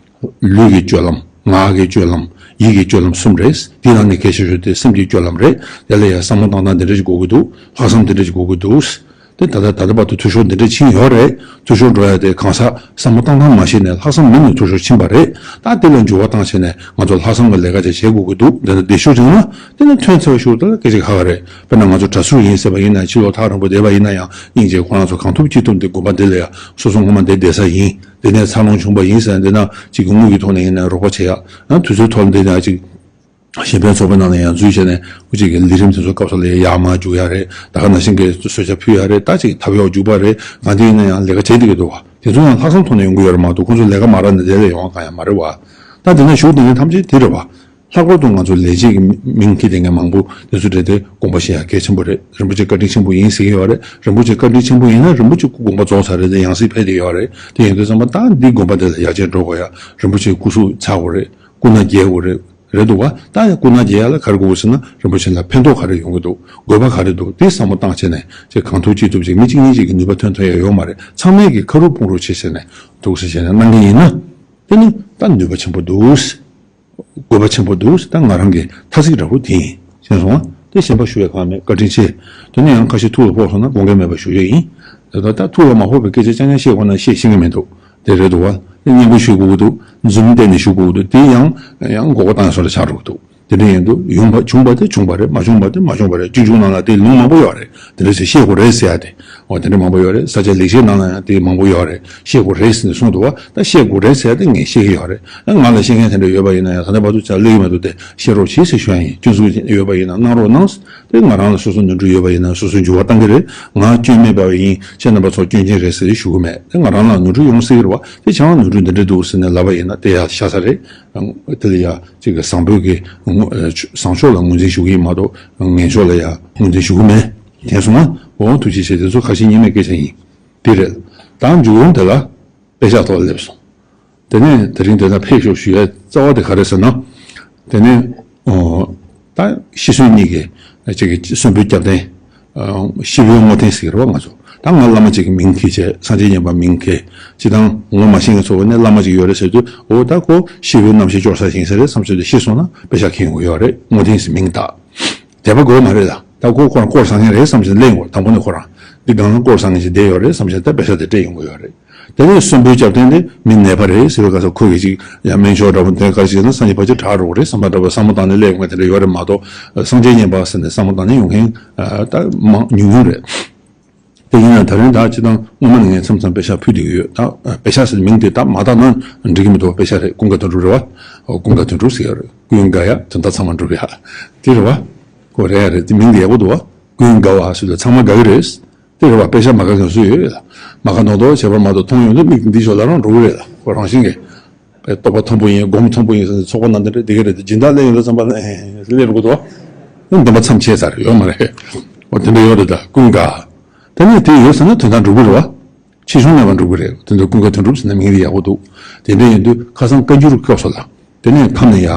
ལུས་ཀྱི་སྤྱོད་ལམ། ངག་གི་སྤྱོད་ལམ། ཡིད་ཀྱི་སྤྱོད་ལམ་གསུམ་རེད། དེའི་ནང་ནས་གལ་ཆེ་ཤོས་དེ་སེམས་ཀྱི་སྤྱོད་ལམ་རེད། དེ་ལ་ཡང་བསམ་བློ་བཏང་སྟངས་འདི་འདྲ་ཞིག་དགོས་ཀྱི་འདུག། ལྷག་བསམ་འདི་འདྲ་ཞིག་དགོས་ཀྱི་འདུག། དེ་ད་ལྟ་ད་ལྟ་བར་དུ་འཐུས་ཤོར་འདི་འདྲ་ཕྱིན་ཡོད་རེད། འཐུས་ཤོར་འགྲོ་ཡ་དེ་གང་ཟག་བསམ་བློ་བཏང་སྟངས་མ་ཤེས་ནས་ལྷག་བསམ་མེད་ནས་འཐུས་ཤོར་ཕྱིན་པ་རེད། ད་དེ་ལ་འགྱུར་བ་བཏང་བྱས་ནས་ང་ཚོ་ལྷག་བསམ་གྱི་ལས་ཀ་ཅིག་བྱེད་དགོས་ཀྱི་འདུག། འདི་འདྲ་འདི་ཤུགས་བྱུང་ན་དེ་ནི་ཐོན་ཚར་བ་ཤུགས་དེ་ལ་སྐད་ཆ་ཁ་ཁ་རེད། དཔེར་ན་ང་ཚོ་གྲྭ་ཟུར་ཡིན་ཟེར་བ་ཡིན་ན་ཕྱི་ལོགས་ཐག་རིང་པོ་བསྡད་པ་ཡིན་ན་ཡང་སྙིང་རྗེ་ཁོ་རང་ཚོ་གང་ཐུབ་ཅི་ཐུབ་འདི་དགོན་པ་འདི་ལ་ཡང་སོ་སོ་སྔོན་མ་འདིར་བསྡད་ས་ཡིན། དེ་ནས་འཚར་ལོངས་བྱུང་བ་ཡིན་ཟེར་ན་འདི་ན་ཅིག་གི་དངུལ་གྱི་ཐོག་ནས་ཡིན་ན་རོགས་པ་བྱེད་ཡ། ཡང་དུས་ཚོད་ཐོག་ལ་འདི་ན་ཅིག་གཞན་ཕན་ཚོགས་པའི་ནང་ལ་ཡང་འཛུལ་བྱས་ནས་ཅིག་གི་ལས་རིམ་དེ་ཚོ་སྐབས་སུ་ལ་ཡར་མར་རྒྱུག་ཡ་རེད། ད་ག་ནང་བཞིན་གྱི་གསོལ་ཇ་ཕུལ་ཡ་རེད། ད་ཅིག་ཐབ་གཡོག་རྒྱུག་པ་རེད། གང་དེ་ཡིན་ན་ཡང་ལས་ཀ་བྱེད་བསྡད་ཀྱི་འདུག་བ། དེ་ཚོ་ཡང་ལྷག་བསམ་ཐོག་ནས་ཡོང་གི་ཡོད་རེད་མ་གཏོགས་ཁོང་ཚོ་ལས་ཀ་མ་རག་ནས་དེ་ལས་ཡོང་བ་གང་ཡང་མ་རེད་བ། ད་དེ་ན་ཞུགས་དེ་ནས་ཐམས་ཅད་དེ་རེད་བ། ལྷག་པར་དུ་ང་ཚོ་ལས་བྱེད་ཀྱི་མིང་འཁྱེར་བསྡད་མཁན་མང་པོ་དེ་ཚོ་རེད་དེ་དགོངས་པ་བཞེས་ཡ་གལ་ཆེན་པོ་རེད། རིན་པོ་ཆེ་བཀའ་དྲིན་ཆེན་པོ་ཡིན་ཟེར་གྱི་ཡོད་རེད། རིན་པོ་ཆེ་བཀའ་དྲིན་ཆེན་པོ་ཡིན་ན་རིན་པོ་ཆེ་སྐུ་དགོངས་པ་རྫོགས་ཚར་རེད་དེ་ཡང་སྲིད་ཕེབས་བསྡད་ཡོད་རེད། དེ་ཡིན་དུས་ཙམ་པ་ད་འདི་དགོན་པ་འདི་ལ་ཡར་རྒྱས་འགྲོ་དགོས་ཡ། རིན་པོ་ཆེ་སྐུ་གཟུགས་ཚར་དགོས་རེད། སྐུ་ན་རྒྱས་དགོས་རེད། རེད་འདུག་བ། ད་ཡང་སྐུ་ན་རྒྱས་ཡ་ལ་ག་རེ་དགོས་ཟེར་ན་རིན་པོ་ཆེ་ལ་ཕན་ཐོགས་ག་རེ་ཡོང་གི་འདུག། དགོས་པ་ག་རེ་འདུག། དེ་བསམ་བློ་བཏང་བྱས་ནས་ཅིག་གང་ཐུབ་ཅི་ཐུབ་ཅིག་མི་གཅིག་གཉིས་ཅིག་གི་ནུས་པ་ཐོན་ཐུབ་ཡ་ཡོད་མ་རེད། ཚང་མས་ཀྱི་ཁ་རུབ་དཔུང་རུབ་བྱས་བྱས་ནས་འདུག་ཟེར་བྱས་ནས་གནང་གི་ཡིན་ན། དེ་ནི་ད་ནུས་པ་ཆེན་པོ་འདུག། དགོས་པ་ཆེན་པོ་འདུག། ད་ང་རང་གི་ཐ་ཚིག་འདྲ་པོ་དེ་ཡིན། ཤེས་སོང་ང་། དེ་གཞན་པ་ཞུ་ཡ་གང་མེད། བཀའ་དྲིན་ཆེ། དེ་ནས་ཡང་ཁ་ཤས་ཐུགས་ལ་ཕོག་སོང་ན་དགོངས་འགལ་མེད་པ་ཞུ་རྒྱུ་ཡིན། དེ་ད་ད་ཐུགས་ལ་མ་ཕོག་པའི་སྐད་ཆ་རྐྱང་རྐྱང་བཤད་དགོས་ན་བཤད་ཤེས་ཀྱི་མི་འདུག། དེ་རེད་འདུག་བ། དེ་སྙན་པོ་ཞུ་དགོས་ཀྱི་འདུག། འཛུམ་བསྟན་ནས་ཞུ་དགོས་ཀྱི་འདུག། དེ་ཡང་ཡང་མགོ་སྐོར་བཏང་ཡ་བཟོ་འདྲ་ཆགས་འགྲོ་གི་འདུག། དེ་འདྲ་ཡིན་དུས་ཡོང་པ་བྱུང་པ་དེ་བྱུང་པ་རེད། མ་བྱུང་པ་དེ་མ་བྱུང་པ་རེད། སྤྱི་འཇུག་ནང་ལ་དེ་ལུང་མང་པོ་ཡོད་རེད། དེ་འདྲ་ཞིག་བཤད་དགོས་རེད་ཟེར་ཡ་དེ། འོ་དེ་འདྲ་མང་པོ་ཡོད་རེད། ས་སྐྱ་ལེགས་བཤད་ནང་ལ་ཡང་དེ་མང་པོ་ཡོད་རེད། བཤད་དགོས་རེད་ཟེར་ནས་གསུངས་འདུག་བ། ད་བཤད་དགོས་རེད་ཟེར་ཡ་དེ་ངས་བཤད་ཀྱི་ཡོད་རེད། ད་ང་ལ་བཤད་མཁན་དེ་འདྲ་ཡོད་པ་ཡིན་ན་ཡང་ད་ལྟ་བར་དུ་ཅང་སླེབས་ཀྱི་མ་འདུག། དེ་བཤད་རོགས་གྱིས་ཟེར་ཞུ་ཡ་ཡིན། སྐྱོན་འཛུགས་ཡོད་པ་ཡིན་ན་གནང་རོགས་གནང་། དེ་ང་རང་ལ་སོ་སོ་ནོར་འཁྲུལ་ཡོད་པ་ཡིན་ན་སོ་སོས་འགྱུར་བ་གཏང་གི་རེད། ང་སྐྱོན་མེད་པ་ཡིན། ཁྱེད་རྣམ་པ་ཚོ་སྐྱོན་ཅན་རེད་ཟེར་ཞུ་གི་མེད། དེ་ང་རང་ལ་ནོར་འཁྲུལ་ཡོང་སྲིད་ཀྱི་རེད་བ། དེ་ཁྱེད་རང་ནོར་འཁྲུལ་འདི་འདྲ་འདུག་ཟེར་ནས་ལབ་པ་ཡིན་ན་དེ་ཡ་ཤ་ཚ་རེད། དེ་ལ་ཡ་གཅིག་གི་བཟང་པོའི་གི་ངོ་། བཟང་ཕྱོགས་ལ་ངོས་འཛིན་ཞུ་གི་ཡིན་མ་གཏོགས་ངན་ཕྱོགས་ལ་ཡ་ངོས་འཛིན་ཞུ་གི་མེད། མཁྱེན་སོང་ང་། འོ་ཐུགས་རྗེ་ཆེ། དེ་ཚོ་ཁ་ཞེ་གཉིས་མེད་སྐད་ཆ་ཡིན། དེ་རེད། ད་མཇུག་ཡོང་དེ་ལ་དཔེ་ཆ་ཐོག་སླེབས་སོང་། དེ་ནས་དེ་རིང་དེ་ལ་ཕེབས་ཤོག་ཞུ་ཡའི་རྩ་བ་དེ་ག་རེ་ཟེར་ན། དེ་ནས་ཨོ། ད་ཤི་གསོན་གཉིས་ཀྱི་ཅིག་གི་གསོན་པོའི་རྒྱབ་རྟེན། ཨ། ཤི་བོའི་བསྔོ་རྟེན་ཟེར་གྱི་རེད་བ་ང་ཚོ། ད་ང་བླ་མ་ཅིག་གི་མིང་འཁྱེར་བྱས་སངས་རྒྱས་མཉན་པ་མིང་འཁྱེར། སྤྱིར་བཏང་ངོ་མ་ཤེས་མཁན་ཚོ་བ་ནས་བླ་མ་ཅིག་ཡོད་རེད་ཟེར་དུས་འོ་ད་ཁོ་ཤི་བོའི་རྣམ་ཤེས་སྐྱོར་ས་ཞིག་ཡིན་ས་རེད་བསམ་ཚུལ་དེ་ཤི་སོང་ན་དཔེ་ཆ་འཁྱེར་དགོས་ཡོད་རེད། བསྔོ་རྟེན་ཟེར་མིང་བཏགས། དད་པ་དགོས་མ་རེད་ལ། ད་ཁོ་ཁོ་རང་སྐོར་བཟང་ངན་རེད་བསམ་བྱས་གླེང་དགོས། དང་པོ་ནས་ཁོ་རང་འདི་སྒང་ལ་སྐོར་བཟང་ངན་ཞིག་བསྡད་ཡོད་རེད་བསམ་བྱས་ད་དཔེ་ཆ་དེ་སྤྲད་ཡོང་གི་ཡོད་རེད། དེ་ནས་གསོན་པོའི་སྐྱབས་རྟེན་དེ་མི་ནད་པ་རེད་ཟེར་བའི་སྐབས་སུ་ཁོ་གིས་ཅིག་ཡང་སྨན་མཆོག་འདྲ་པོ་འདོན་ག་ཞིག་ན་སངས་རྒྱས་ཕལ་ཆེར་དྲག་འགྲོ་གི་རེད་བསམ་པ་འདྲ་པོ་བསམ་བློ་བཏང་ནས་སླེབས་མཁན་དེ་འདྲ་ཡོད་རེད་མ་གཏོགས་སངས་རྒྱས་མཉན་པ་ཟེར་ནས་བསམ་བློ་བཏང་ནས་ཡོང་མཁན་ད་མང་ཉུང་ཉུང་རེད། དེ་ཡིན་ན་ད་རིང་ད་སྤྱིར་བཏང་སྔོན་མ་ནས་ངས་མཚམས་མཚམས་དཔེ་ཆ་ཕུལ་བསྡད་ཀྱི་ཡོད། ད་དཔེ་ཆ་ཟེར་མིང་དེ་ད་མ་བཏགས་ན་འགྲིག་གི་མི་འདུག་དཔེ་ཆ་རེད། ཀུན་དགའ་དོན་གྲུབ་རེད་བ། ཀུན་དགའ་དོན་གྲུབ་ཟེར་ཡ་རེད། ཀུན་དགའ་ཡ་དོན་དག་ཚང་མ་འགྲུབ་ཡ་དེ་རེད་བ། ཁོ་རེད་ཡ་རེད། དེ་མིང་དེ་ཡག་པོ་འདུག་བ། ཀུན་དགའ་བ་ཟེར་དུས་ཚང་མ་དགའ་གི་རེད། དེ་རེད་བ། དཔེ་ཆ་མ་དགའ་མཁན་སུ་ཡོད་ལ། མ་དགའ་མདོག་མདོག་བྱས་པ་མ་གཏོགས་མཐོང་ཡོང་དུས་མིག་འདི་ཞོར་ལ་རང་འགྲོ་གི་རེད་ལ། ཁོ་རང་བཞིན་གྱིས། རྟོགས་པ་མཐོན་པོ་ཡིན། སྒོམ་མཐོན་པོ་ཡིན་ཟེར་ནས་ཚོགས་པ་ནང་དེ་འདྲ་བསྡད་ཀྱི་རེད་དེ། སྦྱིན་བདག་སླེབས་ཡོང་དུས་ཙམ་པ་ལ་ཨེ་སླེབས་འགྲོ་གི་འདུག་འདོན་པ་མཚམས་ཆད་ཚར་ཡོད་མ་རེད། འོ་དེ་འདྲ་ཡོད་རེད། ད་ཀུན་དགའ། དེ་ནས་དེ་ཡོད་ཟེར་ན་དོན་དག་འགྲུབ་ཀྱི་རེད་བ། ཕྱིས་བྱུང་ནས་མ་འགྲུབ་ཀྱི་རེད། དེ་འདྲ་ཀུན་དགའ་དོན་གྲུབ་ཟེར་ན་མིང་དེ་ཡག་པོ་འདུག་དེ་འདྲ་ཡིན་དུས་ཁ་སང་བཀའ་འགྱུར་སྐབས་སུ་ལ། དེ་ནས་ཁམས་ནས་ཡ་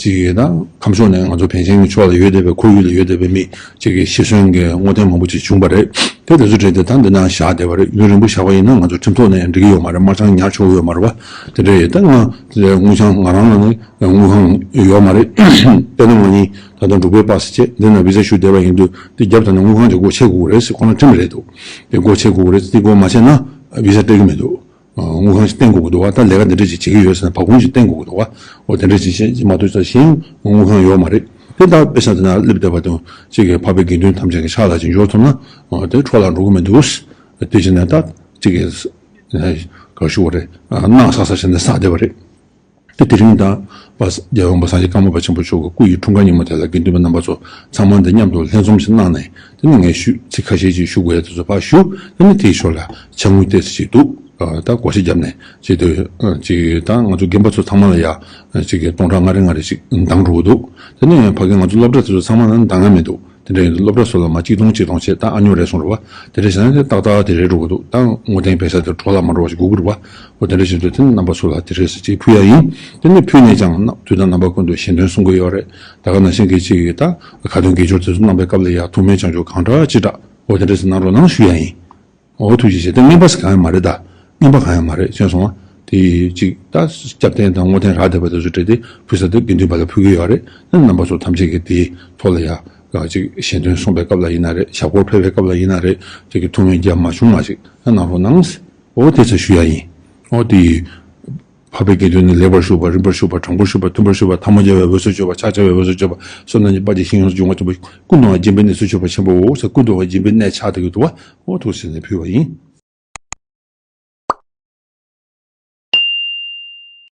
གཅིག་ཡོད། ད་ཁམས་ཕྱོགས་ནས་ང་ཚོ་བན་ཆེན་གྱི་ཕྱོགས་ལ་ཡོད་བསྡད་པའི། ཁོར་ཡུག་ལ་ཡོད་བསྡད་པའི་མི་གཅིག་གིས་ཤི་གསོན་གྱི་བསྔོ་རྟེན་མང་པོ་ཅིག་བྱུང་བ་རེད། དེ་དེ་ཚོ་བྲིས་ཏེ་ད་འདི་ན་བཞག་བསྡད་པ་རེད། ཡུན་རིང་པོ་བཞག་པ་ཡིན་ན་ང་ཚོ་ཁྲིམས་ཐོག་ནས་འགྲིག་གི་ཡོད་མ་རེད། དམར་བྱང་ཉར་ཆོག་གི་ཡོད་མ་རེད་བ། དེ་འདྲ་ཡིན། ད་ང་དངུལ་ཁང་། ང་རང་ལ་ནི་དངུལ་ཁང་ཡོད་མ་རེད། དཔེར་ན་ང་གཉིས་ད་ལྟ་འབྲུག་པའི་པ་སི་བྱས་འདི་ན་བི་ཟ་ཞུ་བསྡད་པ་ཡིན་དུས། དེ་རྒྱབ་ད་ནི་དངུལ་ཁང་གི་སྒོ་ཕྱེ་དགོས་རེད་ཟེར་ཁོ་རང་ཁྲིམས་རེད་འདུག་དེ་སྒོ་ཕྱེ་དགོས་རེད། དེ་སྒོ་མ་ཕྱེ་ན་བི་ཟ་སྤྲད་ཀྱི་མི་འདུག་དངུལ་ཁང་ཞིག་བསྟན་དགོས་ཀྱི་འདུག་བ། ད་ལས་ཀ་འདི་འདྲ་ཅིག་བྱེད་ཀྱི་ཡོད་ཟེར་ན་བ་ཁུང་ཞིག་བསྟན་དགོས་ཀྱི་འདུག་བ། འོ་དེ་འདྲ་ཅིག་བྱེད་མ་ཐུབ་ཙང་གཞན་དངུལ་ཁང་ཡོད་མ་རེད། དེ་ད་དཔེ་ཆ་དེ་ན་སླེབས་བསྡད་པ་དང་གཅིག་གིས་འཕགས་པའི་དགེ་འདུན་ཐམས་ཅད་ཀྱི་ཕྱག་ལ་ཅིག་འབྱོར་ཐུབ་ན། འོ་དེ་འཕྲོ་བརླག་འགྲོ་གི་མི་འདུག་དེ་བྱས་ནས་ད་གཅིག་གིས་ག་ཞུ་བ་རེད། སྣག་བསགས་བསགས་བྱས་ནས་བསགས་བསྡད་པ་རེད། དེ་དེ་རིང་ད་པ་རྒྱལ་བ་རིན་པོ་ཆེ་སངས་རྒྱས་ཀརྨ་པ་ཆེན་པོ་མཆོག་གི་སྐུ་ཡི་འཁྲུངས་སྐར་ཉིན་མོ་དེ་ལ་དགེ་འདུན་པ་རྣམ་པ་ཚོ་ཚང་མ་འདི་མཉམ་དུ་ལྷན་འཛོམས་ཤིག་གནང་ནས། དེ་ནས་ངས་ཞུ་ཚིག་ཁ་ཤས་ཅིག་ཞུ་དགོས་ཡ་དེ་ཚོ་ཕར་ཞུ། དེ་ནས་དེའི་ཞོར་ལ་ཕྱག་དངུལ་ཏོག་ཙམ་ཅིག་འདུག་ད་སྒོར་གཞས་བརྒྱབ་ནས་བྱེད་དུས་ཅིག་ད་ང་ཚོ་རྒན་པ་ཚོ་ཚང་མ་ལ་ཡ་ཅིག་གི་སྟོང་ཕྲག་ལྔ་རེ་ལྔ་རེ་ཅིག་འདང་འགྲོ་གི་འདུག་དེ་ནས་ཕ་གི་ང་ཚོ་སློབ་གྲྭ་དེ་ཚོ་ཚང་མ་ལ་འདང་ང་མི་འདུག་དེ་འདྲ་ཡིན་དུས་སློབ་གྲྭ་སོགས་ལ་མ་གཅིག་སྟོང་གཅིག་སྟོང་བྱས། ད་ཨ་ཉོ་རེ་སོང་རེད་བ། དེ་འདྲ་བྱས་ན་དེ་ཏག་ཏག་དེ་རེད་འགྲོ་གི་འདུག་ད་བསྔོ་རྟེན་ཕེབས་ས་དེ་འཕྲོ་བརླག་མ་འགྲོ་བ་ཞིག་དགོས་ཀྱི་རེད་བ། འོ་དེ་འདྲ་བྱེད་དུས་དེ་ནི་རྣམ་པ་ཚོ་ལ་དེ་རེ་ཟ་ཅིག་ཕུལ་ཡ་ཡིན། དེ་ནི་ཕུལ་ནས་ཀྱང་དུས་དང་རྣམ་པ་ཀུན་ཏུ་ཞལ་འདོན་གསུང་གི་ཡོད་རེད། ད་ག་ནང་བཞིན་གྱི་ཅིག་ད་ཁ་འདོན་དགེ་སྦྱོར་དེ་ཚོ་གནང་པའི་སྐབས་ལ་ཡ་ཐུགས་སྨོན་བྱང་ཆུབ་གང་དྲག་ཅི་དྲག་འོ་དེ་འདྲ་ཞིག་གནང་རོགས་གནང་ཞུ་ཡ་ཡིན། འོ་ཐུགས་རྗེ་ཆེ། དེ་རྔན་པ་ཟེར་གང་ཡང་མ་རེད། ད་རྔན་པ་གང་ཡང་མ་རེད། མཁྱེན་སོང་ང་། དེ་ཅིག་ད་སྐྱབས་རྟེན་དང་བསྔོ་རྟེན་རག་བསྡད་པ་དེ་ཚོ་སྤྲད་དེ་ཕུལ་ས་དེ་དགེ་འདུན་པ་ལ་ཕུལ་གྱི་ཡོད་རེད། ད་རྣམ་པ་ཚོ་ཐམས་ཅད་ཀྱིས་དེའི་ཐོག་ལ་ཡ་ཅིག་ཞལ་འདོན་གསུང་པའི་སྐབས་ལ་ཡིན་ན་རེད། ཞབས་སྐོར་ཕེབས་པའི་སྐབས་ལ་ཡིན་ན་རེད། དེ་གི་ཐུགས་སྨོན་རྒྱབ་མ་བྱུང་མ་ཞིག་ད་གནང་རོགས་གནང་། འོ་དེ་ཚོ་ཞུ་ཡ་ཡིན། འོ་དེ་འཕགས་པའི་དགེ་འདུན་ནི་ལེགས་པར་ཞུགས་པ། རིམ་པར་ཞུགས་པ། དྲང་པོར་ཞུགས་པ། མཐུན་པར་ཞུགས་པ། ཐལ་མོ་སྦྱར་བའི་འོས་སུ་གྱུར་པ། ཕྱག་བྱ་བའི་འོས་སུ་གྱུར་པ། བསོད་ནམས་ཀྱི་དཔལ་གྱི་ཞིང་ཡོངས་སུ་འབྱུང་བར་གྱུར་པ། ཀུན་དུ་བ་སྦྱིན་པའི་གནས་སུ་གྱུར་པ་ཆེན་པོའོ་ཟེར། ཀུན་དུ་བ་སྦྱིན་པའི་གནས་ཆགས་བསྡད་ཀྱི་འདུག་བ། འོ་ཐུགས་སེམས་ནས་ཕུལ་བ་ཡིན།